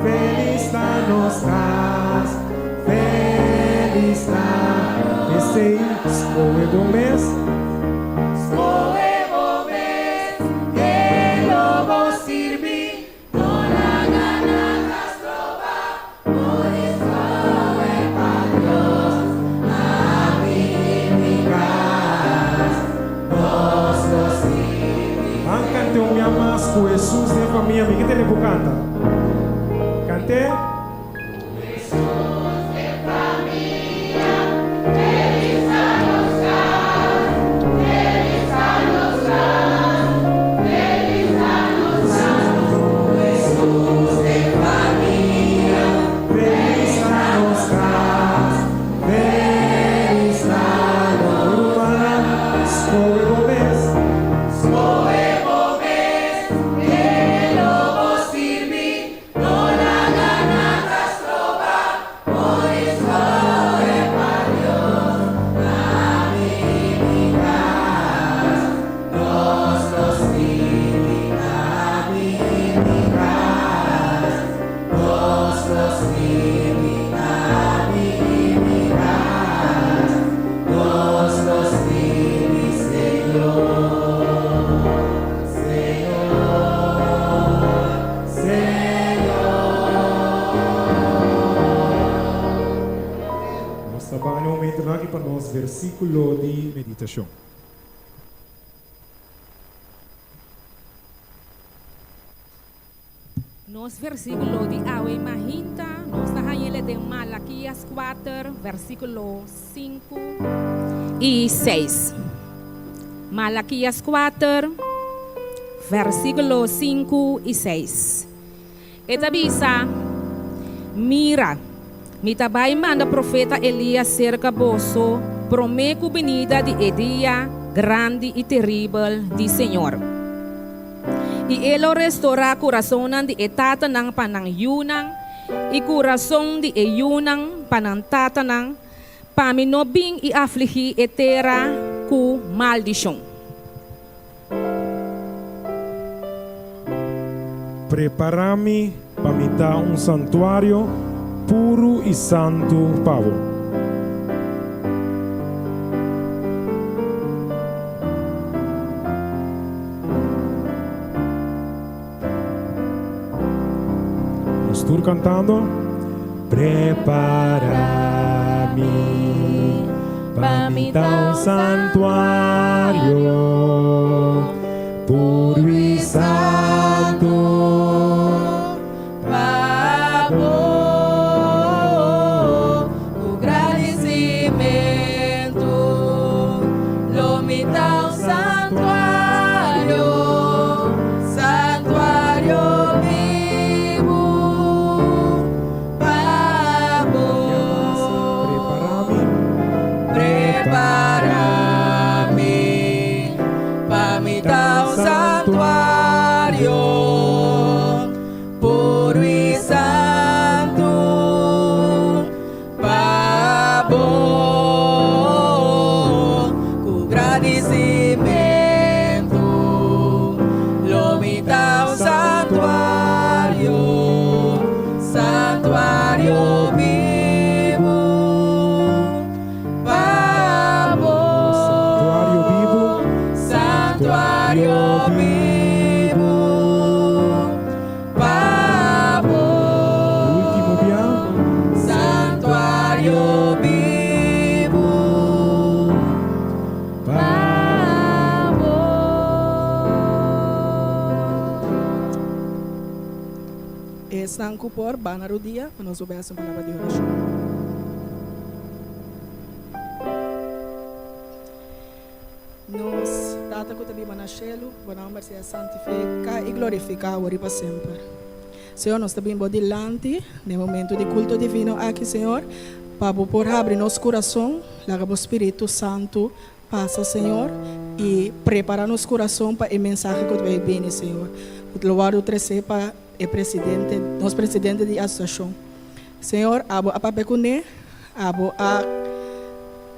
feliz ta nos cas, feliz ta. P'esey, scohe bo mes. Scohe bo mes, ken lo bo sirbi, no laga nada stroba, bo scohe pa Dios, ami y mi cas, nos lo sirbi. Ban canta un biaha mas cu Jesus den famia, mi kier tende bo canta. Cant'e. Jesus den famia, feliz ta nos cas, feliz ta nos cas, feliz ta nos cas. Jesus den famia, Feliz ta nos cas, feliz ta nos Rumannan, scohe bo mes. Scohe bo mes, ken lo bo sirbi, no laga nada stroba, bo scohe pa Dios, ami y mi cas, nos lo sirbi, ami y mi cas, nos lo sirbi, ami y mi cas, nos lo sirbi, Señor, Señor, Señor. Nos ta bay un momento aki pa nos versiculo di meditacion. Nos versiculo di awe mainta, nos ta hañ'e den Malakias 4, versiculo 5 y 6. Malakias 4, versiculo 5 y 6. E ta bisa, mira, mi ta bay manda profeta Elias cerca boso, prome cu binida di e dia grandi y teribel di Señor. Y e lo restaura curason di e tatanan pa nan yiunan, y curason di e yiunan pa nan tatanan, pa mi no bin y afligi e tera cu maldicion. Prepara mi pa mi ta un santuario puro y santo pa bo. Nos tur cantando. Prepara mi pa mi ta un santuario puro y santo Pa bo, cu gradicimento, lo mi ta un santuario. Esnan ku por, ba na rudia pa nos por hasi un palabra di orashon. Nos Tata ku ta biba na shelu, bo nòmber sea santifiká i glorifiká awor i pa semper. Señor, nos ta bin bo dilanti den momento di kulto divino aki, Señor, pa bo por habri nos kurason, laga bo Spiritu Santu pasa, Señor, i prepara nos kurason pa e mensahe ku ta bai bini, Señor, ku lo wòrdu tresé pa e presidente, nos presidente di asosiashon. Señor, abo a papia kuné, abo a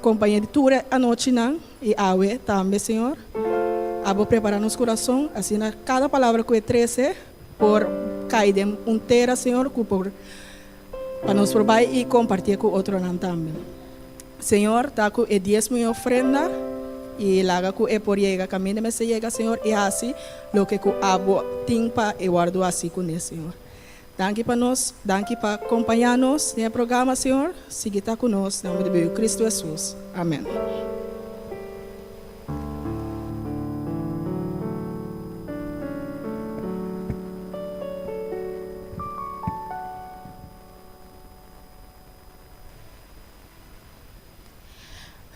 kompañ'é di tur e anochinan i awe tambe, Señor. Abo prepara nos kurason, asina kada palabra ku e trese, por kai den un tera, Señor, ku por pa nos por bai i kompartié ku otronan tambe. Señor, ta ku e diesmo i ofrenda i laga ku e por yega kaminda mester yega, Señor, i hasi loke ku abo tin pa e wòrdu hasi kuné, Señor. Danki pa nos, danki pa kompañá nos den e programa, Señor. Sigui ta ku nos, den nomber di bo Yu Kristu Hesus. Amèn.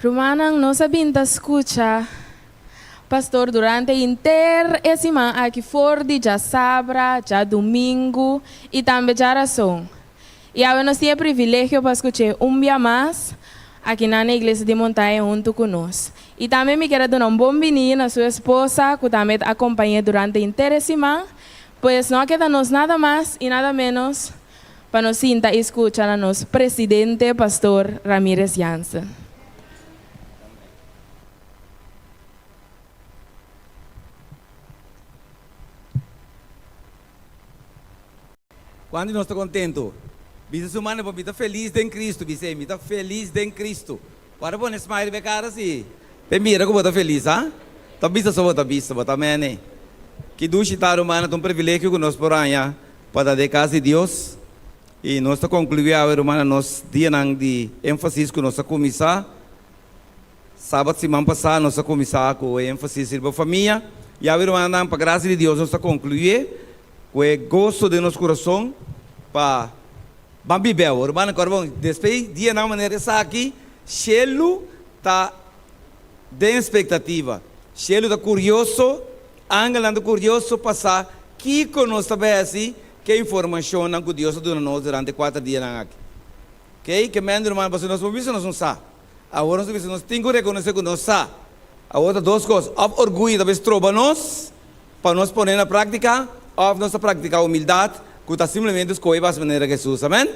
Rumannan, nos a bin ta skucha pastor durante henter e siman aki for di djasabra, djadumingu i tambe djarason. I awe nos tin e privilegio pa skuch'é un bia mas akinan na Iglesia di Montaña huntu ku nos. I tambe mi kier a duna un bon biní na su esposa ku tambe ta akompañ'é durante henter e siman. Pues no a keda nos nada mas i nada ménos pa nos sinta i skucha na nos presidente Pastor Ramirez Jansen. Kuantu di nos ta kontentu? Bisa su manda bo, Mi ta felis den Kristu. Bis'é, Mi ta felis den Kristu. Wak ta pone smile riba e kara si p'e mira ku bo ta felis, ha? Ta bisa so bo ta bisa, bo ta mene. Ki dushi ta, rumannan, ta un privilegio ku nos por haña pa ta den kas di Dios. I nos ta konkluí awe, rumannan, nos dianan di énfasis ku nos a kuminsá. Sabat siman pasá nos a kuminsá ku e énfasis riba famia. I awe, rumannan, pa grasia di Dios nos ta konkluí. Ku e goso den nos kurason pa ban bib'é awor. Rumannan kòrda bon, despues di dianan manera esaki, shelu ta den espektativa. Shelu ta kurioso, angelnan ta kurioso pa sa kiko nos ta bai hasi ku e informashonnan ku Dios a duna nos durante e kuater dianan aki. Kei? Ke mende, rumannan, pasobra nos por bisa nos no sa. Awor nos ta bisa nos tin ku rekonosé ku nos sa. Awor ta dos kos, òf orguyo ta bai stroba nos, Pa nos pone na práktika òf nos ta praktiká humildat ku ta simplemente skohe pa hasi manera Hesus. Amèn?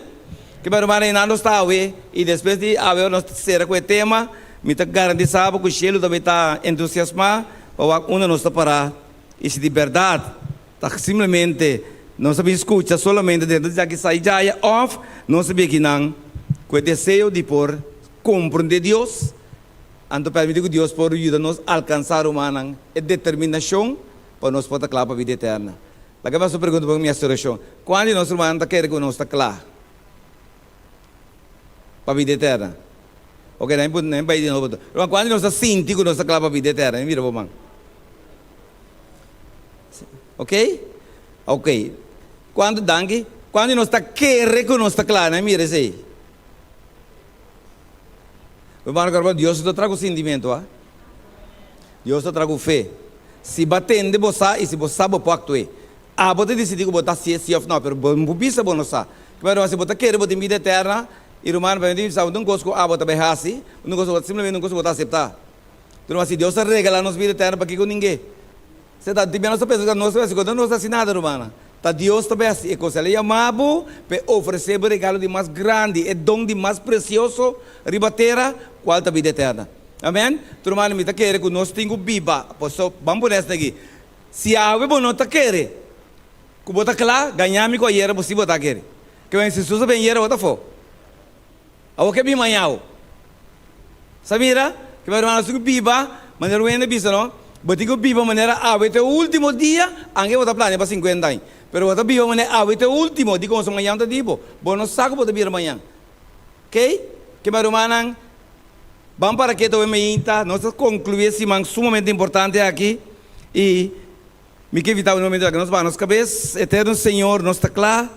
Ke mi ruman Reinaldo sta awe i despues di awe ora nos ta sera ku e tema, mi ta garantisá bo ku shelu ta bai ta entusiasmá pa wak unda nos ta pará i si di bèrdat ta simplemente nos ta bin skucha solamente dentro di esaki sa i djaya òf nos ta bin akinan ku e deseo di por komprondé Dios. Anto permiti ku Dios por yuda nos alkansá, rumannan, e determinashon pa nos por ta kla pa bida eterna. Laga mi hasi un pregunta pa mi hasi orashon. Kuantu di nos rumannan ta kere ku nos ta kla pa bida eterna? Oke, nan mi bai di nobo. Ruman, kuantu di nos ta sinti ku nos ta kla pa bida eterna? Mi mira bo man. Oke? Oke. Kuantu, danki. Kuantu di nos ta kere ku nos ta kla? Nan mi mira esei. Hermano Carbon, Dios no ta traha ku sintimentu, ha. Dios ta traha ku fe. Si bo a tende, bo sa, i si bo sa, bo por aktu'é. Abo ta disidí ku bo ta hasié sí òf nò, pero bo no por bisa bo no sa. Kibera, si bo ta kere bo tin bida eterna, i ruman, bo tin bisa, un kos ku abo ta bai hasi, un kos ku bo ta simplemente un kos ku bo ta aseptá. Pero si Dios ta regalá nos bida eterna, pakiko ning'é? Se ta, tin bia nos ta pensa ku ta nos ta bai hasi, ku nos ta hasi nada, rumannan. Ta Dios ta bai hasi e kos. El a yama bo pa e ofresé bo e regalo di mas grandi, e don di mas presioso riba tera, kual ta bida eterna. Amen? Tur rumannan, mi ta kere ku nos tin ku biba. Paso, ban pone esaki aki. Si awe bo no ta kere ku bo ta kla, gaña mi ku ayera bo si bo ta kere. Ke men si Hesus a bin ayera bo ta afó. Awor ke bin mañao. Sa mira? Ke mi hermano, nos tin ku biba manera un hende bisa no, bo tin ku biba manera awe ta e ultimo dia, anke bo ta plania pa sinkuenta aña, pero bo ta biba manera awe ta e ultimo, dikon so mañan ta di bo, bo no sa ku bo ta bira mañan. Key? Ke mi rumannan, ban para ke ta oe meinta, nos ta konkluí e siman sumamente importante aki, i mi ke invitá bo na e momento aki nos baha nos kabes, Eterno Señor, nos ta kla.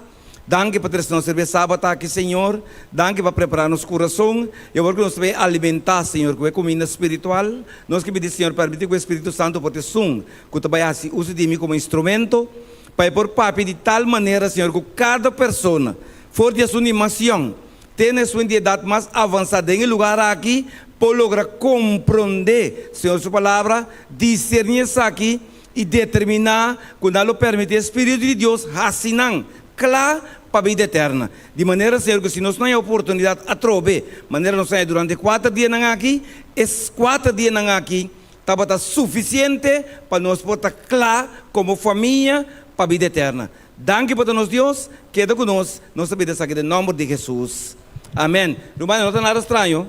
Danki pa trese nos riba e Sabat aki, Señor. Danki pa prepará nos kurason. I awor ku nos ta bai alimentá, Señor, ku e kuminda spiritual, nos ke pidi, Señor, permití ku e Spiritu Santu por ta esun ku ta bai hasi uso di mi komo instrumento, pa e por papia di tal manera, Señor, ku kada persona, for di esun di mas yòn te na esun di edat mas avansá den e lugar aki, por logra komprondé Señor su Palabra, diserní esaki, i determiná ku nan lo permití e Spiritu di Dios hasi nan kla pa bida eterna. Di manera, Señor, ku si nos no haña oportunidat atrobe, manera nos haña durante e kuater dianan aki, e kuater dianan aki tabata sufisiente pa nos por ta kla komo famia pa bida eterna. Danki pa ta nos Dios, keda ku nos, nos ta bida esaki den nòmber di Hesus. Amèn. Rumannan, no ta nada straño.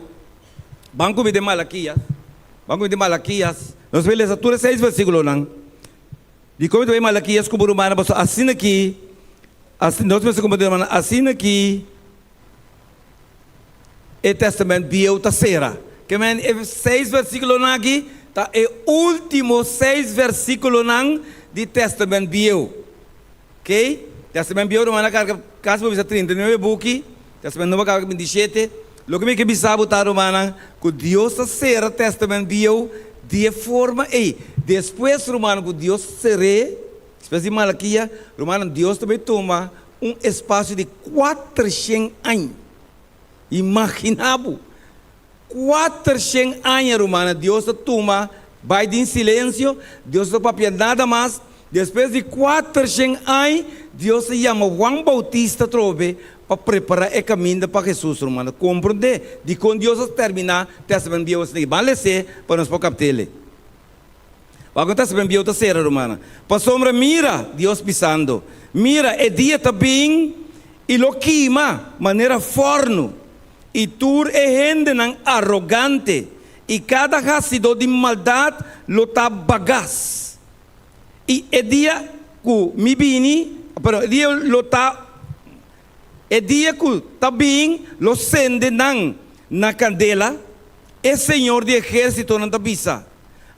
Ban ku mi den Malakias. Ban ku mi den Malakias. Nos bai lesa tur e seis versíkulonan. Dikon mi ta bai Malakias ku bo rumannan? Pasobra asina ki, nos mester komprendé rumannan, asina ki e Tèstamènt Bieu ta sera. Ke men e seis versíkulonan aki ta e último seis versíkulonan di Tèstamènt Bieu. Oké? Tèstamènt Bieu rumannan a karga kasi bo bisa 39 buki, Tèstamènt Nobo a karga 27. Loke mi ke bisa bo ta rumannan, ku Dios ta sera Tèstamènt Bieu di e forma ei. Despues rumannan ku Dios ser'é, despues di Malakia, rumannan Dios ta bai tuma un espasio di kuatershen aña. Imaginá bo! Kuatershen aña, rumannan, Dios ta tuma bai den silensio, Dios no ta papia nada mas. Despues di kuatershen añ, Dios ta yama Juan Bautista atrobe pa prepará e kaminda pa Hesus, rumannan. Komprondé dikon Dios a terminá Tèstamènt Bieu asina aki. Ban les'é pa nos por kapt'el. Wak un Tèstamènt Bieu ta sera, rumannan. Pasobra mira, Dios bisando, mira, e dia ta bin i lo kima manera fòrnu. I tur e hendenan arogante i kada hasidó di maldat lo ta bagas. I e dia ku mi bini, perdon, e dia lo ta, e dia ku ta bin lo sende nan na kandela, e Señor di ehérsitonan ta bisa,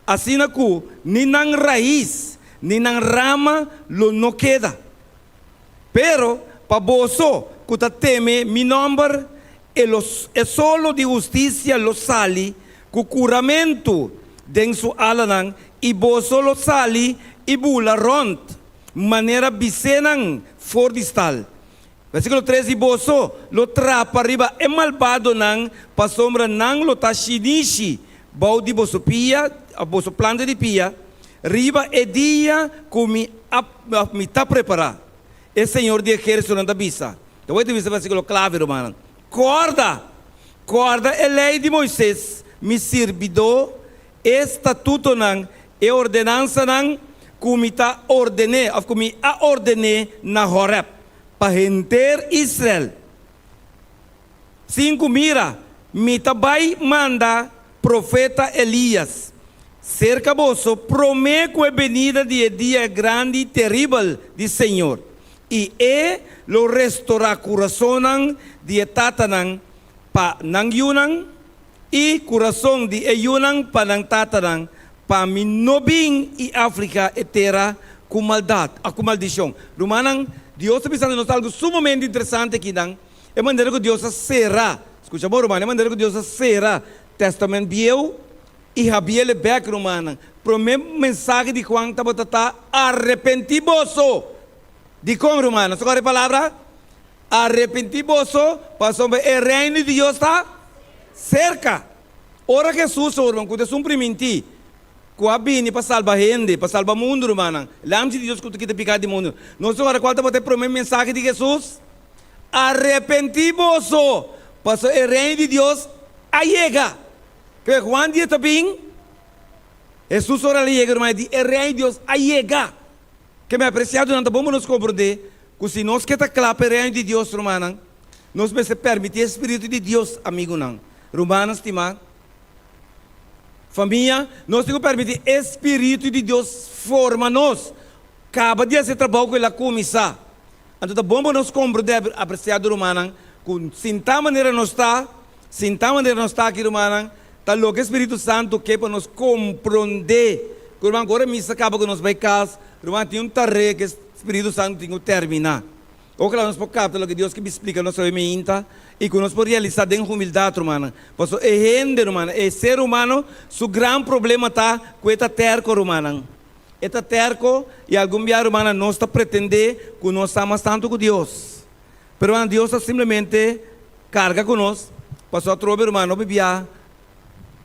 asina ku ni nan rais ni nan rama lo no keda. Pero pa boso ku ta teme mi nòmber, e lo e solo di hustisia lo sali ku kuramentu den su alanan, i boso lo sali i bula rònt manera bisénan for di stal. Versíkulo tres, I boso lo trapa riba e malbadonan, pasobra nan lo ta shinishi bou di boso pia, boso planta di pia, Riba e dia ku mi a mi ta prepará, e Señor di ehérsitonan ta bisa. Ta wak ta bisa versíkulo klave, rumannan. Kòrda! Kòrda e lei di Moises, mi sirbidó, e statutonan, e ordenansanan ku mi ta ordené òf ku mi a ordené na Horèb pa henter Israel. Sinku mira, mi ta bai manda profeta Elías serka boso promé ku e benida di e dia grandi i teribel di Señor, i e lo restorá kurasonnan di e tatanan pa nan yunan, i kurason di e yunan pa nan tatanan, pa mi no bin i afriká e tera ku maldat, ku maldishon. Rumannan, Dios ta bisando nos algu sumamente interesante akinan. E manera ku Dios a sera, skucha bon ruman, e manera ku Dios a sera Tèstamènt Bieu i habiel e bèk rumannan. Promé mensahe di Juan tabata ta, Arepentí boso! Dikon rumannan? Nos ta kòrda e palabra? Arepentí boso, pasobra e Reino di Dios ta serka. Ora Hesus, ruman, ku ta esun primintí ku a bini pa salba hende, pa salba mundu, rumannan, Lamchi di Dios ku ta kita piká di mundu. Nos ta kòrda kual tabata e promé mensahe di Hesus? Arepentí boso, pasobra e Reino di Dios a yega. Ke Juan di e ta bin, Hesus ora el a yega ruman e di, e Reino di Dios a yega. Ke mi apresiadonan ta bon pa nos komprondé ku si nos ke ta kla pa e Reino di Dios rumannan, nos mester permití e Spiritu di Dios, amigunan, rumannan stimá, famia, nos tin ku permití e Spiritu di Dios forma nos, kaba di hasi e trabou ku el a kuminsá. Anto ta bon pa nos komprendé, apresiado rumannan, ku sin ta manera nos ta, sin ta manera nos ta aki, rumannan, ta loke Spiritu Santu ke pa nos komprendé. Ku ruman, ku ora misa kaba ku nos bai kas, ruman, tin un tarea ku e Spiritu Santu tin ku terminá. Ojalá nos por kapta loke Dios ke splika nos awe meinta i ku nos por realisá den humildat, rumannan. Pasobra e hende, rumannan, e ser humano su gran problema ta ku e ta tèrko, rumannan. E ta tèrko i algun bia, rumannan, nos ta pretendé ku nos sa mas tantu ku Dios. Pero, rumannan, Dios ta simplemente karga ku nos, pasobra atrobe, rumannan, no bibia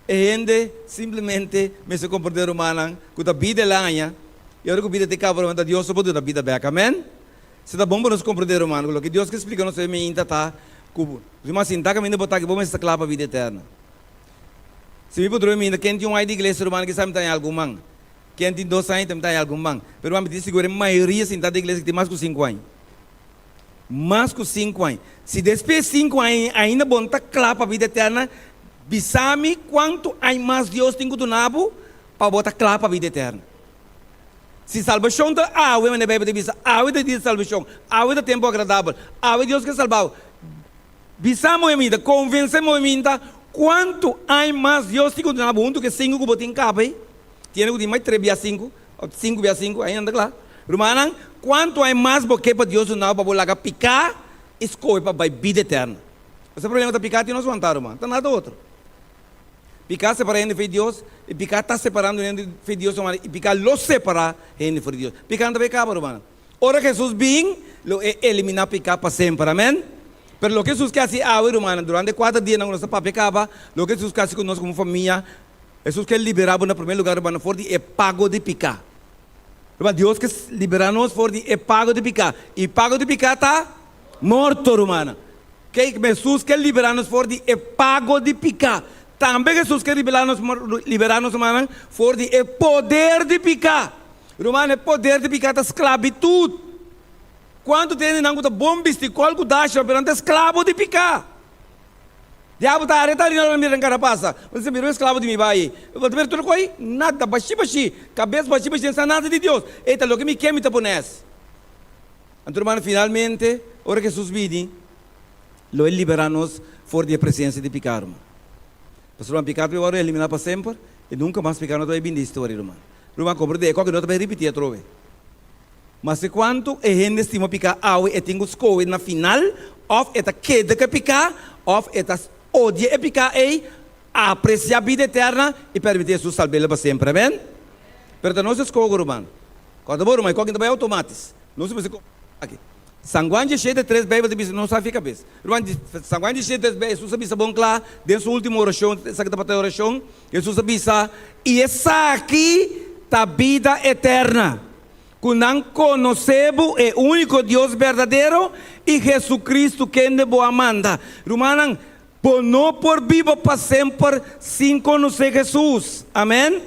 e hende simplemente mester komprendé, rumannan, ku ta bida el a haña i ora ku bida ta kaba, rumannan, ta Dios so por duna bida bèk. Amèn. Si ta bon pa nos komprendé, ruman, ku loke Dios ke splika nos hoy mainta ta ku si bo a sinta kaminda bo ta aki, bo mester ta kla pa bida eterno. Si mi por drumi mainta, ken tin un ai di iglesia, ruman, kisas mi ta haña algun man. Ken tin dos aña, mi ta haña algun man. Pero, ruman, mi tin sigur e mayoria sintá den iglesia ki tin mas ku sinku aña. Mas ku sinku aña. Si despues di sinku aña ainda bo no ta kla pa bida eterna, bisa mi kuantu aña mas Dios tin ku duna bo pa bo ta kla pa bida eterna. Si salbashon ta awe, manera Beibel ta bisa, awe ta dia di salbashon, awe ta tempu agradabel, awe Dios ke salba bo. Bisa moe minta, konvensé moe minta kuantu aña mas Dios tin ku duna bo huntu ku e sinku ku bo tin kaba ei. Tiene ku tin mai tres bia sinku, òf sinku bia sinku, ainda no ta kla. Rumannan, kuantu aña mas bo ke pa Dios duna bo pa bo laga piká i skohe pa bai bida eterno? Esei problema ta piká tin nos wantá, ruman, ta nada otro. Piká separa hende for di Dios, i piká ta separando hende for di Dios, rumannan, i piká lo separá hende for di Dios. Piká no ta bai kaba, rumannan. Ora Hesus bin, lo e eliminá piká pa semper. Amèn? Pero loke Hesus ke hasi awe, rumannan, durante e kuater dianan ku nos ta papia kaba, loke Hesus ke hasi ku nos komo famia, Hesus ke liberá bo na promé lugá, rumannan, for di e pago di piká. Ruman, Dios ke liberá nos for di e pago di piká. I pago di piká ta morto, rumannan. Ke Hesus ke liberá nos for di e pago di piká. Tambe Hesus ke liberá nos, liberá nos rumannan for di e poder di piká. Ruman, e poder di piká ta sklabitut. Kuantu ta hendenan ku ta bon bisti kòl ku dasha, pero nan ta esklabo di piká. Diabel ta areta ari nan mira nan kara pasa. Bo ta mira un esklabo di mi bai. Bo ta mira tur koi? Nada, bashi bashi, kabes bashi bashi, nan sa nada di Dios. Ei ta loke mi ke mi ta pone es. Anto rumannan, finalmente, ora Hesus bini, lo e liberá nos for di e presensia di piká, ruman. Pasobra ruman, piká ta wòrdu eliminá pa semper, i nunka mas piká no ta bai bini den historia, ruman. Ruman, komprendé e kòke no ta bai ripití atrobe. Maske kuantu e hende stima piká awe, e tin ku skohe na final, òf e ta keda ku e piká, òf e ta odia e piká ei, apresiá bida eterna i permití Hesus salb'el pa semper. Amèn? Pero ta nos eskoho, ruman. Kòrda bo, ruman, e kòke no ta bai outomátis. Nos mester komprendé esaki. San Juan diesshete tres Beibel ta bisa nos hafi kabes. Ruman, San Juan diesshete tres Beibel, Hesus a bisa bon kla den su ultimo orashon, esaki tabata e orashon, Hesus a bisa, I esaki ta bida eterna, ku nan konosé bo, e úniko Dios berdadero, i Hesukristu kende bo a manda. Rumannan, bo no por biba pa semper sin konosé Hesus. Amèn?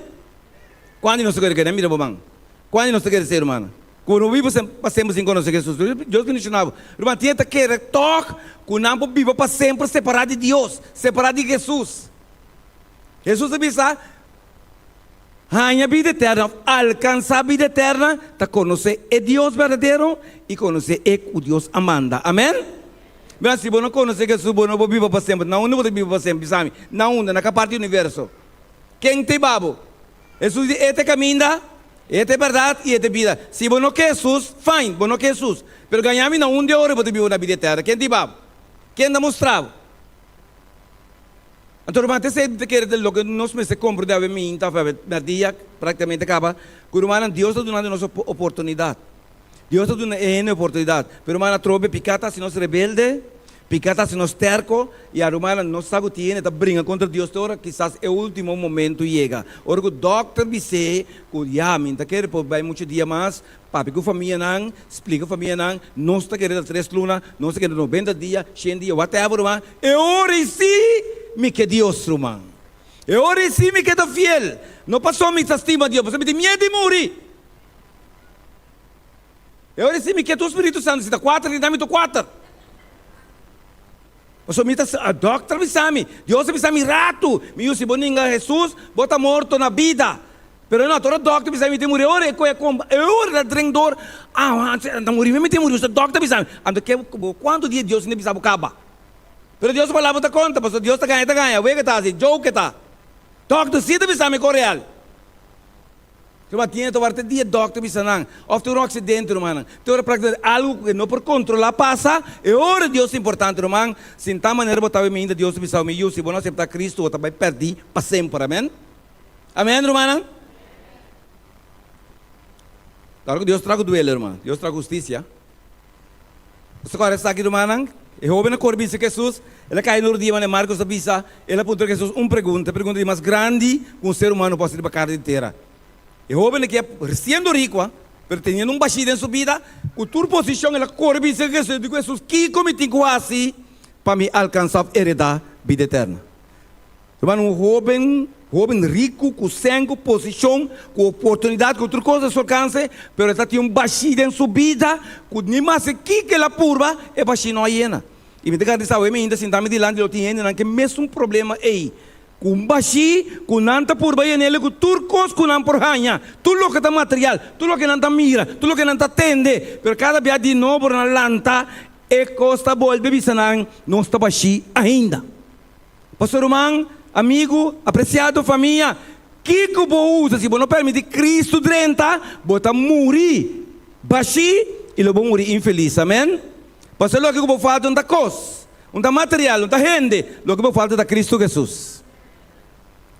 Kuantu di nos ta kere kere? Mira bo man. Kuantu di nos ta kere ser, rumannan? Ku no biba pa semper sin konosé Hesus. Dios bendishoná bo. Ruman, tin e ta kere tòg ku nan por biba pa semper separá di Dios, separá di Hesus. Hesus a bisa, Haña bida eterna òf alkansá bida eterna ta konosé e Dios berdadero i konosé e ku Dios a manda. Amèn? Mira, si bo no konosé Hesus, bo no por biba pa semper. Na unda bo ta biba pa semper? Bisa mi, na unda? Na ka parti di universo? Ken ta hiba bo? Hesus di, E ta e kaminda, E ta e bèrdat i E ta e bida. Si bo no ke Hesus, fine, bo no ke Hesus. Pero gaña mi na un di ora bo ta biba na bida eterna. Ken ta hiba bo? Ken ta mustra bo? Anto ruman, ta esei ta kere ta loke nos mester komprendé awe minta òf awe mèrdia, praktikamente kaba, ku rumannan, Dios ta dunando nos oportunidat. Dios ta duna e hende oportunidat. Pero rumannan, atrobe piká ta hasi nos rebelde, piká ta hasi nos tèrko, i a rumannan, nos sa ku tin hende ta bringa kontra Dios te ora kisas e último momentu yega. Ora ku dòkter bis'é ku ya, mi no ta kere por bai muchu dia mas, papia ku famianan, splika famianan, nos ta kere ta tres luna, nos ta kere 90 dia, shen dia, whatever ruman, e ora ei sí mi ke Dios ruman. E ora ei sí mi ke ta fiel. No pasobra mi ta stima Dios, pasobra mi tin miedu di muri. E ora si mi ke tur Spiritu Santu, si ta kuater di nan mi tur kuater. Pasobra mi ta a dòkter a bisa mi, Dios a bisa mi ratu, mi yu si bo ninga Hesus, bo ta morto na bida. Pero no, ora dòkter bisa mi mi tin muri, e ora e kohe komba, e ora ta dren dor, ah, ta muri mi tin muri, so dòkter bisa mi. Anto ke bo kuantu dia Dios tin bisa bo kaba? Pero Dios su palabra ta konta, pasobra Dios ta gaña, ta gaña, wega ta hasi, joke ta. Dòkter si ta bisa mi kon real. Ruman tin ta warda dia dòkter bisa nan òf tin un aksidente rumannan. Te ora praktikamente algu ku e no por kontrolá pasa, e ora Dios ta importante ruman. Sin tal manera bo ta bai minda Dios ta bisa bo, mi yu, si bo no aseptá Kristu bo ta bai pèrdí pa semper. Amèn. Amèn rumannan. Klaro ku Dios traha ku duele ruman. Dios traha ku hustisia. Nos ta kòrda esaki, rumannan. E hóben a kore bisa ku Hesus. El a kai na rodia, manera Markos ta bisa. El a puntra Hesus un pregunta, e pregunta di mas grandi ku un ser humano por hasi riba kara di tera. E hóben aki a siendo riku, pero teniendo un bashí den su bida, ku tur posishon el a kore bisa ku Hesus. El di ku Hesus, Kiko mi tin ku hasi pa mi alkansá òf heredá bida eterno? Ruman, un hóben, hóben riku, ku sèn, ku posishon, ku oportunidat, ku tur kos a su alkanse, pero e ta tin un bashí den su bida ku ni maske kiko el a purba, e bashí no a yena. I mi ta garantisa awe mi ainda sintá mi dilanti lo tin hendenan ku e mesun problema ei, ku un bashí ku nan ta purba yen'el ku tur kos ku nan por haña, tur loke ta material, tur loke nan ta mira, tur loke nan ta tende, pero kada bia di nobo nan lanta, e kos ta bolbe bisa nan, Nos ta bashí ainda. Pasobra ruman, amigu, apresiado famia, kiko bo usa si bo no permiti Kristu drenta? Bo ta muri bashí i lo bo muri infelis. Amen. Pasobra loke ku bo falta no ta kos, no ta material, no ta hende, loke bo falta ta Kristu Hesus.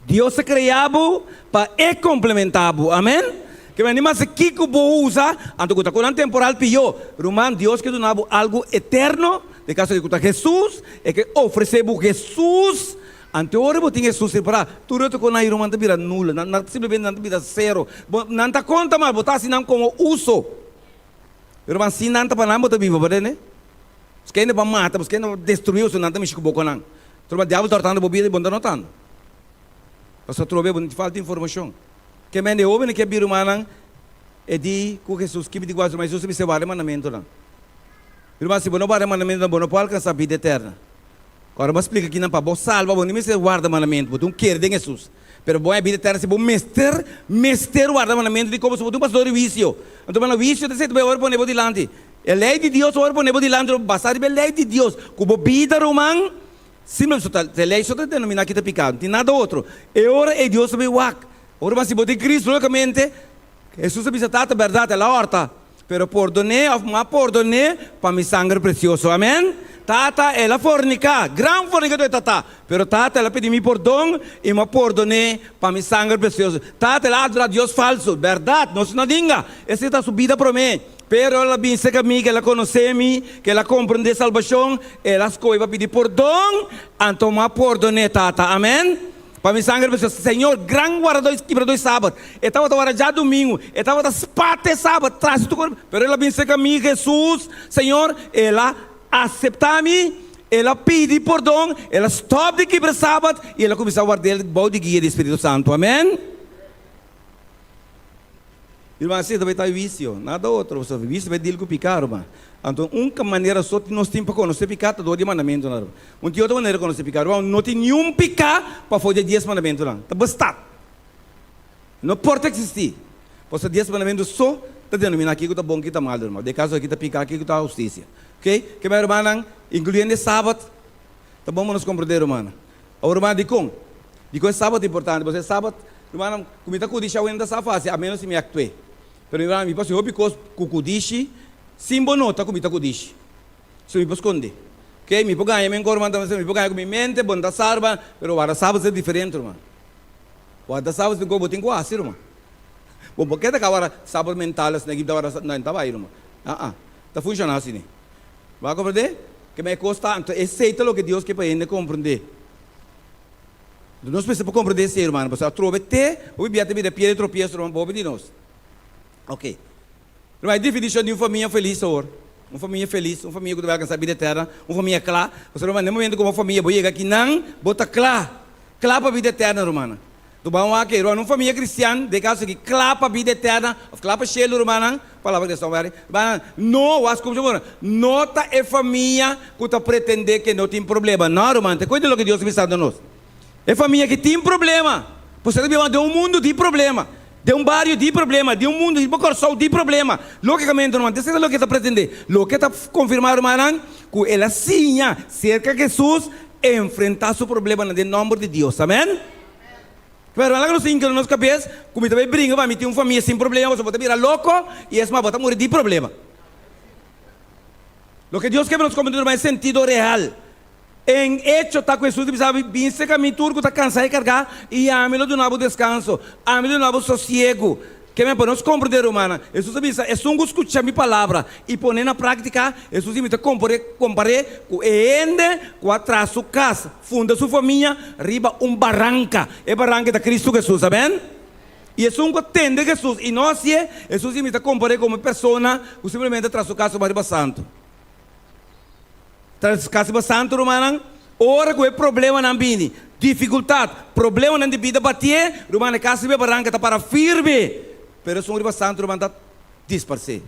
Dios a krea bo pa E komplementá bo. Amen. Ke men di mas kiko bo usa, anto ku ta ku nan temporal pió. Ruman, Dios ke duna bo algu eterno, den kaso aki ku ta Hesus, E ke ofresé bo Hesus. Anto ora bo tin Hesus separá, tur otro kos nan ei ruman ta bira nulo, nan nan simplemente nan ta bira sero. Bo nan ta konta mas, bo ta hasi nan komo uso. Ruman, si nan ta pa nan bo ta biba, bo tende? Buska hende pa mata, buska hende pa destruí, pasobra nan ta mishi ku bo ku nan. Troba diabel ta hortando bo bida i bo no ta notando. Pasobra atrobe bo no tin falta informashon. Ke mende e hobennan ke bira rumannan e di ku Hesus kibi di guarda su Hesus a bisa warda e mandamentunan. Ruman si bo no warda e mandamentunan bo no por alkansa bida eterna. Ora bo a splika kinan pa bo salba bo no mester warda mandamentu bo tin un kere den Hesus. Pero bo haña bida eterna si bo mester mester warda mandamentu di komo si bo tin un pastor di wisio. Anto bo na wisio ta seta bo e ora pone bo dilanti. E lei di Dios ora pone bo dilanti lo basa riba e lei di Dios ku bo bida ruman simplemente so ta e lei so ta denomina kita pika no tin nada otro e ora ei Dios ta bin wak ora ruman si bo tin Cristo logicamente Jesus a bisa tata berdad el a horta pero pordone of mi a pordone pa mi sangre precioso amen tata el a fornica gran fornicador e tata pero tata el a pidi mi pordon y mi a pordone pa mi sangre precioso tata el a adora Dios falso berdad nos no dinga esei ta su bida prome. Pero el a bin serka mi, ku el a konosé mi, ku el a komprendé salbashon, el a skohe pa pidi pordon, anto mi a pordon'é, Tata. Amèn. Pa mi sanger bisa, Señor, gran wardadó i kibradó di sabat, e tabata warda djadumingu, e tabata spata e sabat, trase tur kos, pero el a bin serka mi, Hesus, Señor, el a aseptá mi, el a pidi pordon, el a stòp di kibra sabat, i el a kuminsá ward'é bou di guia di Spiritu Santu. Amèn. Irma, si ta bai ta wisio, nada otro, pasobra wisio bai deal ku piká, ruman. Anto un manera so nos tin pa konosé piká ta dor di e mandamentunan, ruman. Un tin otro manera di konosé piká, ruman, no tin niun piká pafó di e dies mandamentunan. Ta basta. No por ta eksistí. Pasobra dies mandamentu so ta denominá kiko ta bon, kiko ta malu, ruman. Den e kaso aki ta piká, kiko ta hustisia. Oke? Ke rumannan, inkluyendo e sabat, ta bon pa nos komprendé, rumannan. Awor ruman, dikon? Dikon e sabat ta importante? Pasobra e sabat, rumannan, ku mi ta kudisha awe no ta sa fásil, a ménos si mi aktu'é. Pero mi ruman, mi por hasi hopi kos ku kudishi sin bo nota ku mi ta kudishi. So mi por skondé. Oke, mi por gaña mi ankor, ruman, mi por gaña ku mi mente, bo no ta sa, ruman, pero warda sabat ta diferente, ruman. Warda sabat ta un kos bo tin ku hasi, ruman. Bo por keda ka warda sabat mental asina aki, mi ta warda sabat, no, no ta bai, ruman. Aa, ta funshoná asina. Bo a komprendé? Ke men e kos ta, anto esei ta loke Dios ke pa hende komprendé. Anto nos mester por komprendé esei, rumannan, pasobra atrobe te hopi bia ta bira piedra di tropieso, ruman, pa hopi di nos. Oke. Ruman, e definishon di un famia felis awor. Un famia felis, un famia ku ta bai alkansá bida eterna, un famia kla. Pasobra, ruman, den momento ku bo famia bo yega akinan, bo ta kla. Kla pa bida eterna, rumannan. Tu ban wak e, ruman, un famia kristian, den kaso aki, kla pa bida eterna, òf kla pa shelu, rumannan, palabra kristian wèri, rumannan, no, wak skucha bon, no ta e famia ku ta pretendé ke no tin problema, no, ruman, te kuenta loke Dios ta bisando nos. E famia ki tin problema, pasobra ta biba den un mundu di problema, den un bario di problema, den un mundu, riba Kòrsou di problema, lógikamente, ruman, esei ta loke e ta pretendé. Loke ta konfirmá, rumannan, ku el a siña serka Hesus enfrentá su problemanan den nòmber di Dios. Amèn. Pero laga nos hinka na nos kabes ku mi ta bai bringa pa mi tin un famia sin problema pasobra bo ta bira loko i esma bo ta muri di problema. Loke Dios ke pa nos komprende ruman e sentido real. En echo ta ku Hesus a bisa, Bin serka mi tur ku ta kansá i kargá, i ami lo duna bo deskanso, ami lo duna bo sosiegu. Ke men pa nos komprendé, rumannan? Hesus a bisa, Esun ku skucha mi palabra i pon'é na práktika, Hesus di mi ta kompar'é ku e hende ku a traha su kas, funda su famia riba un baranka. E baranka ta Kristu Hesus. Amèn? I esun ku a tende Hesus i no hasié, Hesus di mi ta kompar'é komo e persona ku simplemente a traha su kas riba santu. Ta kasi bo santu, rumannan? Ora ku e problemanan bini, difikultat, problemanan di bida batié, ruman, e kas riba e baranka ta para firme, pero esun riba santu, ruman, ta disparsé.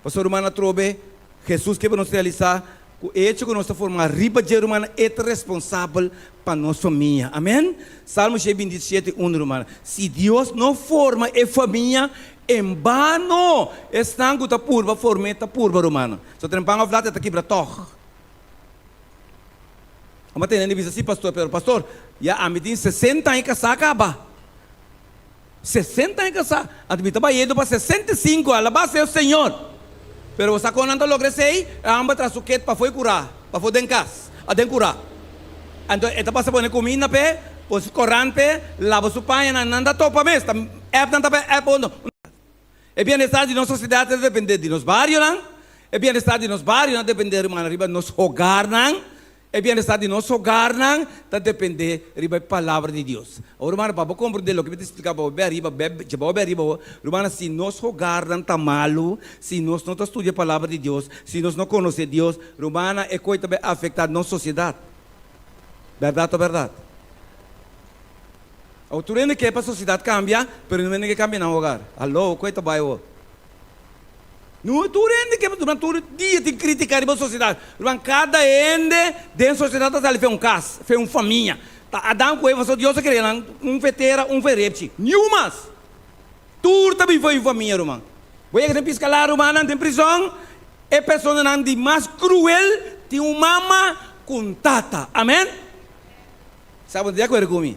Pasobra, ruman, atrobe Hesus ke pa nos realisá ku e echo ku nos ta formá riba dje, rumannan, e ta responsabel pa nos famia. Amèn? Salmo 127, un, rumannan. Si Dios no forma e famia, en bano esnan ku ta purba form'é ta purba, rumannan. So trempan of lat e ta kibra tog. Amo tende di bisa si pastor, pero pastor, ya ami tin 60 aña kasá kaba. 60 aña kasá, anto mi ta bayendo pa 65, alabá sea Señor. Pero bo sa kon nan ta logra esei? E hòmber tra su ket pafó e kurá, pafó den kas, aden kurá. Anto e ta pasa pone kuminda p'e, pone su korant p'e, laba su pañanan, nan ta topa mes, ta èp nan ta bai èp hondo. E bienestar di nos sosiedat ta depende di nos barionan, e bienestar di nos barionan ta depende rumannan riba nos hogarnan, e bienestar di nos hogarnan ta depende riba e palabra di Dios. Awor rumannan pa bo komprende loke mi ta splika pa bo be ariba, be dje bo be ariba awor, rumannan si nos hogarnan ta malu, si nos no ta studia e palabra di Dios, si nos no konosé Dios, rumannan e koi ta bai afektá nos sosiedat. Bèrdat o bèrdat? Awor tur hende ke pa sosiedat kambia, pero no hende ke kambia nan hogar. Hallo, koe ta bai awor? No tur hende ke, durante tur dia tin kritika riba sosiedat. Ruman, kada hende den sosiedat ta sali fe un kas, fe un famia. Ta Adam ku Eva so Dios a krea nan, un fe tera, un fe repchi. Niun mas! Tur ta biba fe un famia, ruman. Bo yega den piskala, rumannan, den prizòn, e personanan di mas kruel tin un mama ku un tata. Amen? Sa bo ta di akuerdo ku mi?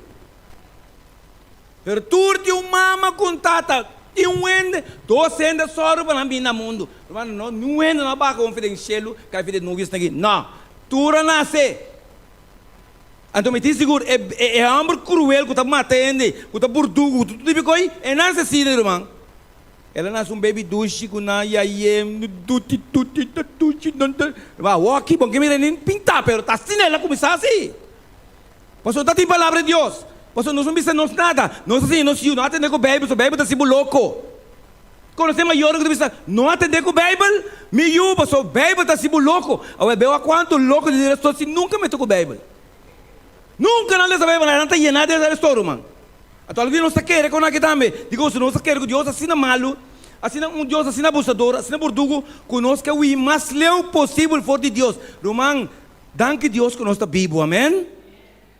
Pero tur tin un mama ku un tata, tin un hende, dos hende a sòru pa nan bini na mundu. Ruman, no, niun hende no a baha un fi den shelu, kai fi den nubia esaki. No, tur a nase. Anto mi tin sigur, e, e, e hòmber kruel ku ta mata hende, ku ta burdugu, ku ta tur tipo koi, e nase asina, ruman. El a nase un baby dushi ku nan yaye, duti, duti, ta dushi, nan ta. Ruman, awoki, bo ke mira nin pintá, pero ta asina el a kuminsá asi. Pasobra ta tin palabra di Dios. Pasobra nos no bisa nos nada. Nos ta siña nos yu no atende ku Beibel, pasobra Beibel ta hasi bo loko. Konosé mayornan ku ta bisa, No atende ku Beibel, mi yu, pasobra Beibel ta hasi bo loko. Awor beo a kuantu loko di resto si nunka mete ku Beibel. Nunka nan lesa Beibel, nan ta yená di resto, ruman. Anto algun di nos ta kere kon aki tambe. Dikon si nos ta kere ku Dios asina malu, asina un Dios asina abusador, asina burdugu, ku nos ke hui mas leu posibel for di Dios. Ruman, Danki Dios ku nos ta bibu, amen.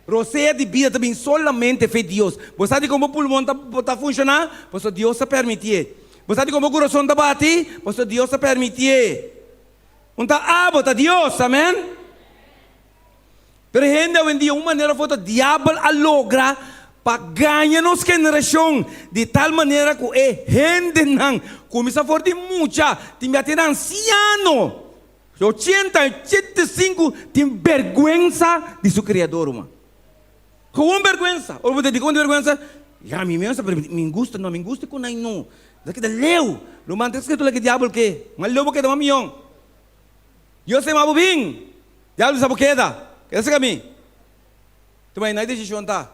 Rosea di bida ta bin solamente fe Dios. Bo sa di kon bo pulmon ta ta funshoná? Pasobra Dios ta permitié. Bo sa di kon bo kurason ta bati? Pasobra Dios ta permitié. Un ta abo, ta Dios, amen. Pero hende awendia un manera of otro diabel a logra pa gaña nos generashon di tal manera ku e hendenan kuminsá for di mucha tin bia tin ansiano. Ochenta i 85 tin bergwensa di su Creador, ruman. Gewoon bergwensa. Ora bo ta di kon tin bergwensa? Ya, mi mes a permiti, mi gusta, no, mi gusta ku nan no. Ta keda leu. Ruman, ta escrito loke diabel ke. Mas leu bo keda, mas mion. Dios ta yama bo bin. Diabel bisa bo keda. Keda serka mi. Tuma e na e desishon ta.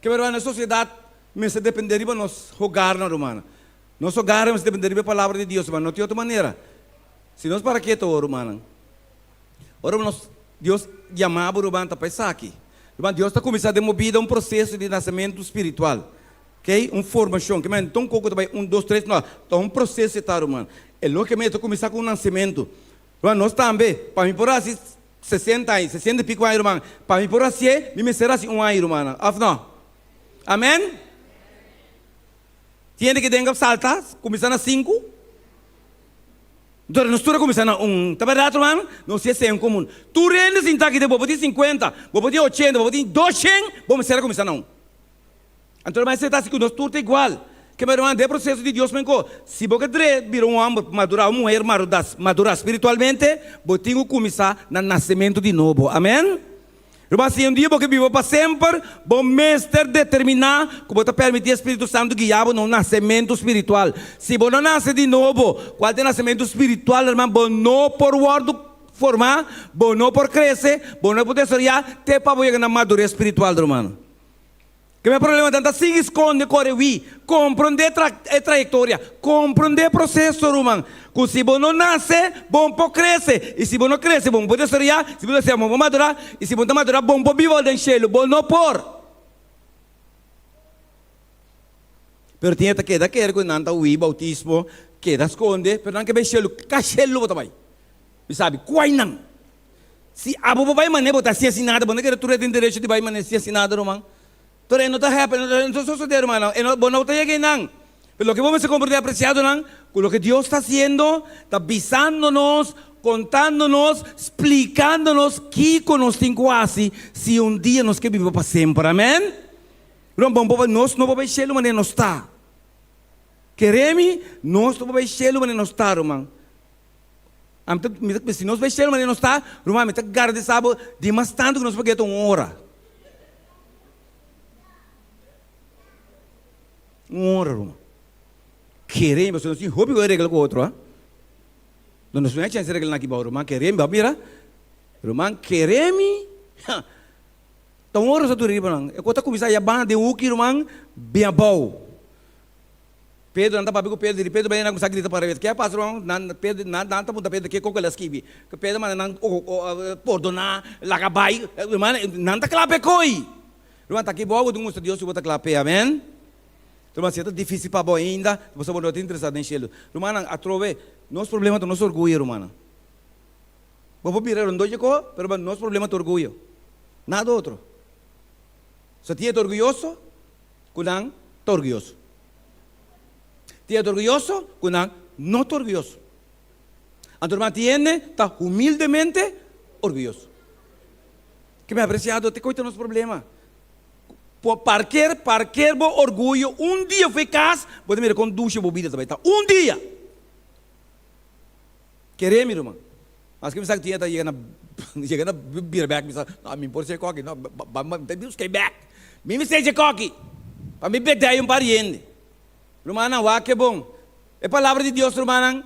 Ke berdad nos sosiedat mester depende riba nos hogarnan, rumannan. Nos hogarnan mester depende riba e palabra di Dios, ruman. No tin otro manera. Si nos para keto awor, rumannan, ora nos Dios yama bo, ruman, ta pa esaki. Ruman, Dios ta kuminsá den bo bida un proseso di nasementu spiritual, ok, un formashon. Ke men no ta un koko ta bai un, dos, tres, no, ta un proseso e ta, ruman. E loke men ta kuminsá ku un nasementu. Ruman, nos tambe, pa mi por hasi sesenta aña, sesenta i piko aña, ruman, pa mi por hasié, mi mester hasi un aña, rumannan, òf no? Amèn? Tin hende ke den salta, kuminsá na sinku. Dor nos tur a kuminsá na un. Ta bèrdat, ruman? Nos tin esei en komun. Tur hende sinta aki den bo por tin sinkuenta, bo por tin ochenta, bo por tin doshen, bo mester a kuminsá na un. Anto ruman esei ta hasi ku nos tur ta igual. Kema ruman den e proseso di Dios menko si bo ke dre bira un hòmber madurá un muher madurá spiritualmente bo tin ku kuminsá na nasementu di nobo. Amen. Ruman si un dia bo ke biba pa semper bo mester determiná ku bo ta permití e Spiritu Santu guia bo na un nasementu spiritual. Si bo no nase di nobo, kual ta e nasementu spiritual ruman bo no por wòrdu formá, bo no por krese, bo no por desaroyá te pa bo yega na madurez spiritual ruman. Ke mi problema ta sigui skonde kore wi. Komprondé e trayektoria, komprondé e proseso ruman. Ku si bo no nase, bo no por krese. I si bo no krese, bo no por desaroyá, si bo desaroyá, bo no por madurá, i si bo no ta madurá, bo no por biba den shelu, bo no por. Pero tin e ta keda kere ku nan ta wi boutismo, keda skonde, pero nan ke bai shelu, ka shelu bo ta bai? Mi sabi, kuai nan? Si abo bo bai manera bo ta hasi asi nada, bo no kere tur e tin derecho di bai manera si asi nada ruman. Pero e no ta happen, e no ta sosode rumannan, e no, bo no ta yega einan. Pero loke bo mester komprende apresiadonan, ku loke Dios ta hasiendo ta bisando nos, kontando nos, splikando nos kiko nos tin ku hasi si un dia nos ke biba pa semper. Amen? Ruman, bo, nos no por bai shelu manera nos ta. Kere mi, nos no por bai shelu manera nos ta, ruman. Ami ta, mi ta, si nos bai shelu manera nos ta, ruman, mi ta garantisa bo di mas tantu ku nos por keda un ora. Un ora, ruman. Kere mi, pasobra nos tin hopi ku a regla ku otro, ha. No, nos no hay chance di regla nan aki bou, ruman, kere mi, bo a mira? Ruman, kere mi, ha. Ta un ora nos a dura riba nan. E kos ta kuminsá ya banda den huki, ruman, bin abou. Pedro, nan ta papia ku Pedro, di Pedro bai nan kuminsá grita para ke a pasa ruman? Nan Pedro, nan nan ta puntra Pedro ke koko el a skibi. Ku Pedro manda nan pordoná, laga bai. Ruman, nan ta kla p'e koi. Ruman, ta ki bo ku tin mustra Dios ku bo ta kla p'e, amen. Ruman, si e ta difísil pa bo ainda, pasobra bo no ta interesá den shelu. Rumannan, atrobe, nos problema ta nos orguyo, rumannan. Bo por bira rondó dje ko, pero nos problema ta orguyo. Nada otro. So tin e ta orguyoso? Ku nan ta orguyoso. Tin e ta orguyoso, ku nan no ta orguyoso. Anto ruman tin hende ta humildemente orguyoso. Ke mi apresiado te koe ta nos problema. Por parker, parker bo orguyo un dia for e kas, bo ta mira kon dushe bo bida ta bai ta. Un dia! Kere mi ruman. Maske mi sa ku tin hende ta yega na yega na bira bek mi sa no mi por ser koki no ba mi ta buska e bek mi mester dje koki pa mi bedei un par di hende. Rumannan wak ke bon e palabra di Dios rumannan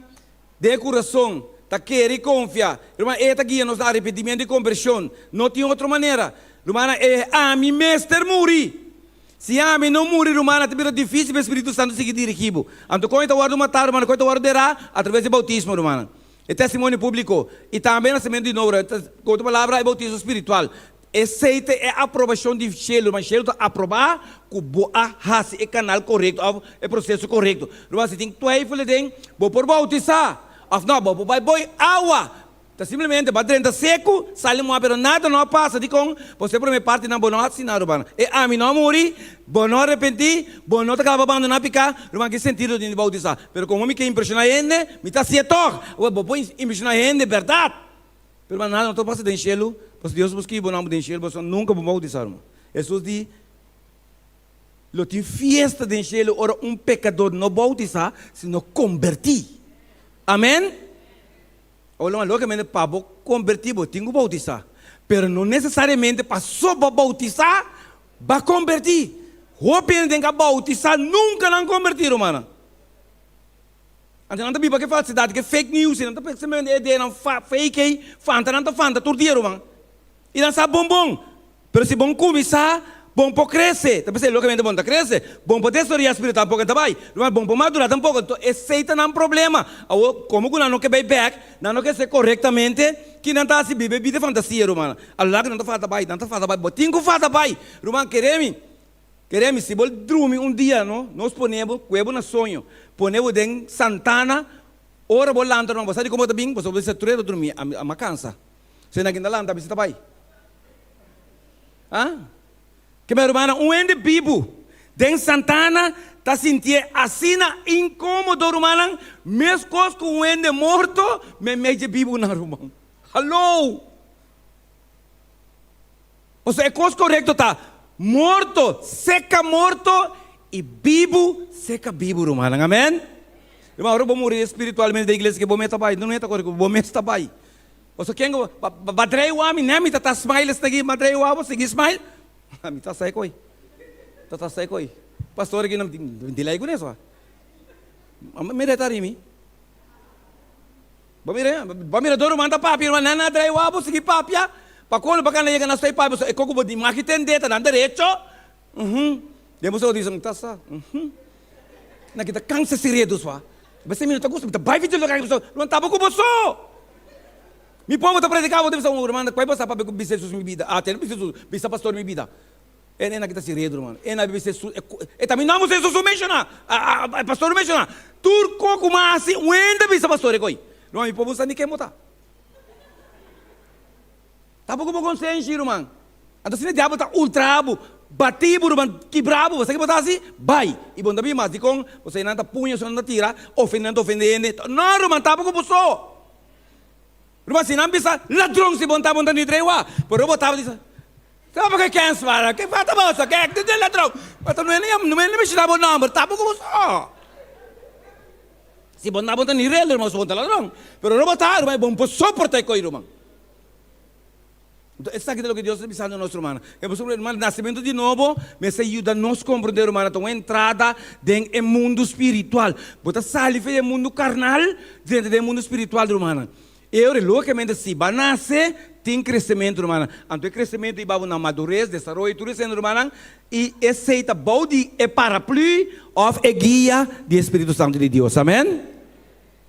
den e kurason ta kere i konfia ruman e ta guia nos na arepentimiento i kombershon no tin otro manera rumannan e ami mester muri. Si ami no muri, rumannan, ta bira difísil pa e Spiritu Santu sigui dirigí bo. Anto kon e ta wòrdu matá, rumannan? Kon e ta wòrdu derá? Atraves di boutismo, rumannan. E testimonio públiko i tambe e nasementu di nobo, ku otro palabra, e boutismo spiritual. Esei ta e aprobashon di shelu, ruman. Shelu ta aprobá ku bo a hasi e kanal korekto òf e proseso korekto. Ruman, si tin twijfel aden, bo por boutisá òf no, bo por bai boi awa. Ta simplemente ba drenta seku, sali moa pero nada no a pasa. Dikon? Pasobra e prome partinan bo no a asina, ruman. E ami no a muri, bo no a repentí, bo no ta kaba bandoná piká. Ruman, ki sentido tin di boutisá? Pero komo mi ke impreshoná hende, mi ta hasié tòg. Awor, bo por impreshoná hende, bèrdat. Pero ruman, nada no ta pasa den shelu, pasobra Dios bo skibi bo nòmber den shelu, boso nunka bo boutisá, ruman. Hesus di, Lo tin fiesta den shelu ora un pekador no boutisá, sino kombertí. Amèn? Awor lógicamente pa bo converti bo tin cu bautisa, pero no necesariamente paso bo bautisa ba converti. Hopi hende tin cu a bautisa nunca nan converti rumannan. Anto nan ta biba cu e falsedad, cu e fake news, nan ta simplemente e ideanan fake ey, fanta nan ta fanta tur dia ruman. I nan sa bon bon. Pero si bon kuminsá, bon por krese. Ta p'esei lokamente bon ta krese. Bon por desaroyá spiritual poko ta bai. Ruman, bon por madurá tampoko. Enton esei ta nan problema. Awor, komo ku nan no ke bai bèk, nan no ke hasié korektamente, ki nan ta hasi? Biba e bida fantasia, rumannan. A lo largo nan ta falta bai, nan ta falta bai. Bo tin ku falta bai. Ruman, kere mi, kere mi, si bo drumi un dia, no, nos pone bo, kue bo na soño, pone bo den santana, ora bo lanta, ruman, bo sa di kon bo ta bin? Pasobra bo bisa, Tur e ta drumi, ami a kansa. Sena kin ta lanta bisa ta bai. Ha? Ke mi rumannan, un hende bibu den santana ta sintié asina inkomodo, rumannan, meskos ku un hende morto meimei dje bibunan, ruman. Haló! Pasobra e kos korekto ta. Morto seka morto i bibu seka bibu, rumannan. Amen? Ruman, ora bo muri spiritualmente den iglesia ke bo mes ta bai, no ta kore ku bo mes ta bai. Pasobra ken ku ba drei wou ami, ne mi ta ta smile esaki, ma drei wou bo sigui smile. Mi ta seko ei. Ta ta seko ei. Pastor aki no mi lei ku neso. Mira e ta ri mi. Bo mira, bo mira dos ruman ta papia, ruman nan a drei wou bo sigui papia, pa kono pa kanda yega na stoi papia, e koko bo di maki tende ta nan derecho. Uhum. Den bo so di ta sa. Uhum. Na kita kansa si redu swa. Bese mi no ta gusta, mi ta bai video lugar ki ruman taba ku boso. Mi povo ta prediká bo ta bisa un ruman koi bo sa papia ku bisa Jesus mi bida. Ah, tene bisa Jesus, bisa pastor mi bida. E na kita si redu ruman. E na bisa Jesus, e ta mi nomo Jesus menshona. Ah, pastor menshona. Tur ko ku ma hasi, wenda bisa pastor e koi. Ruman mi povo sa ni ken bo ta. Tapo ku bo konsenshi, ruman. Anto asina diabel ta ultra bo, bati bo, ruman, kibra bo. Bo sa ke bo ta hasi? Bai! I bo no ta bin mas. Dikon? Pasobra nan ta puña, nan ta tira, ofende, nan ta ofende hende. No, ruman, tapo ku bo so. Ruman, si nan bisa, Ladron, si bo no ta, bo no ta ni trewa. Pero bo tabata bisa, Sa bo ke kens mara? Ke falta boso? Ke di ladron? Pasobra no hende no hende menshoná bo nòmber. Tapo ku bo so. Si bo no ta, bo no ta ni rel, ruman, pasobra bo no ta ladron. Pero ora bo ta, ruman, bo no por soporta e koi, ruman. Enton, esaki ta loke Dios ta bisando nos, rumannan. E pasobra, ruman, nasementu di nobo mester yuda nos komprendé, rumannan, ta un entrada den e mundu spiritual. Bo ta sali for di e mundu karnal drenta den e mundu spiritual, rumannan. E ora, lógikamente, si bo a nase, tin kresementu, rumannan. Anto e kresementu ei ba bo na madures, desaroyo, tur esei, rumannan, i esei ta bou di e paraplü òf e guia di e Spiritu Santu di Dios. Amèn.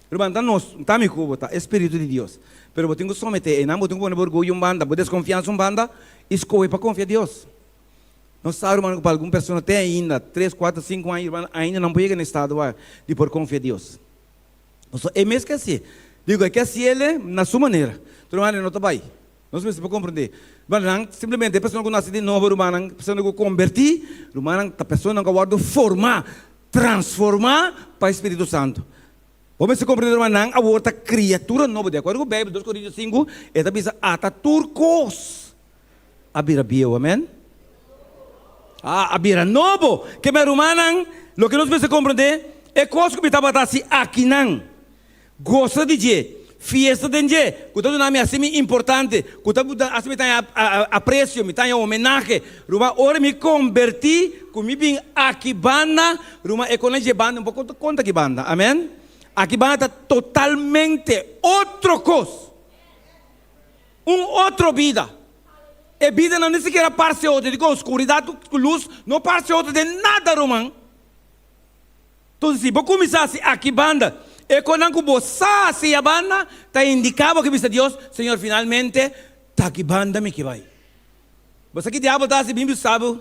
Ruman, ta nos, ta mi ku bo, ta e Spiritu di Dios. Pero bo tin ku someté einan, bo tin ku pone bo orguyo un banda, bo deskonfiansa un banda, i skohe pa konfia Dios. Nos sa, ruman, ku pa algun persona te ainda, tres, kuater, sinku aña, ruman, ainda nan por yega na e estado di por konfia Dios. Pasobra e mes ke hasié. Digo, e ke hasié na su manera. Tur ruman, e no ta bai. Nos mester por komprendé. Rumannan, simplemente e persona ku nase di nobo, rumannan, persona ku kombertí, rumannan, ta personanan ku a wòrdu formá, transformá pa e Spiritu Santu. Bo mester komprendé, ruman, nan awor ta kriatura nobo. Di akuerdo ku Beibel, dos Korintios sinku, e ta bisa, Ata tur kos a bira bieu. Amèn? A, a bira nobo. Ke men, rumannan, loke nos mester komprendé, e kos ku mi tabata hasi akinan, Gosa di dje, fiesta den dje, ku ta duna mi hasi mi importante, ku ta hasi mi taña apresio, mi taña homenahe. Ruman, ora mi kombertí ku mi bin aki banda, ruman, e kona dje banda un poko ta konta aki banda. Amen. Aki banda ta totalmente otro kos. Un otro bida. E bidanan ni sikiera parse otro. Dikon? Skuridat ku lus no parse otro den nada, ruman. Entonces, si bo kuminsá hasi aki banda e konan ku bo sa hasi ya banda, ta indiká bo ke bisa Dios, Señor, finalmente ta aki banda mi ke bai. Bo sa ki diabel ta hasi? Bin bisa bo,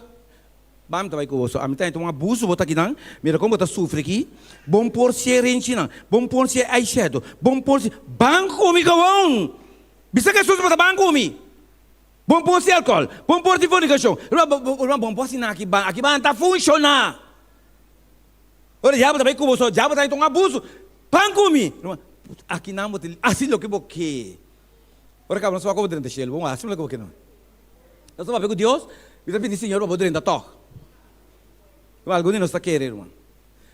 Ba mi ta bai ku bo. So ami ta henter un abuso bo ta akinan, mira kon bo ta sufri aki, bon por si e renchinan, bon por si e eyeshadow, bon por si, ban ku mi gawon! Bisa Jesus bo ta ban ku mi! Bon por si alcohol, bon por si fornicacion, ruman, bon por si nan aki ban, aki ban ta funciona! Ora diabel ta bai ku bo so, diabel ta haña un abuso. Pan ku mi! Aki nan bo ta hasi loke bo ke. Ora kaba nos wak bo drenta shelu, bo hasi loke bo ke no. Nos ta papia ku Dios, mi ta pidi Señor pa bo drenta tòg. Ruman, algun di nos ta kere, ruman.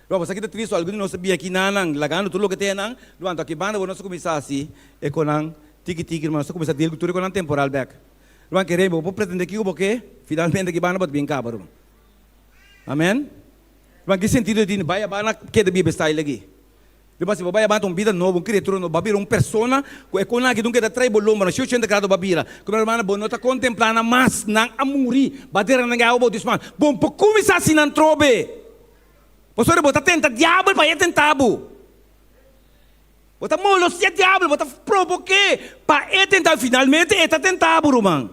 Ruman, bo sa ki ta tristu, algun di nos ta bia aki nan, lagando tur loke te nan. Ruman, anto aki banda bo nos ta kuminsá hasi e konan tiki tiki, ruman, nos ta kuminsá deal ku tur e konan temporal bèk. Ruman, kere bo por pretendé kiko bo ke, finalmente aki banda bo ta bin kaba, ruman. Amen. Ruman, ki sentido tin bai aba na keda biba e style aki? Riba si bo bai aba ta un bida nobo, un criatura nobo, bo a bira un persona cu e con aki dun keda trae bo lomba na 180 grado bo a bira. Cu hermano bo no ta contempla nan mas, nan a muri, bo a dera nan awa bautismal. Bo no por cuminsa haci nan trobe. Pasobra bo ta tenta diabel pa e tenta bo. Bo ta molostia diabel, bo ta provoke pa e tenta bo. Finalmente e ta tenta bo, ruman.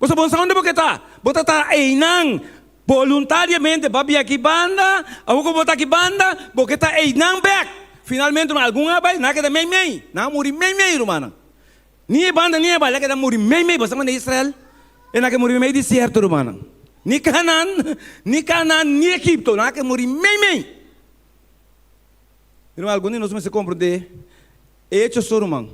Boso bon sa unda bo ke ta. Bo ta ta einan boluntariamente. Bo a bia aki banda, awor ku bo ta aki banda, bo ke ta einan bek. Finalmente ruman, algun a bai, nan a keda meimei. Nan a muri meimei, rumannan. Ni e banda ni e bai, nan a keda muri meimei. Bo sa manda Israel? E nan a ke muri meimei desierto, rumannan. Ni Canaan, ni Canaan, ni Egipto, nan a ke muri meimei. Ruman, algun di nos mester komprendé e hecho so, ruman.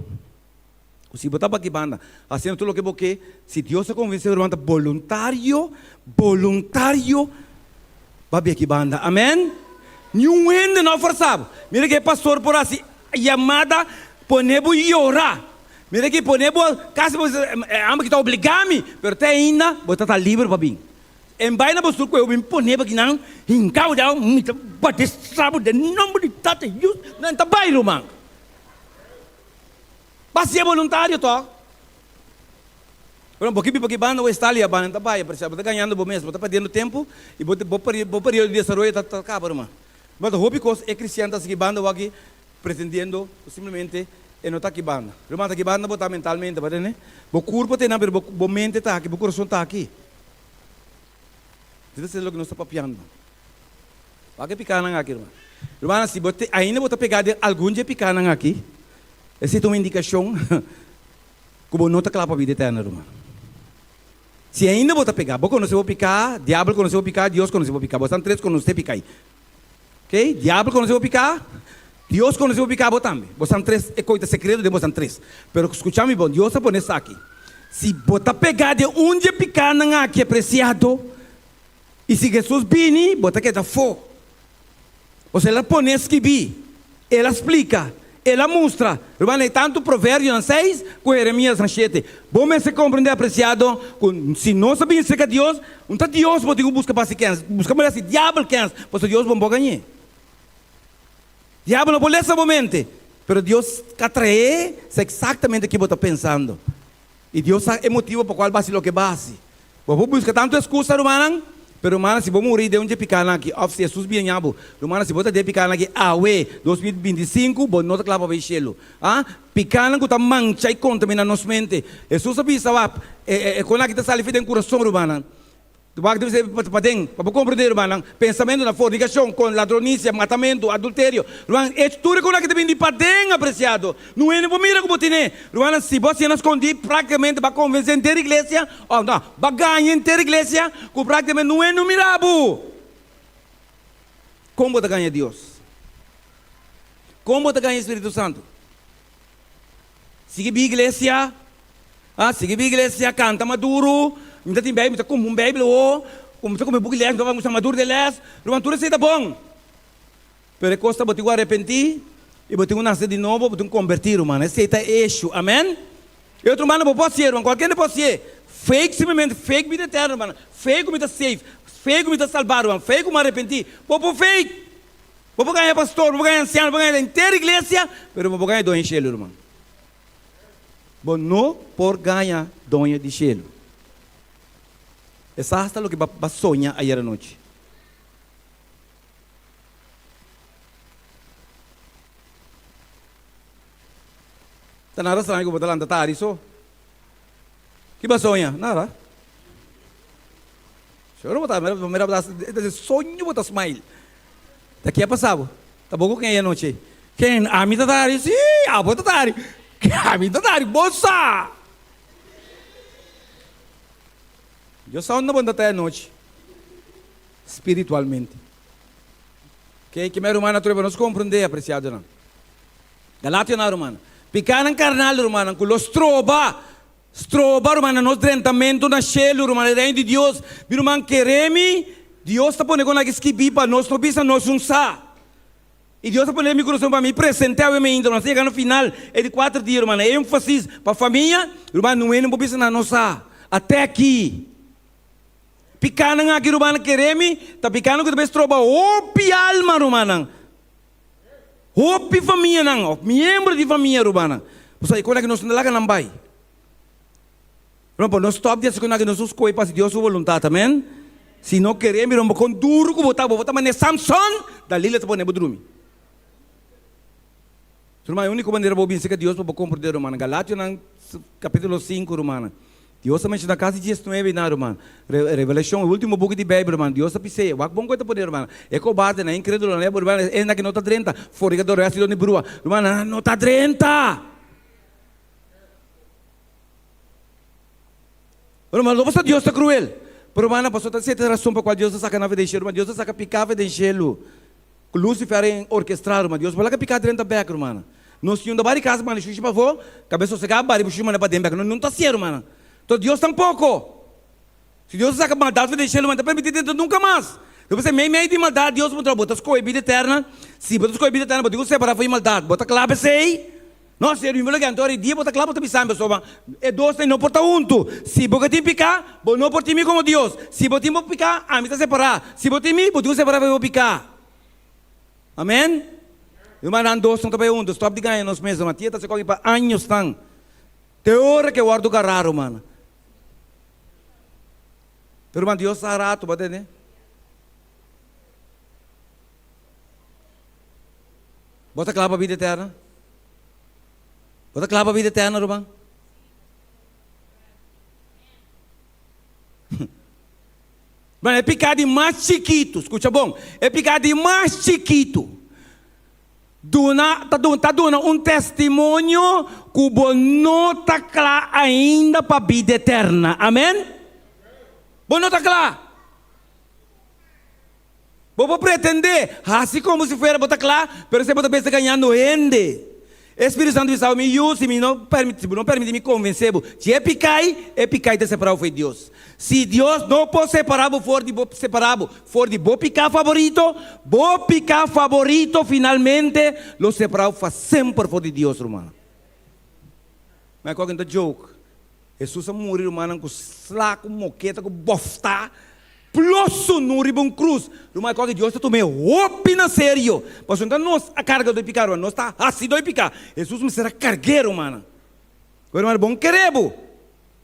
Si bo ta baki banda hasiendo tur loke bo ke, si Dios a konvensé bo ruman ta boluntario, boluntario ba beki banda. Amen. Niun hende no a forsa bo. Mira ke e pastor por hasi yamada pone bo yora. Mira ke pone bo kasi bo bisa e amo ki ta obliga mi, pero te ainda bo ta ta liber pa bin. En bai na bo sur ku eu bin pone bo kinan hinka bo den awa, mi ta batisa bo den nomber di Tata, Yu, nan ta bai ruman. Ba si'e boluntario tòg. Pero bo ke biba ki banda bo esta lia banda ta bai apresiá bo ta gañando bo mes bo ta perdiendo tempu i bo bo bo periodo di desaroyo ta ta kaba ruman. Bo ta hopi kos e kristian ta hasi ki banda wak pretendiendo ku simplemente e no ta ki banda. Ruman ta ki banda bo ta mentalmente bo ta tende? Bo kurpo ta einan pero bo bo mente ta aki bo kurason ta aki. Dit ta loke nos ta papiando. Wak e pikanan aki, ruman. Rumannan, si bo te, ainda bo ta pegá den algun dje pikanan aki, esei ta un indikashon ku bo no ta kla pa bida eterno, ruman. Si ainda bo ta pegá, bo konosé bo piká, diabel konosé bo piká, Dios konosé bo piká. Bosan tres konosé piká ei. Oké? Diabel konosé bo piká, Dios konosé bo piká, bo tambe. Bosan tres, e koi ta sekreto den bosan tres. Pero skucha mi bon, Dios a pone esaki. Si bo ta pegá den un dje pikánan aki, apresiado, I si Hesus bini, bo ta keda afó. Osea, el a pone skibí, el a splika, el a mustra. Ruman, e tantu Proverbionan seis ku Jeremiasnan shete. Bo mester komprendé, apresiado, ku si nos a bini serka Dios, un ta Dios bo tin ku buska pa hasi kens. Buska manera si diabel kens, pasobra Dios bon bo gañ'é. Diabel no por lesa bo mente, pero Dios ka traé sa eksaktamente ki bo ta pensando. I Dios sa e motibu pa kual bo hasi loke bo hasi. Bo por buska tantu eskusa, rumannan, pero rumannan, si bo muri den un dje pikanan aki, òf si Hesus biña bo, rumannan, si bo ta den e pikanan aki awe, 2025, bo no ta kla pa bai shelu. A Pikanan ku ta mancha i kontaminá nos mente. Hesus a bisa, Wak, e kon aki ta sali fi den kurason, rumannan. Wak debe ser paden, pa bo komprendé, rumannan, pensamentunan, fornikashon, kon ladronisia, matamentu, adulterio, ruman, e tur e kosnan aki ta bini di paden, apresiado. No hende por mira ku bo tene. Rumannan, si bo hasié na skondí, praktikamente bo a konvensé henter iglesia, òf no, bo a gaña henter iglesia ku praktikamente no hende no mira bo. Kon bo ta gaña Dios? Kon bo ta gaña e Spiritu Santu? Sigui bi iglesia, ah, sigui bi iglesia, kanta maduro, mi ta tin Bijbel, mi ta kumpra un Bijbel awo, mi ta kumpra e buki les, mi ta wak maduro den les, ruman tur esei ta bon. Pero e kos ta bo tin ku arepentí i bo tin ku nase di nobo, bo tin ku kombertí ruman, esei ta e eshu, amen. E otro banda bo por hasié ruman, kualke hende por hasié, fake simplemente fake bida eterno ruman, fake ku mi ta safe, fake ku mi ta salbá ruman, fake ku mi arepentí, bo por fake. Bo por gaña pastor, bo por gaña ansiano, bo por gaña henter iglesia, pero bo por gaña doño di shelu, ruman. Bo no por gaña doño di shelu. Esas ta loke bo a soña ayer anochi. Ta nada straño ku bo ta lanta tardi so. Ki bo a soña? Nada. Seguro bo ta mira mira bo ta e soño bo ta smile. Ta ke a pasa bo? Ta bo ku ken e anochi ei? Ken? Ami ta tari? Si, abo ta tari. Ami ta tari, bo sa. Dios sa unda bo ta ta e anochi spiritualmente. Ke ke mi rumannan atrobe nos komprende, apresiadonan. Galationan rumannan. Pikanan karnal rumannan ku lo stroba Stroba, ruman, na nos drentamentu na shelu, ruman, e Reino di Dios. Mi ruman, kere mi, Dios ta pone kon aki skibí pa nos no bisa nos un sa. I Dios a pone den mi kurason pa mi present'é awe mainta. Nos ta yega na final e di kuater dia, ruman. E énfasis pa famia, ruman, no hende por bisa na nos sa. Ate aki. Pikánan aki, rumannan, kere mi, ta pikánan ku ta bai stroba hopi alma, rumannan. Hopi famianan of miembro di famia rumannan. Pasobra e kos aki nos no ta laga nan bai. Ruman, por no stop di hasi kos aki nos no skohe pa hasi Dios su boluntat. Amen. Si no kere mi ruman, kon duru ku bo ta, bo ta manera Samson, Dalila ta pone bo drumi. Ruman, e uniko manera bo binse ka Dios pa bo komprende rumannan. Galationan kapitulo sinku rumannan. Dios a menshoná kasi diesnuebe nan, ruman. Revelashon, e último buki di Beibel, ruman. Dios ta bis'é, Wak bon ku e ta pone, ruman. E kobardenan, e inkrédulonan, e aburridonan, esnan ku no ta drenta, fornikador, hasido di brua, ruman, nan no ta drenta! Ruman, no pasobra Dios ta kruel, pero rumannan, pasobra ta sierto rason pa kual Dios ta saka nan for den shelu, ruman. Dios ta saka piká for den shelu. Ku Lucifer a orkestrá, ruman. Dios por laga piká drenta bèk, rumannan. Nos tin un ta bari kas manda shushi pafó, kabes sosegá bari bo shushi manda paden bèk. No no ta hasié rumannan. Enton Dios tampoko. Si Dios a saka maldat for den shelu, no ta permití dentro nunka mas. Lo p'esei mei mei di maldat Dios a puntra, Bo ta skohe bida eterna? Si bo ta skohe bida eterna, bo tin ku separá for di maldat. Bo ta kla p'esei? No, Señor, mi lo ke. Anto ora e dia bo ta kla, bo ta bisa mi, pasobra e dosnan no por ta huntu. Si bo ke tin piká, bo no por tin mi komo Dios. Si bo tin bo piká, ami ta separá. Si bo tin mi, bo tin ku separá for di bo piká. Amen? Rumannan, dosnan ta bai huntu. Stòp di gaña nos mes, ruman. Tia ta haci koki pa añosnan. Te ora ke wòrdu gará, ruman. Pero ruman, Dios sa rato, bo a tende? Bo ta kla pa bida eterna? Bo ta kla pa bida eterna, ruman? Bueno, e piká di mas chikitu, skucha bon, e piká di mas chikitu duna, ta duna, ta duna un testimonio ku bo no ta kla ainda pa bida eterna. Amen? Bo no ta kla. Bo por pretendé, hasi komo si fuera bo ta kla, pero esei bo ta bes ta gañando hende. E Spiritu Santu bisa bo, Mi yu, si mi no permiti, si bo no permiti mi konvensé bo, si e pikai, e pikai ta separá bo for di Dios. Si Dios no por separá bo for di bo, separá bo for di bo piká faborito, bo piká faborito finalmente lo separá bo pa semper for di Dios, rumannan. Ma e kòke no ta joke. Hesus a muri, rumannan, ku sla, ku moketa, ku bòftá, ploso nu riba un krus. Ruman, e kòke Dios ta tum'é hopi na serio. Pasobra no ta nos a karga dor piká, ruman, nos ta hasi dor piká. Hesus mester a karg'é, rumannan. Ku ruman, bo no kere bo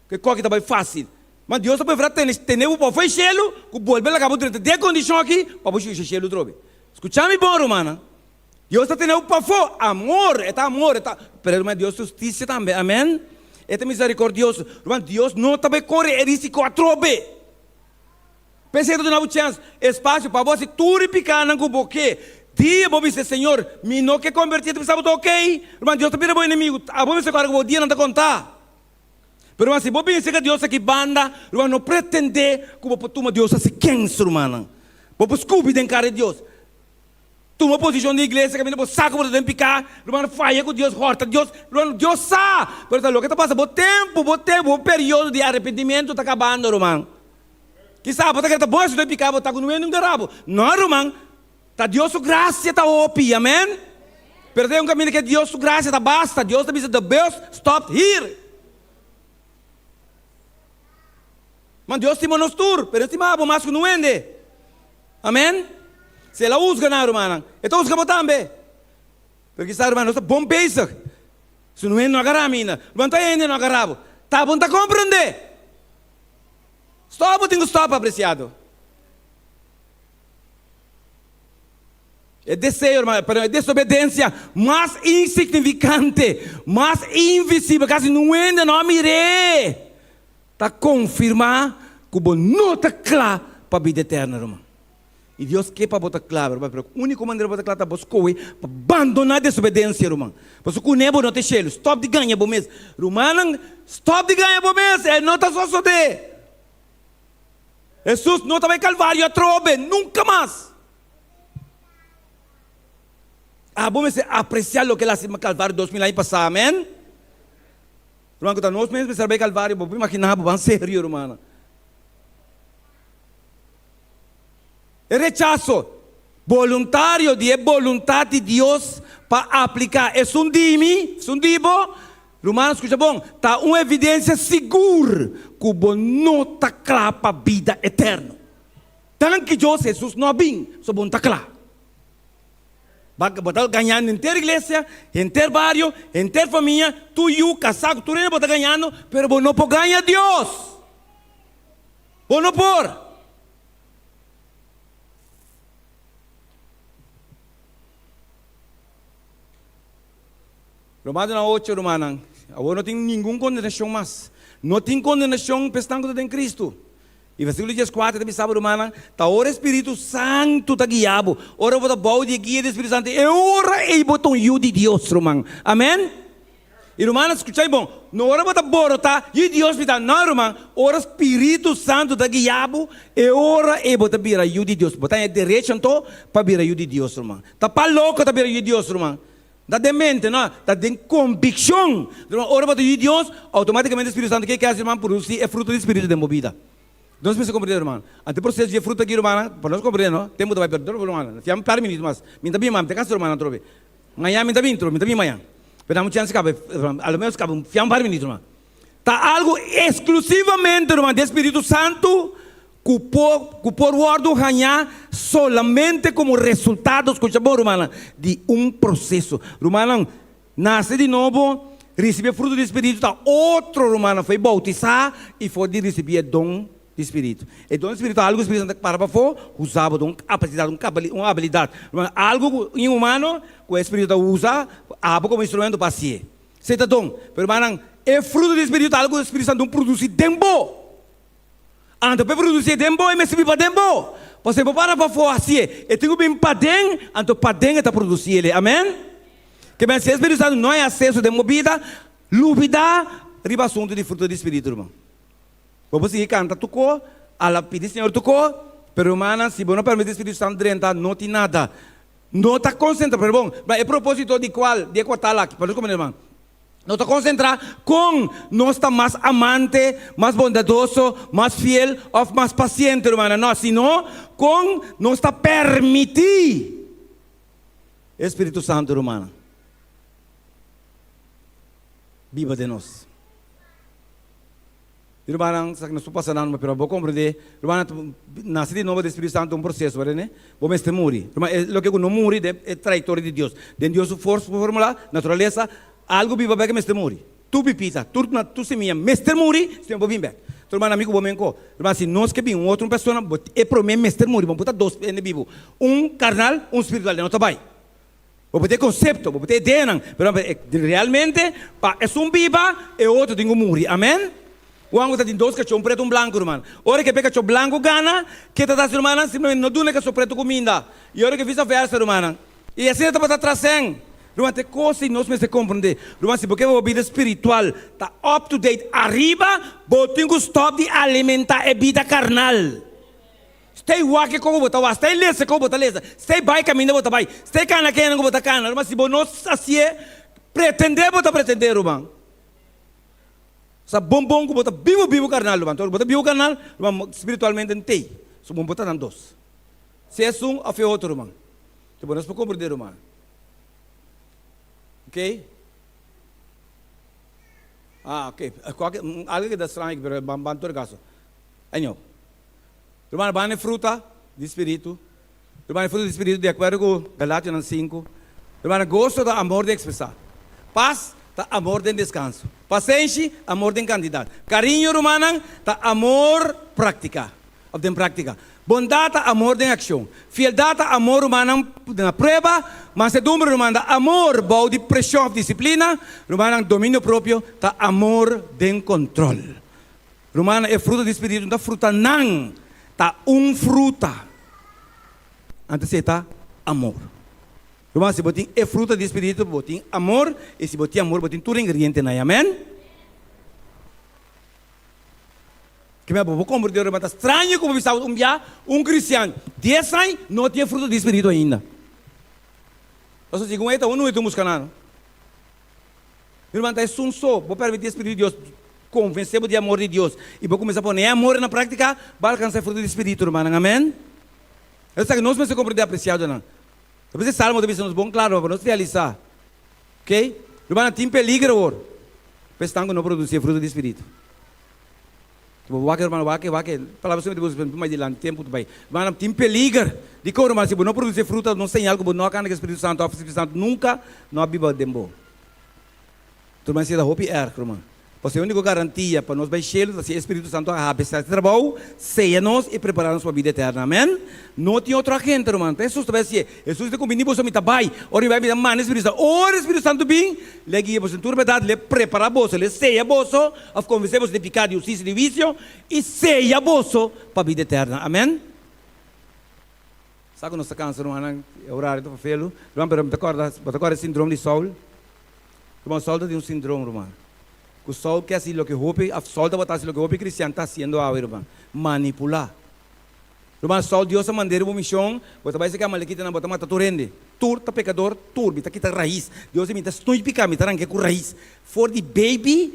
ku e kòke ta bai fásil. Ma Dios ta preferá tene tene bo pafó e shelu ku bolbe laga bo drenta den e kondishon aki pa bo shusha shelu atrobe. Skucha mi bon, rumannan. Dios ta tene bo pafó. Amor, e ta amor, e ta, pero ruman, Dios ta hustisia tambe, amen. E ta miserikordioso. Ruman, Dios no ta bai kore e risiko atrobe. P'esei e ta duna bo chèns, espasio, pa bo hasi tur e pikánan ku bo ke. Dia bo bisa, Señor, mi no ke kombertí, e ta bisa bo ta okey. Ruman, Dios ta bira bo enemigu. Abo mester kòrda ku bo dianan ta kontá. Pero ruman, si bo binse ku Dios aki banda, ruman, no pretendé ku bo por tuma Dios hasi kens, rumannan. Bo por skupi den kara di Dios. Tuma posishon den iglesia kaminda bo sa ku bo ta den piká, ruman faya ku Dios, hòrta Dios, ruman Dios sa, pero ta loke ta pasa bo tempu, bo tempu, bo periodo di arepentimentu ta kabando ruman. Kisa bo ta kere ta bon hasi den piká bo ta ku no hende un gara bo. No ruman, ta Dios su grasia ta hopi, amen. Pero ta un kaminda ke Dios su grasia ta basta, Dios ta bisa the bus stopped here. Man Dios stima nos tur, pero e stima abo mas ku no hende. Amen. Si el a husga nan, rumannan, e ta husga bo tambe. Pero kisas, ruman, nos ta bon bezig. Si un hende no a gara mi ainda, ruman, ta hende no a gara bo. Ta bo no ta komprendé. Stòp bo tin ku stòp, apresiado. E deseo, ruman, perdon, e desobedensia mas insignifikante, mas invisibel, kasi nun hende no a mir'é. Ta konfirmá ku bo no ta kla pa bida eterno, ruman. I Dios ke pa bo ta kla, ruman, pero úniko manera bo ta kla ta bo skohe pa bandoná desobedensia, ruman. Pasobra kuné bo no ta e shelu. Stòp di gaña bo mes. Rumannan, stòp di gaña bo mes! E no ta sosodé! Hesus no ta bai Kalvario atrobe, nunka mas! Abo mester apresiá loke el a hasi na Kalvario 2000 aña pasá, amèn? Ruman, ku ta nos mes mester bai Kalvario, bo por imaginá bo ban serio, rumannan. E rechaso boluntario di e boluntat di Dios pa apliká esun di mi, esun di bo, rumannan skucha bon, ta un evidensia sigur ku bo no ta kla pa bida eterno. Danki Dios, Hesus no a bin, so bo no ta kla. Bo ta gañando henter iglesia, henter bario, henter famia, tur yu, kasá ku tur hende bo ta gañando, pero bo no por gaña Dios. Bo no por. Romanonan ocho, Rumannan, awor no tin ningun kondenashon mas. No tin kondenashon pa esnan ku ta den Kristu. I versíkulo dieskuater ta bisa bo, Rumannan, ta ora e Spiritu Santu ta guia bo, ora bo ta bou di e guia di e Spiritu Santu, e ora ei bo ta un yu di Dios, ruman. Amèn? I rumannan, skucha bon, no ora bo ta borotá, Yu di Dios mi ta. No, ruman, ora Spiritu Santu ta guia bo, e ora ei bo ta bira yu di Dios. Bo ta haña derecho anto pa bira yu di Dios, ruman. Ta pa loko ta bira yu di Dios, ruman. Ta den mente, no, ta den konvikshon. Ruman, ora bo ta yu di Dios, outomátikamente Spiritu Santu ke ke hasi, ruman, produsí e fruto di Spiritu den bo bida. Nos mester komprendé, ruman. Ante e proseso di e fruto aki, rumannan, pa nos komprendé, no, tempu ta bai pèrdè, rumannan. Fiam un par di minuto mas. Mi ta bin, ma mi ta kansa, rumannan, atrobe. Mañan mi ta bin, mi ta bin mañan. Pero dame un chance kaba, a lo menos kaba, fiam un par di minuto, ruman. Ta algu eksklusivamente, ruman, di e Spiritu Santu ku por ku por wòrdu hañá solamente komo resultado, skucha bon, rumannan, di un proseso. Rumannan, nase di nobo, risibí e fruto di Spiritu ta otro, rumannan, for e boutisá i for di risibí e don di Spiritu. E don di Spiritu ta algu ku Spiritu Santu ta para pafó, usa bo, ta un kapasidat, un un abilidat, rumannan, algu ku inhumano ku e Spiritu ta usa abo komo instrumento pa hasié. Esei ta don. Pero, rumannan, e fruto di Spiritu ta algu ku Spiritu Santu produsí den bo. Anto p'e produsí den bo, e mester bin paden bo. Pasobra e bo para pafó hasié, e tin ku bin paden, anto paden e ta produsí el'e. Amèn? Ke men si e Spiritu Santu no hay aseso den bo bida, lubidá riba asuntu di fruto di Spiritu, ruman. Bo por sigui kanta tuko, ala pidi Señor tuko, pero rumannan, si bo no permití Spiritu Santu drenta, no tin nada. No ta konsentrá, pero bon, ma e propósito di kual, di e kuartal aki, pa nos komprendé, ruman. No ta konsentrá kon nos ta mas amante, mas bondadoso, mas fiel òf mas pasiente, rumannan. No, sino kon nos ta permití e spiritu santu, rumannan, biba den nos. I rumannan, sa ku nos por pasa nan, pero bo komprendé, rumannan, nase di nobo den spiritu santu ta un proseso, wèrdè ne? Bo mester muri. Ruman, e loke ku no muri den e trayektoria di Dios, den Dios su fórmula, naturalesa, algu biba bèk mester muri. Tur pipita, tur tur simia mester muri si no por bin bèk. Enton ruman, ami ku bo menko, ruman, si nos ke bin un otro persona, bo e promé mester muri, bo no por ta dos hende bibu, un karnal, un spiritual, e no ta bai. Bo por tin e konsepto, bo por tin e ideanan, pero realmente pa esun biba, e otro tin ku muri. Amen? Juan ku ta tin dos kachó, un pretu un blanku, ruman. Ora ku e kachó blanku gana, ke ta hasi, rumannan? Simplemente no duna e kachó pretu kuminda. I ora ku e visa versa, rumannan. I asina tabata trasen. Ruman, ta e kos ei nos mester komprendé. Ruman, si bo ke pa bo bida spiritual ta up to date ariba, bo tin ku stòp di alimentá e bida karnal. Stay wak e komo bo ta wak, stay lesa e komo bo ta lesa, stay bai kaminda bo ta bai, stay kana kena ku bo ta kana. Ruman, si bo no hasié, pretendé bo ta pretendé, ruman. Sa bon bon ku bo ta bibu bibu karnal, ruman. Bo ta bibu karnal, ruman, spiritualmente ntei. So bo ta nan dos. Si esun òf e otro, ruman. Te bo nos por komprendé, ruman. Oké? Ah, oké. Kualke, algu ke ta straño aki, pero ban ban tur kaso. Anyhow. Ruman, banda e fruta di spiritu. Ruman, e fruta di spiritu di akuerdo ku Galationan sinku. Ruman, goso ta amor den ekspresá. Pas ta amor den deskanso. Pasenshi, amor den kantidat. Kariño, rumannan, ta amor praktiká òf den práktika. Bondat ta amor den akshon. Fieldat ta amor, rumannan, na prueba. Mansedumbre, ruman, ta amor bou di preshon òf disiplina. Rumannan, dominio propio ta amor den kontròl. Rumannan, e fruta di spiritu no ta frutanan, ta un fruta. Antes e ta amor. Ruman, si bo tin e fruta di spiritu, bo tin amor, i si bo tin amor, bo tin tur ingredientenan. Amen? Kimen bo por komprendé, ruman? Ta straño ku bo bisa un bia un kristian dies aña no tin e fruta di spiritu ainda. Pasobra segun e ta un ta buska nan. Mi ruman, ta esun so bo permití e Spiritu di Dios konvensé bo di e amor di Dios i bo kuminsá pone e amor na práktika, bo alkansá e fruto di Spiritu, rumannan. Amèn. Esaki nos mester komprendé, apresiadonan. Ta p'esei Salmo ta bisa nos bon klaro pa nos realisá, oke? Rumannan, tin peliger awor pa esnan ku no produsí e fruto di Spiritu. Bo wak, ruman, wak, wak, palabra sumamente bo usa mas dilanti, tempu ta bai. Rumannan, tin peliger. Dikon, ruman? Si bo no produsí fruta, no señal ku bo no a kanda ku e Spiritu Santu òf Spiritu Santu nunka no a biba den bo. Ruman, esei ta hopi erg, ruman. Pasobra e úniko garantia pa nos bai shelu ta si e Spiritu Santu a habesá e trabou, seya nos i prepará nos pa bida eterno. Amèn. No tin otro agente, ruman. Ta Hesus ta bai hasié. Hesus ta kumbiní boso, mi ta bai. Ora mi bai, mi ta manda e Spiritu Santu. Ora e Spiritu Santu bin, L'e guia boso den tur bèrdat, l'e prepará boso, l'e seya boso, òf konvensé boso di piká, di hustisia, di huisio, i seya boso pa bida eterna. Amèn. Sa ku nos ta kansa, rumannan, e orario ta fafelu. Ruman, pero mi ta kòrda, bo ta kòrda e sindrom di Saul? Ruman, Saul ta tin un sindrom, ruman. Ku Saul ke hasi loke hopi, òf Saul tabata hasi loke hopi kristian ta hasiendo awe, ruman, manipulá. Ruman Saul, Dios a mand'é riba un mishon, bo ta bai saka amalekitanan, bo ta mata tur hende. Tur ta pekador, tur. Mi ta kita rais. Dios di, Mi ta snoei piká, mi ta rank'é ku rais. For di baby,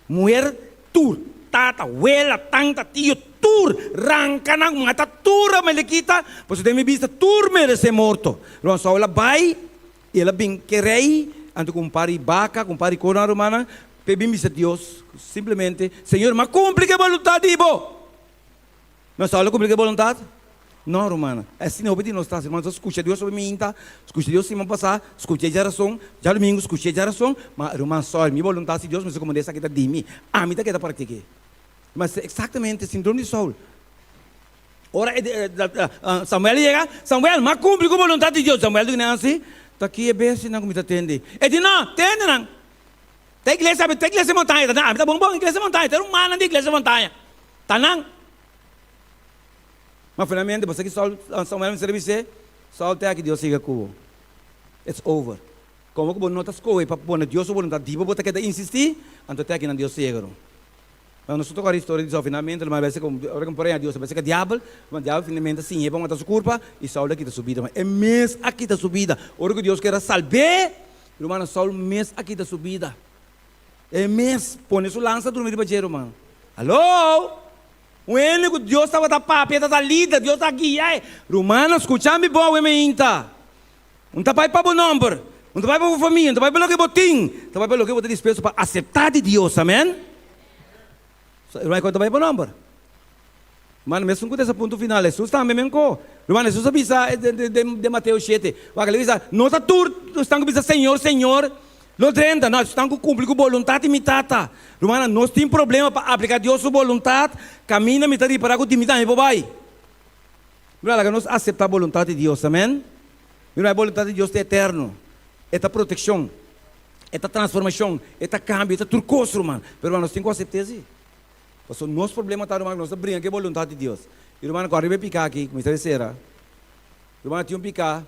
muher, tur. Tata, wela, tanta, tio, tur. Ranka nan, mata tur amalekita, pasobra den mi bista tur meresé morto. Ruman Saul a bai, i el a bin ku e rei, anto ku un par di baka, ku un par di kornan, rumannan, p'e bin bisa Dios simplemente, Señor, mi a kumpli ku e boluntat di bo. Nos ta habla cumpli cu e boluntad? No, rumannan. Asina hopi di nos ta haci. Rumannan, nos ta scucha Dios hopi minta, scucha Dios siman pasa, scucha e djarason, djadumingu scucha e djarason, ma ruman, sorry, mi boluntad si Dios mester comand'é esaki ta di mi. Ami ta keda practiqu'é. Ruman, esei exactamente sindrome di Saul. Ora Samuel yega, Samuel, m'a cumpli cu boluntad di Dios. Samuel di Nancy, ta ki e bestianan cu mi ta tende? E di, no, tende nan. Ta iglesia, ta iglesia montaña, ta ami ta bon bon iglesia montaña, ta rumannan di iglesia montaña. Ta nan. Ma finalmente, bo sa ki Saul, Samuel mester a bis'é, Saul, te aki Dios siga ku bo. It's over. Komo ku bo no ta skohe pa pone Dios su boluntat di bo, bo ta keda insistí, anto te aki nan Dios siga ru. Ma nos no ta kòrda historia di Saul. Finalmente, lo mas a ku ora ku por haña Dios a bisa ku diabel, ma diabel finalmente a siñ'é pa mata su kurpa, i Saul a kita su bida. Ma e mes a kita su bida. Ora ku Dios ker a salb'é, rumannan, Saul mes a kita su bida. E mes pone su lansa drumi riba dje, ruman. Hallo! Un hende ku Dios tabata papia ta ta lider, Dios ta guia e. Rumannan, skucha mi bon awe meinta. Un ta bai pa bo nòmber, un ta bai pa bo famia, un ta bai pa loke bo tin, ta bai pa loke bo ta dispuesto pa aseptá di Dios. Amen? So, ruman, e ta bai pa nòmber. Ruman, mesun ku ta esa punto final, Hesus tambe menko. Ruman, Hesus a bisa den Mateo shete, wak, el a bisa, No ta tur esnan ku bisa, Señor, Señor, lo drenta. No, esnan ku kumpli ku boluntat di mi Tata. Rumannan, nos tin problema pa apliká Dios su boluntat, kaminda mi ta ripará ku di mi tambe por bai. Mira, laga nos aseptá boluntat di Dios, amen. Mira, e boluntat di Dios ta eterno, e ta protekshon, e ta transformashon, e ta kambio, e ta tur kos, ruman. Pero, ruman, nos tin ku asept'é si. Pasobra nos problema ta, ruman, ku nos ta bringa ku e boluntat di Dios. I rumannan, ku ariba e piká aki, kuminsá di sera, rumannan, tin un piká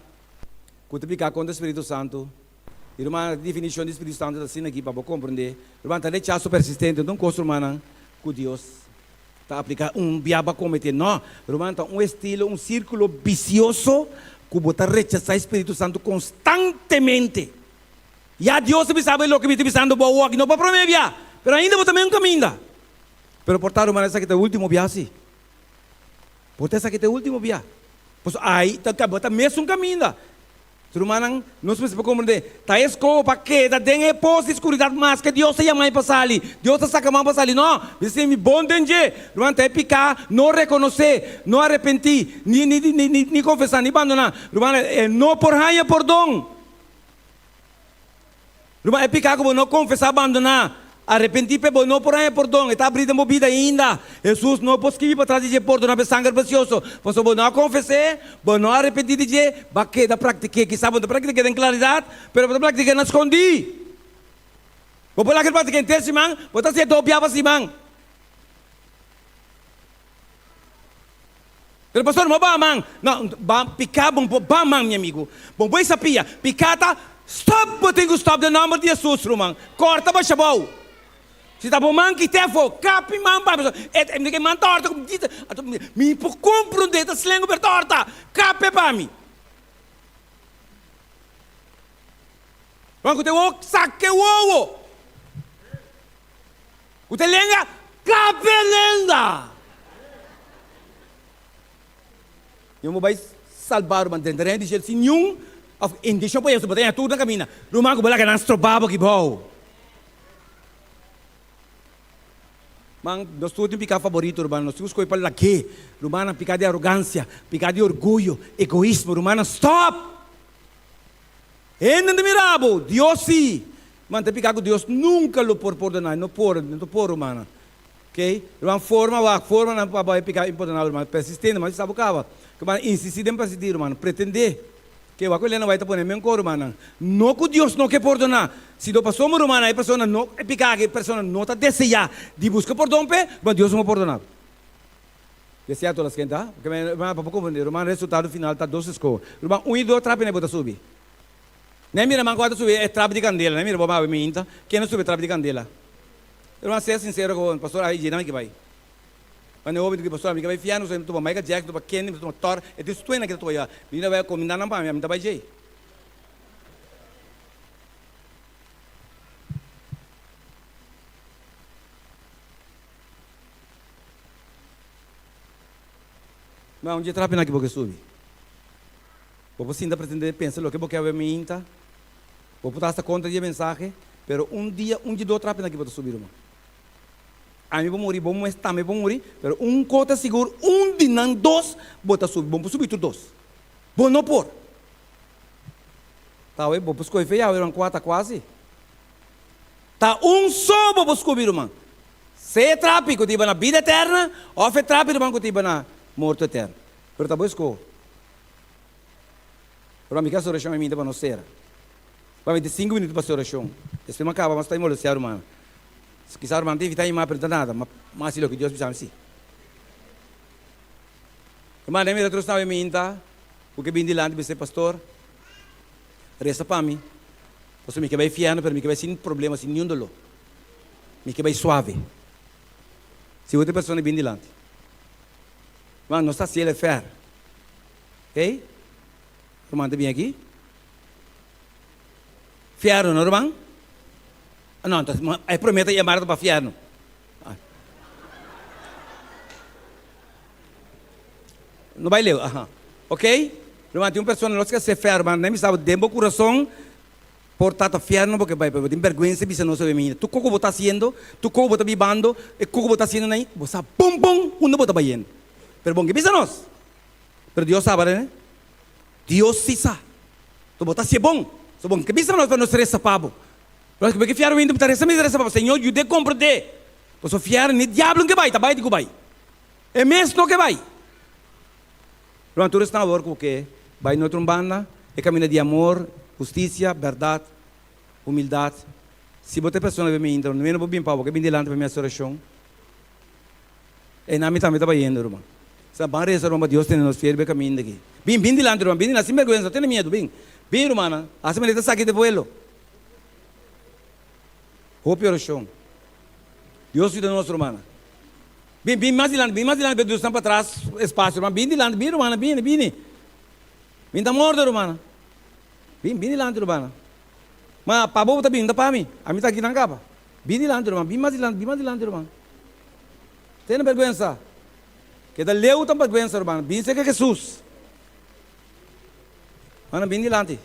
ku ta piká kontra Spiritu Santu. I rumannan, e definishon di Spiritu Santu ta asina aki pa bo komprendé. Ruman, ta rechaso persistente, no ta un kos, rumannan, ku Dios ta apliká un bia bo a kometé. No, ruman, ta un estilo, un sírkulo bisioso ku bo ta rechasá e Spiritu Santu konstantemente. Ya Dios ta bisa bo e loke mi ta bisando bo awo aki, no pa promé bia, pero ainda bo ta mesun kaminda. Pero por ta, ruman, esaki ta e último bia si. Por ta esaki ta e último bia. Pasobra ai ta bo ta mesun kaminda. Rumannan, nos mester por komprendé, ta e skoho pa keda den e pos di skuridat maske Dios ta yama mi pa sali, Dios ta saka man pa sali. No, mi ta sinti mi bon den dje. Ruman, ta e piká no rekonosé, no arepentí, ni ni ni ni konfesá, ni bandoná. Ruman, e no por haña pordon. Ruman, e piká ku bo no konfesá, bandoná, arepentí p'e bo no por haña pordon. E ta abrí den bo bida ainda. Hesus no por skibi patras di dje pordoná p'e sanger presioso. Pasobra bo no a konfes'é, bo no a arepentí di dje, bo a keda praktik'é. Kisas bo no ta praktik'é den klaridat, pero bo ta praktik'é na skondí. Bo por laga praktik'é henter siman, bo ta hasié dos bia pa siman. Pero pastor no ba man. No, ba piká bon por ba man mi amigu. Bon bo e sapia, piká ta stop bo tin ku stop den nòmber di Hesus ruman. Kòrta basha bou. Si ta bo man kit'é afó, kapi man pa mi. E e mi man ta òrta ku mi por komprondé ta slengu pero ta òrta. Kap'e pa mi. Ruman ku te wowo saka e wowo. Ku ta lenga kape lenga. Yo bo bai salba ruman drenta reino di shelu sin niun of intenshon pa Hesus bo ta ña tur na kaminda. Ruman ku bo laga nan stroba bo aki bou. Man nos tur tin pika faborito ruman nos tin ku skohe pa lag'é. Rumannan pika di arogansia, pika di orguyo, egoismo rumannan stop! Hende ta mira bo, Dios si. Man ta pica cu Dios nunca lo por pordona, no por, no ta por rumannan. Ok, ruman forma wak, forma nan pa bai pica impordonabel ruman, persistente, man si sa bo caba. Ke man insisti den persistí ruman, pretende. Ok, wak cu Elena White ta pone men cor rumannan. No cu Dios no ke pordona, sino pasobra rumannan e persona no, e pica aki e persona no ta desea di busca pordon p'e, ruman Dios no por pordona. Di cierto las kenta, porque mi hermano pa bo comprende, ruman resultado final ta dos escoba. Ruman un y dos trapi na bo ta subi. Ne mira man cu ta subi e trapi di candela, ne mira bo mawe mi inta, ken a subi e trapi di candela? Ruman sea sincero cu bo, pastor ahi dje nan ki bay. Ma ne hopi di pastor, mi ka bai fiano, so mi tuma Michael Jackson, mi tuma Kenny, mi tuma Thor, e tin stuenan ki ta tuma ya. Mi na bai a kominda nan pa mi, ami ta bai djei. Ma un dje trapi nan ki bo ke subi. Bo por sinta pretende pensa loke bo ke awe minta. Bo por ta hasta kontra di e mensahe, pero un dia un dje do trapi nan ki bo ta subi ruman. Ami por muri, bo mes tambe por muri, pero un kos ta sigur, un di nan dos bo ta subi, bo no por subi tur dos. Bo no por. Ta awe bo por skohe fe awe ruman kua ta kuasi. Ta un so bo por skubi ruman. Sea e trapi ku ta hiba na bida eterna òf e trapi ruman ku ta hiba na morto eterno. Pero ta bo eskoho. Ruman mi ke hasi orashon e minta pa nos sera. Ba mete sinku minuto pa hasi orashon. Despues mi a kaba mas ta molestia rumannan. Kisas rumannan ta invita mi mas pero no ta nada. Mi hasi loke Dios bisa mi si. Ruman den mira trus nawe minta ku ke bin dilanti bisa e pastor resa pa mi pasobra mi ke bai fierno pero mi ke bai sin problema sin niun doló. Mi ke bai suave. Si otro persona bin dilanti. Ruman nos ta hasi el e fer. Ey, ruman ta bin aki? Fierno, no ruman? No, entonces e prome ta yamar pa fierno. No bai leu, aha. Ok, ruman tin un persona nos ke hacer fer, ruman, mi sabi den bo kurason por ta ta fierno bo ke bai, pero bo tin bergwensa bisa nos awe mainta. Tur koko bo ta hasiendo, tur koko bo ta bibando, e koko bo ta hasiendo nai, bo sa bon bon unda bo ta bayendo. Pero bon ke bisa nos. Pero Dios sa, ne? Dios si sa. So bo ta hacié bon. So bon ke bisa nos pa nos reza pa bo. Pero bo ke fiar winti bo ta reza mi ta reza pa bo. Señor yud'é comprendé. Pasobra fiar ni diablo ke bai, ta bai di ku bai. E mes no ke bai. Ruman tur esnan awor ku ke bai na otro banda, e caminda di amor, husticia, berdad, humildad. Si bo ta e persona be mi intra, no bo bin pa bo ke bin dilanti pa mi haci oracion. Einan mi tambe ta bayendo, ruman. Sa ban resa, ruman, pa Dios tene nos fiel riba e kaminda aki. Bin, bin dilanti, ruman, bin dilanti, sin bergwensa, no tene miedu, bin. Bin, rumannan, hasi manera ta saki di vuelo. Hopi orashon. Dios yuda nos, rumannan. Bin, bin mas dilanti, bin mas dilanti, pero Dios nan patras espasio, ruman. Bin dilanti, bin, rumannan, bini, bini. Bin ta mordo, rumannan. Bin, bin dilanti, rumannan. Ma pa bo bo ta bin, no ta pa mi. Ami ta aki nan kaba. Bin dilanti, ruman, bin mas dilanti, bin mas dilanti, ruman. Tene bergwensa. Keda leu ta bergwensa, ruman. Bin serka Jesus. Rumannan, bin dilanti.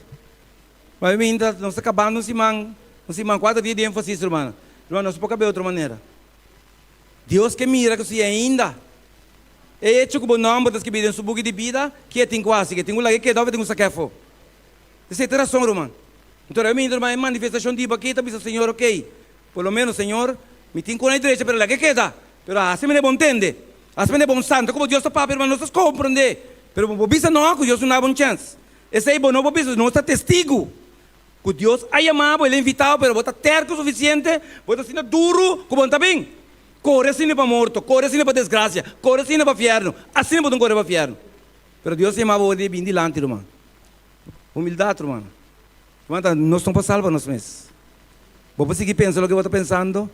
Ruman, mi ta, nos ta kabando un siman, un siman, kuater dia di énfasis, rumannan. Ruman, nos por kab'é otro manera. Dios ke mira ku si ainda e echo ku bo nòmber ta skibí den su buki di bida, ke e tin ku hasi? Ke e tin ku laga e keda òf e tin ku sak'é afó? Esei ta rason, ruman. Anto ora mi ruman e manifestashon di bo aki ta bisa Señor, ok, por lo menos Señor, mi tin ku na e drecha pero laga e keda. Pero hasi mene bo ntende, hasi mene bo un santo komo Dios ta papia ruman nos ta komprende. Pero bo por bisa no ku Dios no dabo un chèns. Esei bo no por bisa, nos ta testigu ku Dios a yama bo, el a invita bo pero bo ta tèrko sufisiente, bo ta asina duru ku bo no ta bin. Kore asina pa morto, kore asina pa desgrasia, kore asina pa fièrnu, asina bo ta kore pa fièrnu. Pero Dios a yama bo ora di bin dilanti ruman. Humildat, ruman. Ruman, ta nos no por salba nos mes. Bo por sigui pensa loke bo ta pensando,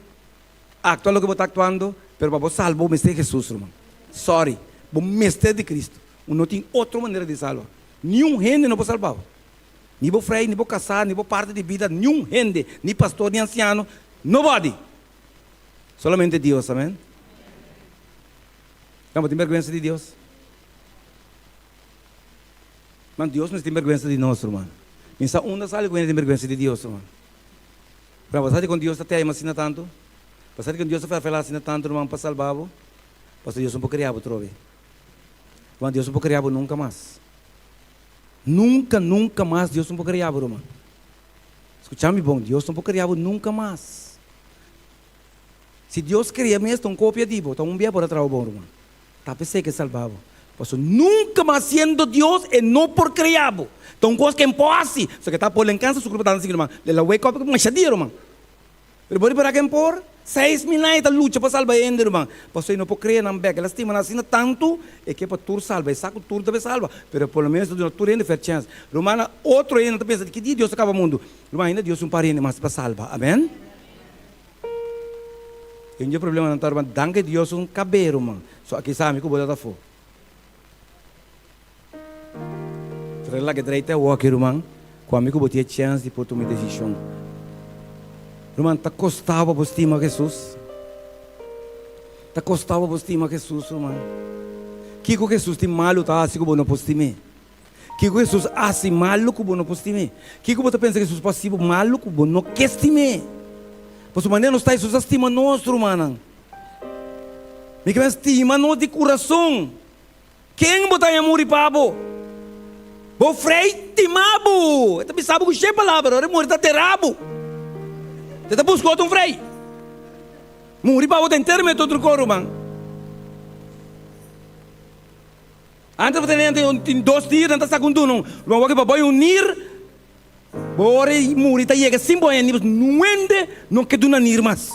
aktua loke bo ta aktuando, pero pa bo salba bo mester Hesus, ruman. Sorry, bo mester di Cristo. Un no tin otro manera di salba. Niun hende no por salba bo. Ni bo frei, ni bo kasá, ni bo parti di bida, niun hende, ni pastor, ni ansiano, nobody. Solamente Dios, amen. Bo tin bèrgwensa di Dios? Man, Dios mester tin bergwensa di nos, ruman. Mi sa unda sali ku hende tin bergwensa di Dios, ruman. Ruman, bo sa dikon Dios ta teima asina tantu? Bo sa dikon Dios ta ferfelá asina tantu, ruman, pa salba bo? Pasobra Dios no por kria bo trobe. Ruman, Dios no por kria bo nunka mas. Nunka, nunka mas Dios no por kria bo, ruman. Skucha mi bon, Dios no por kria bo nunka mas. Si Dios kria mes, ta un kopia di bo, ta un bia por a traha bo bon, ruman. Ta p'esei ke salba bo. Pasobra nunka mas siendo Dios e no por krea bo. Ta un kos ke N por hasi. So ke ta por lenkansa su grupo ta sigui ruman. Le la wake up masha dia ruman. Pero bo ripara ke N por? Seis mil aña e ta lucha pa salba hende ruman. Pasobra e no por krea nan bek. El a stima nan asina tantu e ke pa tur salba. E sa ku tur ta bay salba. Pero por lo menos e ta duna tur hende fair chance. Rumannan otro hende ta pensa di ki dia Dios ta kaba mundu. Ruman ainda Dios un par hende mas pa salba. Amen. E un dje problemanan ta ruman, danki Dios un kab'é ruman. So aki sa mi ku bo ta afó. Tra laga drei te awoki ruman, ku ami ku bo tin e chèns di por tuma e desishon. Ruman, ta kostá bo pa bo stima Hesus? Ta kostá bo pa bo stima Hesus, ruman? Kiko Hesus tin malu ta hasi ku bo no por stim'é? Kiko Hesus hasi malu ku bo no por stim'é? Kiko bo ta pensa Hesus por hasi bo malu ku bo no ke stim'é? Pasobra manera nos ta Hesus a stima nos, rumannan. Mi ke stima nos di kurason. Ken bo ta haña muri pa bo? Bo frei stima bo. E ta bisa bo ku she palabra, ora e muri ta dera bo. E ta buska otro un frei. Muri pa bo ta henter mete otro kos, ruman. Antes bo tene tin dos nir, nan ta saka un duna un. Ruman wak pa bo un nir, bo ora e muri ta yega sin bo haña nir, nuende no ke duna nir mas.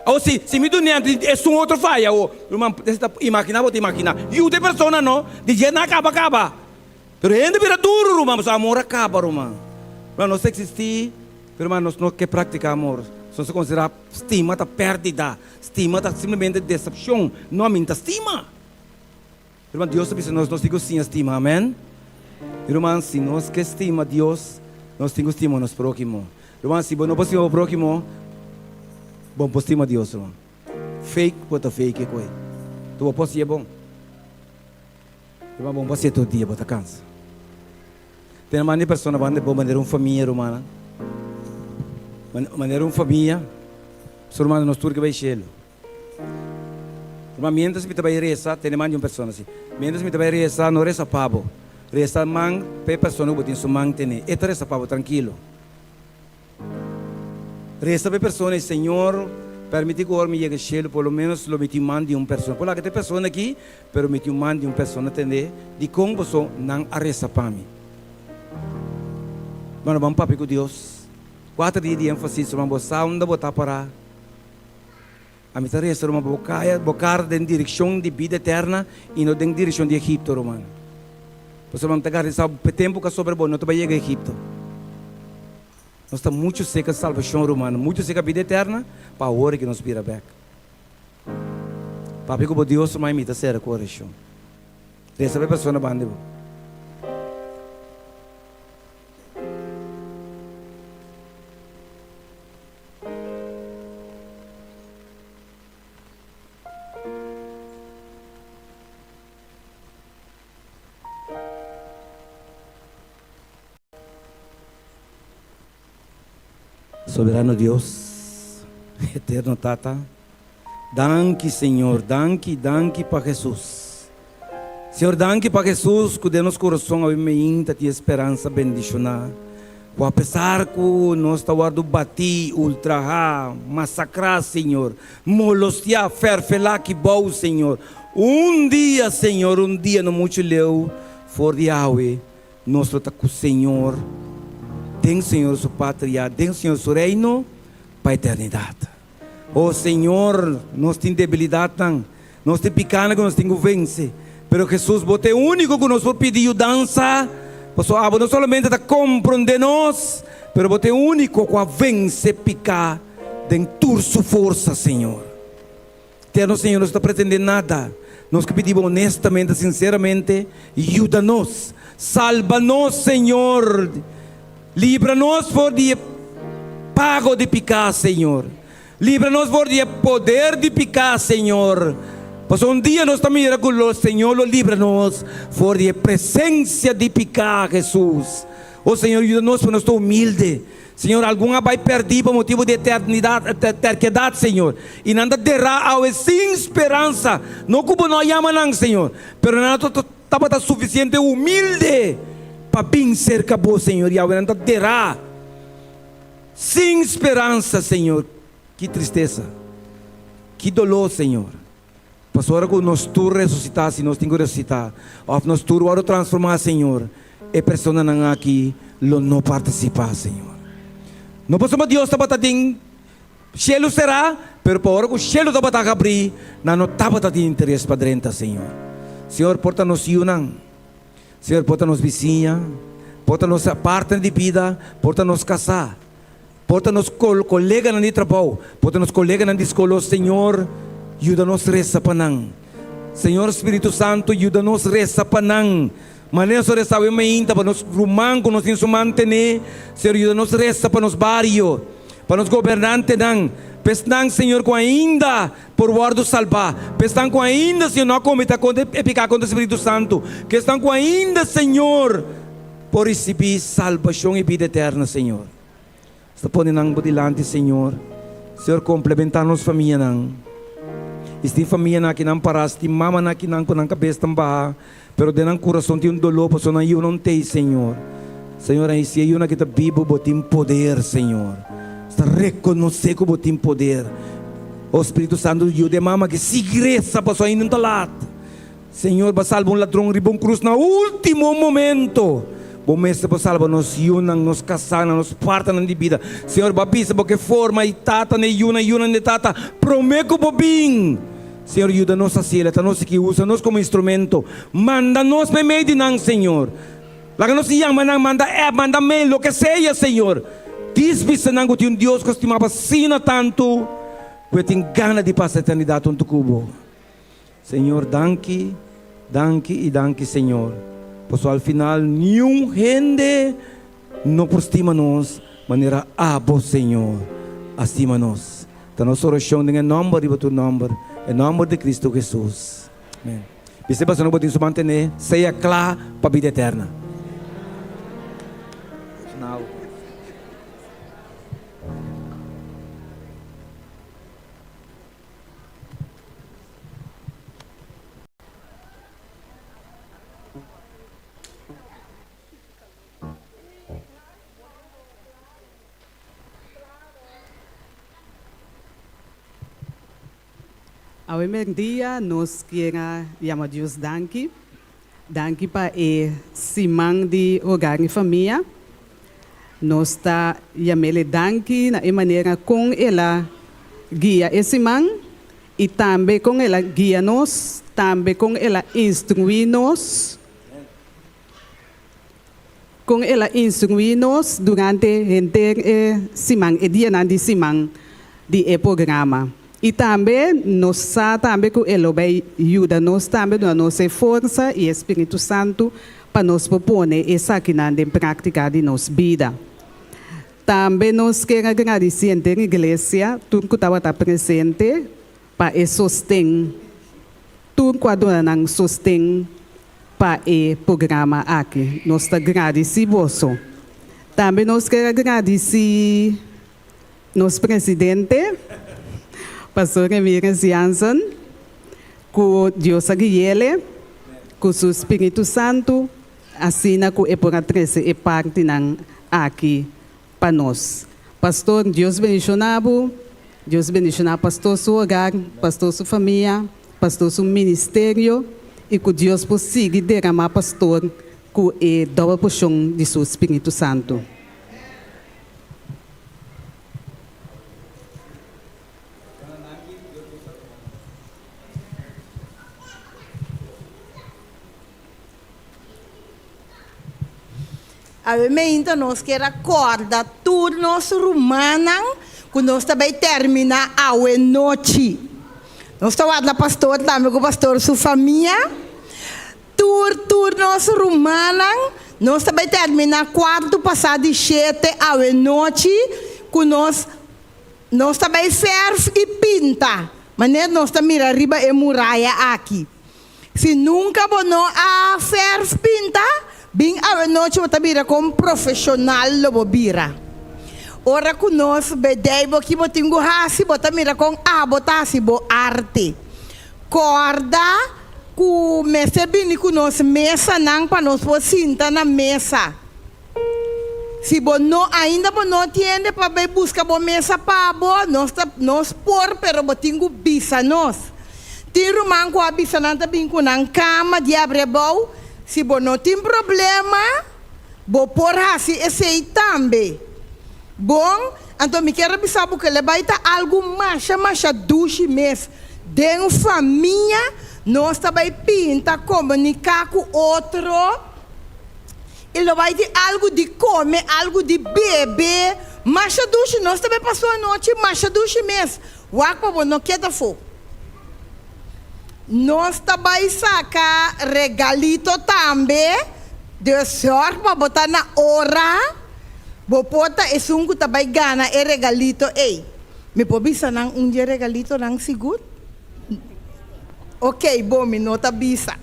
Awo si si mi dun'e antes esun otro faya awo, ruman ta imagina bo ta imagina. Yuda e persona no, di dje nan a kaba kaba. Pero hende bira duru ruman, pasobra amor a kaba ruman. Ruman nos ta existi, pero ruman nos no ke praktika amor. Nos ta konsidera stima ta pèrdida, stima ta simplemente desepshon. No, ami no ta stima. Ruman, Dios ta bisa nos, nos tin ku siña stima, amèn? Ruman, si nos ke stima Dios, nos tin ku stima nos próhimo. Ruman, si bo no por stima bo próhimo, bo no por stima Dios, ruman. Fake bo ta fake e koe. Tu bo por hasié bon. Ruman, bo no por hasié tur dia, bo ta kansa. Tene manda di persona banda di bo manera un famia, rumannan. Manera un famia, so ruman, nos tur ke bai shelu. Ruman, mientras mi ta bai resa, tene man di un persona asi. Mientras mi ta bai resa, no resa pa bo. Resa man pa e persona ku bo tin su man tene. E ta resa pa bo, trankilo. Resa pa e persona i, Señor, permiti ku ora mi yega shelu, por lo menos lo mi tin man di un persona. Por laga ta e persona aki, pero mi tin un man di un persona tene. Dikon boso nan a resa pa mi? Bueno, ban papia ku Dios. Kuater dia di énfasis, ruman, bo sa unda bo ta pará. Ami ta resa, ruman, pa bo kaya bo kara den direkshon di bida eterna i no den direkshon di Egipto, ruman. Pasobra mi ta garantisa bo, p'e tempu ku a sobra bo no ta bai yega Egipto. Nos ta muchu seka salbashon, ruman, muchu seka bida eterna, pa awor ku nos bira bèk. Papia ku bo Dios, ruman, i mi ta sera ku orashon. Resa pa e persona banda di bo. Soberano Dios, Eterno Tata, danki Señor, danki, danki pa Jesus. Señor, danki pa Jesus ku den nos kurason awe meinta tin e speransa bendishoná, ku apesar ku nos ta wòrdu batí, ultrahá, masakrá, Señor, molostiá, fèrfelá ki bou, Señor, un dia, Señor, un dia no muchu leu for di awe, nos lo ta ku Señor den Señor su patria, den Señor su reino pa eternidat. O Señor, nos tin debilidatnan, nos tin pikánan ku nos tin ku vense, pero Hesus, bo ta e úniko ku nos por pidi yudansa, pasobra abo no solamente ta komprondé nos, pero bo ta e úniko ku a vense piká den tur su forsa, Señor. Eterno Señor, nos no ta pretendé nada, nos ke pidi bo honestamente, sinseramente, yuda nos, salba nos, Señor. Libra nos for di e pago di piká, Señor. Libra nos for di e poder di piká, Señor. Pasobra un dia nos ta mira ku lo Señor lo libra nos for di e presensia di piká, Hesus. O Señor, yuda nos pa nos ta humilde. Señor, algun a bai pèrdí pa motibu di e ternidat, terkedat, Señor. I nan ta derá awe sin speransa. No ku Bo no a yama nan, Señor, pero nan a Tabata sufisiente humilde pa bin serka Bo, Señor, i awe nan ta derá sin speransa, Señor. Ki tristesa! Ki doló, Señor! Pasobra ora ku nos tur resusitá, si nos tin ku resusitá, òf nos tur wòrdu transformá, Señor, e personanan aki lo no partisipá, Señor. No pasobra Dios tabata den Shelu será, pero pa ora ku shelu tabata habrí, nan no tabata tin interes pa drenta, Señor. Señor, por ta nos yunan, Señor, por ta nos bisiña, por ta nos partner di bida, por ta nos kasá. Por ta nos koleganan di trabou, por ta nos koleganan di skol, o Señor, yuda nos resa pa nan. Señor Spiritu Santu, yuda nos resa pa nan. Manera nos a resa awe mainta pa nos ruman ku nos tin su man tené, Señor, yuda nos resa pa nos bario, pa nos gobernantenan, pa esnan, Señor, ku ainda por wòrdu salbá, pa esnan ku ainda, Señor, no a kometá kontra e piká kontra Spiritu Santu, ku esnan ku ainda, Señor, por risibí salbashon i bida eterno, Señor. Nos ta pone nan bo dilanti, Señor. Señor, komplementá nos famianan. I si tin famianan akinan pará, si tin mamanan akinan ku nan kabes tan baha, pero den nan kurason tin un doló pasobra nan yu no t'ei, Señor. Señor, i si e yunan aki ta bibu, bo tin poder, Señor. Nos ta rekonosé ku bo tin poder. O Spiritu Santu, yuda e mama aki sigui resa pasobra ainda no ta lat. Señor, bo a salba un ladron riba un cruz na ultimo momento. Bo mester por salba nos yunan, nos casanan, nos partnernan di bida. Señor, bo a bisa bo ke forma y tata na e yunan, yunan na e tata, prome cu bo bin. Señor, yuda nos haci el. Ta nos aki, usa nos como instrumento. Manda nos meimei di nan, Señor. Laga nos yama nan, manda app, manda mail, loke sea, Señor. Dis bisa nan cu tin un Dios cu a stima bo asina tanto cu e tin gana di pasa eternidad hunto cu bo. Señor danki, danki y danki Señor, pasobra al final niun hende no por stima nos manera abo Señor a stima nos. Ta nos oracion den e nomber riba tur nomber, e nomber di Cristo Jesus. Amen. Bis'e pasobra bo tin su mantene sea cla pa bida eterna. Awe merdia nos kier a yama Dios danki. Danki pa e siman di Hogar y Famia. Nos ta yam'el e danki na e manera kon el a guia e siman y tambe kon el a guia nos, tambe kon el a instrui nos, kon el a instrui nos durante henter e siman, e dianan di siman di e programa. Y tambe nos sa tambe cu e lo bay yuda nos tambe duna nos e forsa y e Spiritu Santu pa nos por pone esakinan den practica di nos bida. Tambe nos kier a gradici henter iglesia, tur cu tabata presente, pa e sosten, tur cu a duna nan sosten pa e programa aki. Nos ta gradici boso. Tambe nos kier a gradici. Nos presidente, Pastor Ramirez Jansen, ku Dios a guiele ku su Spiritu Santu asina ku e por a trese e partinan aki pa nos. Pastor, Dios bendiciona bo, Dios bendiciona Pastor su hogar, Pastor su famia, Pastor su ministerio y ku Dios por sigui derama Pastor ku e dobbel porcion di su Spiritu Santu. Awe meinta nos kier a corda tur nos rumannan cu nos ta bay termina awe nochi. Nos ta warda pastor tambe cu pastor su famia. Tur tur nos rumannan, nos ta bai terminá kuartu pasá di shete awenochi ku nos nos ta bai fèrf i pinta manera nos ta mira riba e muraya aki. Si nunka bo no a fèrf pinta, bin awenochi bo ta bira kon profeshonal lo bo bira. Ora ku nos bedei bo ki bo tin ku hasi, bo ta mira kon abo ta hasi bo arte. Kòrda ku mester bini ku nos mesanan pa nos por sinta na mesa. Si bo no ainda bo no tiende pa bai buska bo mesa pa bo, nos ta nos por pero bo tin ku bisa nos. Tin ruman ku a bisa nan ta bin ku nan kama di abri abou, si bo no tin problema bo por hasi esei tambe. Bon, anto mi kier a bisa bo ku el a bai ta algu masha masha dushi mes. Den famia nos ta bai pinta, komuniká ku otro i lo bai tin algu di kome, algu di bebe. Masha dushi, nos ta bai pasó anochi masha dushi mes. Wak pa bo no keda afó. Nos ta bai saka regalito tambe, dus zorg pa bo ta na ora, bo por ta esun ku ta bai gana e regalito ei. Mi por bisa nan un di e regalitonan sigur? Ok, bon, mi no ta bisa.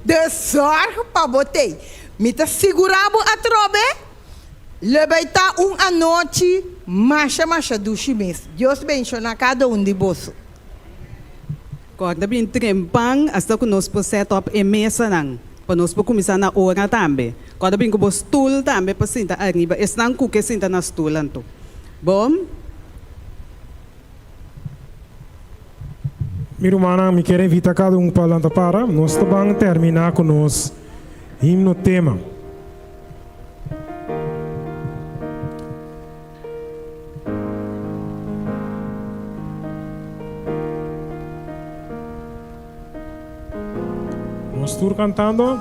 Dus zorg pa bo t'ei. Mi ta sigurá bo atrobe, lo bai ta un anochi masha masha dushi mes. Dios benshoná kada un di boso. Kòrda bin trempan asta ku nos por set up e mesanan pa nos por kuminsá na ora tambe. Kòrda bin ku bo stul tambe pa sinta ariba. Esnan ku ke sinta na stul anto. Bon. Mi rumannan, mi kier invita kada un pa lanta para. Nos ta ban terminá ku nos himno tema. Nos tur cantando.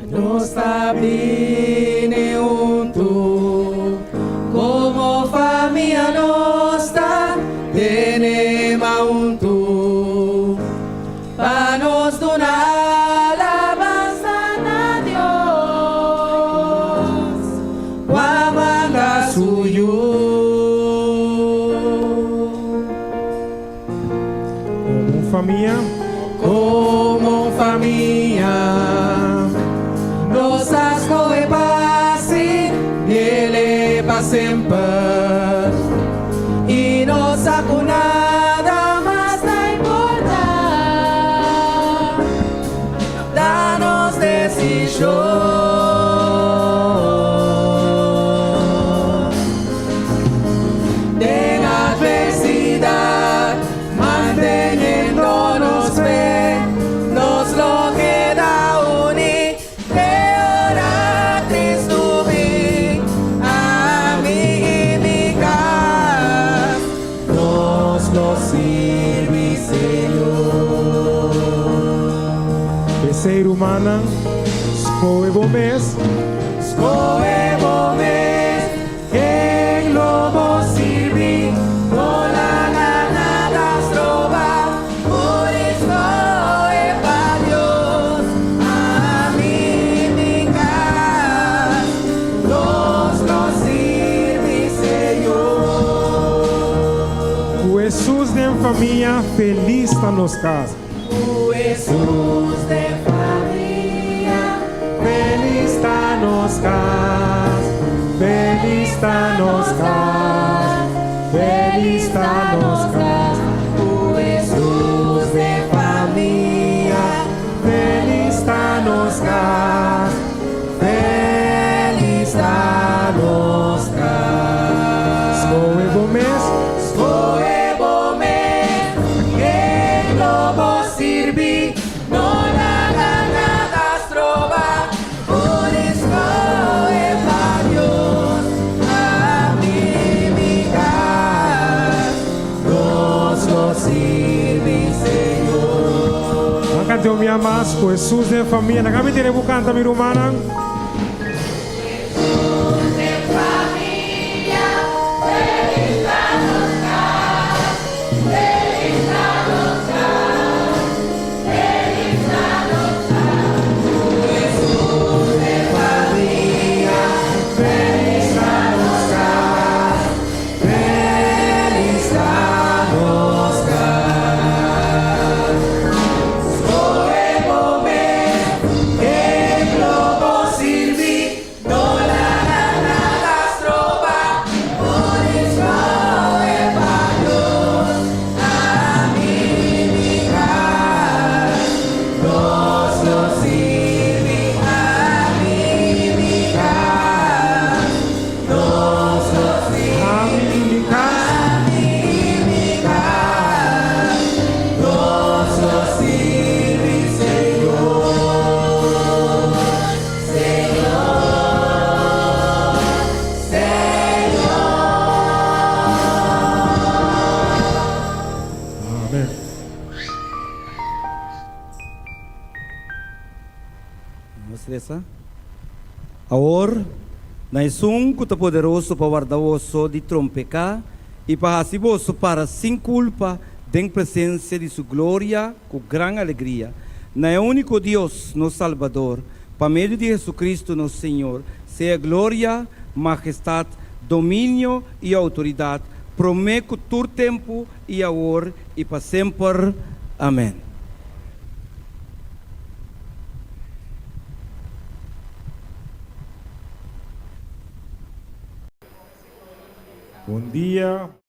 Nos ta bini huntu como famia nos ta tene man huntu pa nos duna alabansa na Dios ku a manda su Yu. Como un famia. Como un famia. Nos a scohe pa sirbiele pa semper. Y nos sa cu nada mas ta importa. Ta nos decision. Den adversidad, manteniendo nos fe, nos lo keda uni te ora Cristo bin. Ami y mi cas, nos lo sirbi Señor. P'esei rumannan, skohe bo mes. Skohe bo mes, ken lo bo sirbi? No laga nada stroba, por skohe pa Dios. Ami i mi kas, nos lo sirbi Señor. Ku Hesus den famia, felis ta nos kas. Ku Hesus den famia, felis ta nos kas. Felis ta nos kas. Felis ta nos kas. Ku Hesus den famia, felis ta nos kas. Felis ta nos kas. Skohe bo mes. Skohe bo mes, ken lo bo sirbi? No laga nada stroba, por skohe pa Dios. Ami i mi kas, nos lo sirbi Señor. Ban kanta un bia mas ku Hesus den famia. Nan a tene ku kanta mi rumannan. Amen. Nos resa. Awor. Na esun ku ta poderoso pa warda boso di trompeká i pa hasi boso para sin kulpa den presensia di su gloria ku gran alegria. Na e úniko Dios, nos Salbador, pa medio di Hesukristu nos Señor, sea gloria, majestat, dominio i outoridat, promé ku tur tempu i awor i pa semper. Amèn. Bon dia.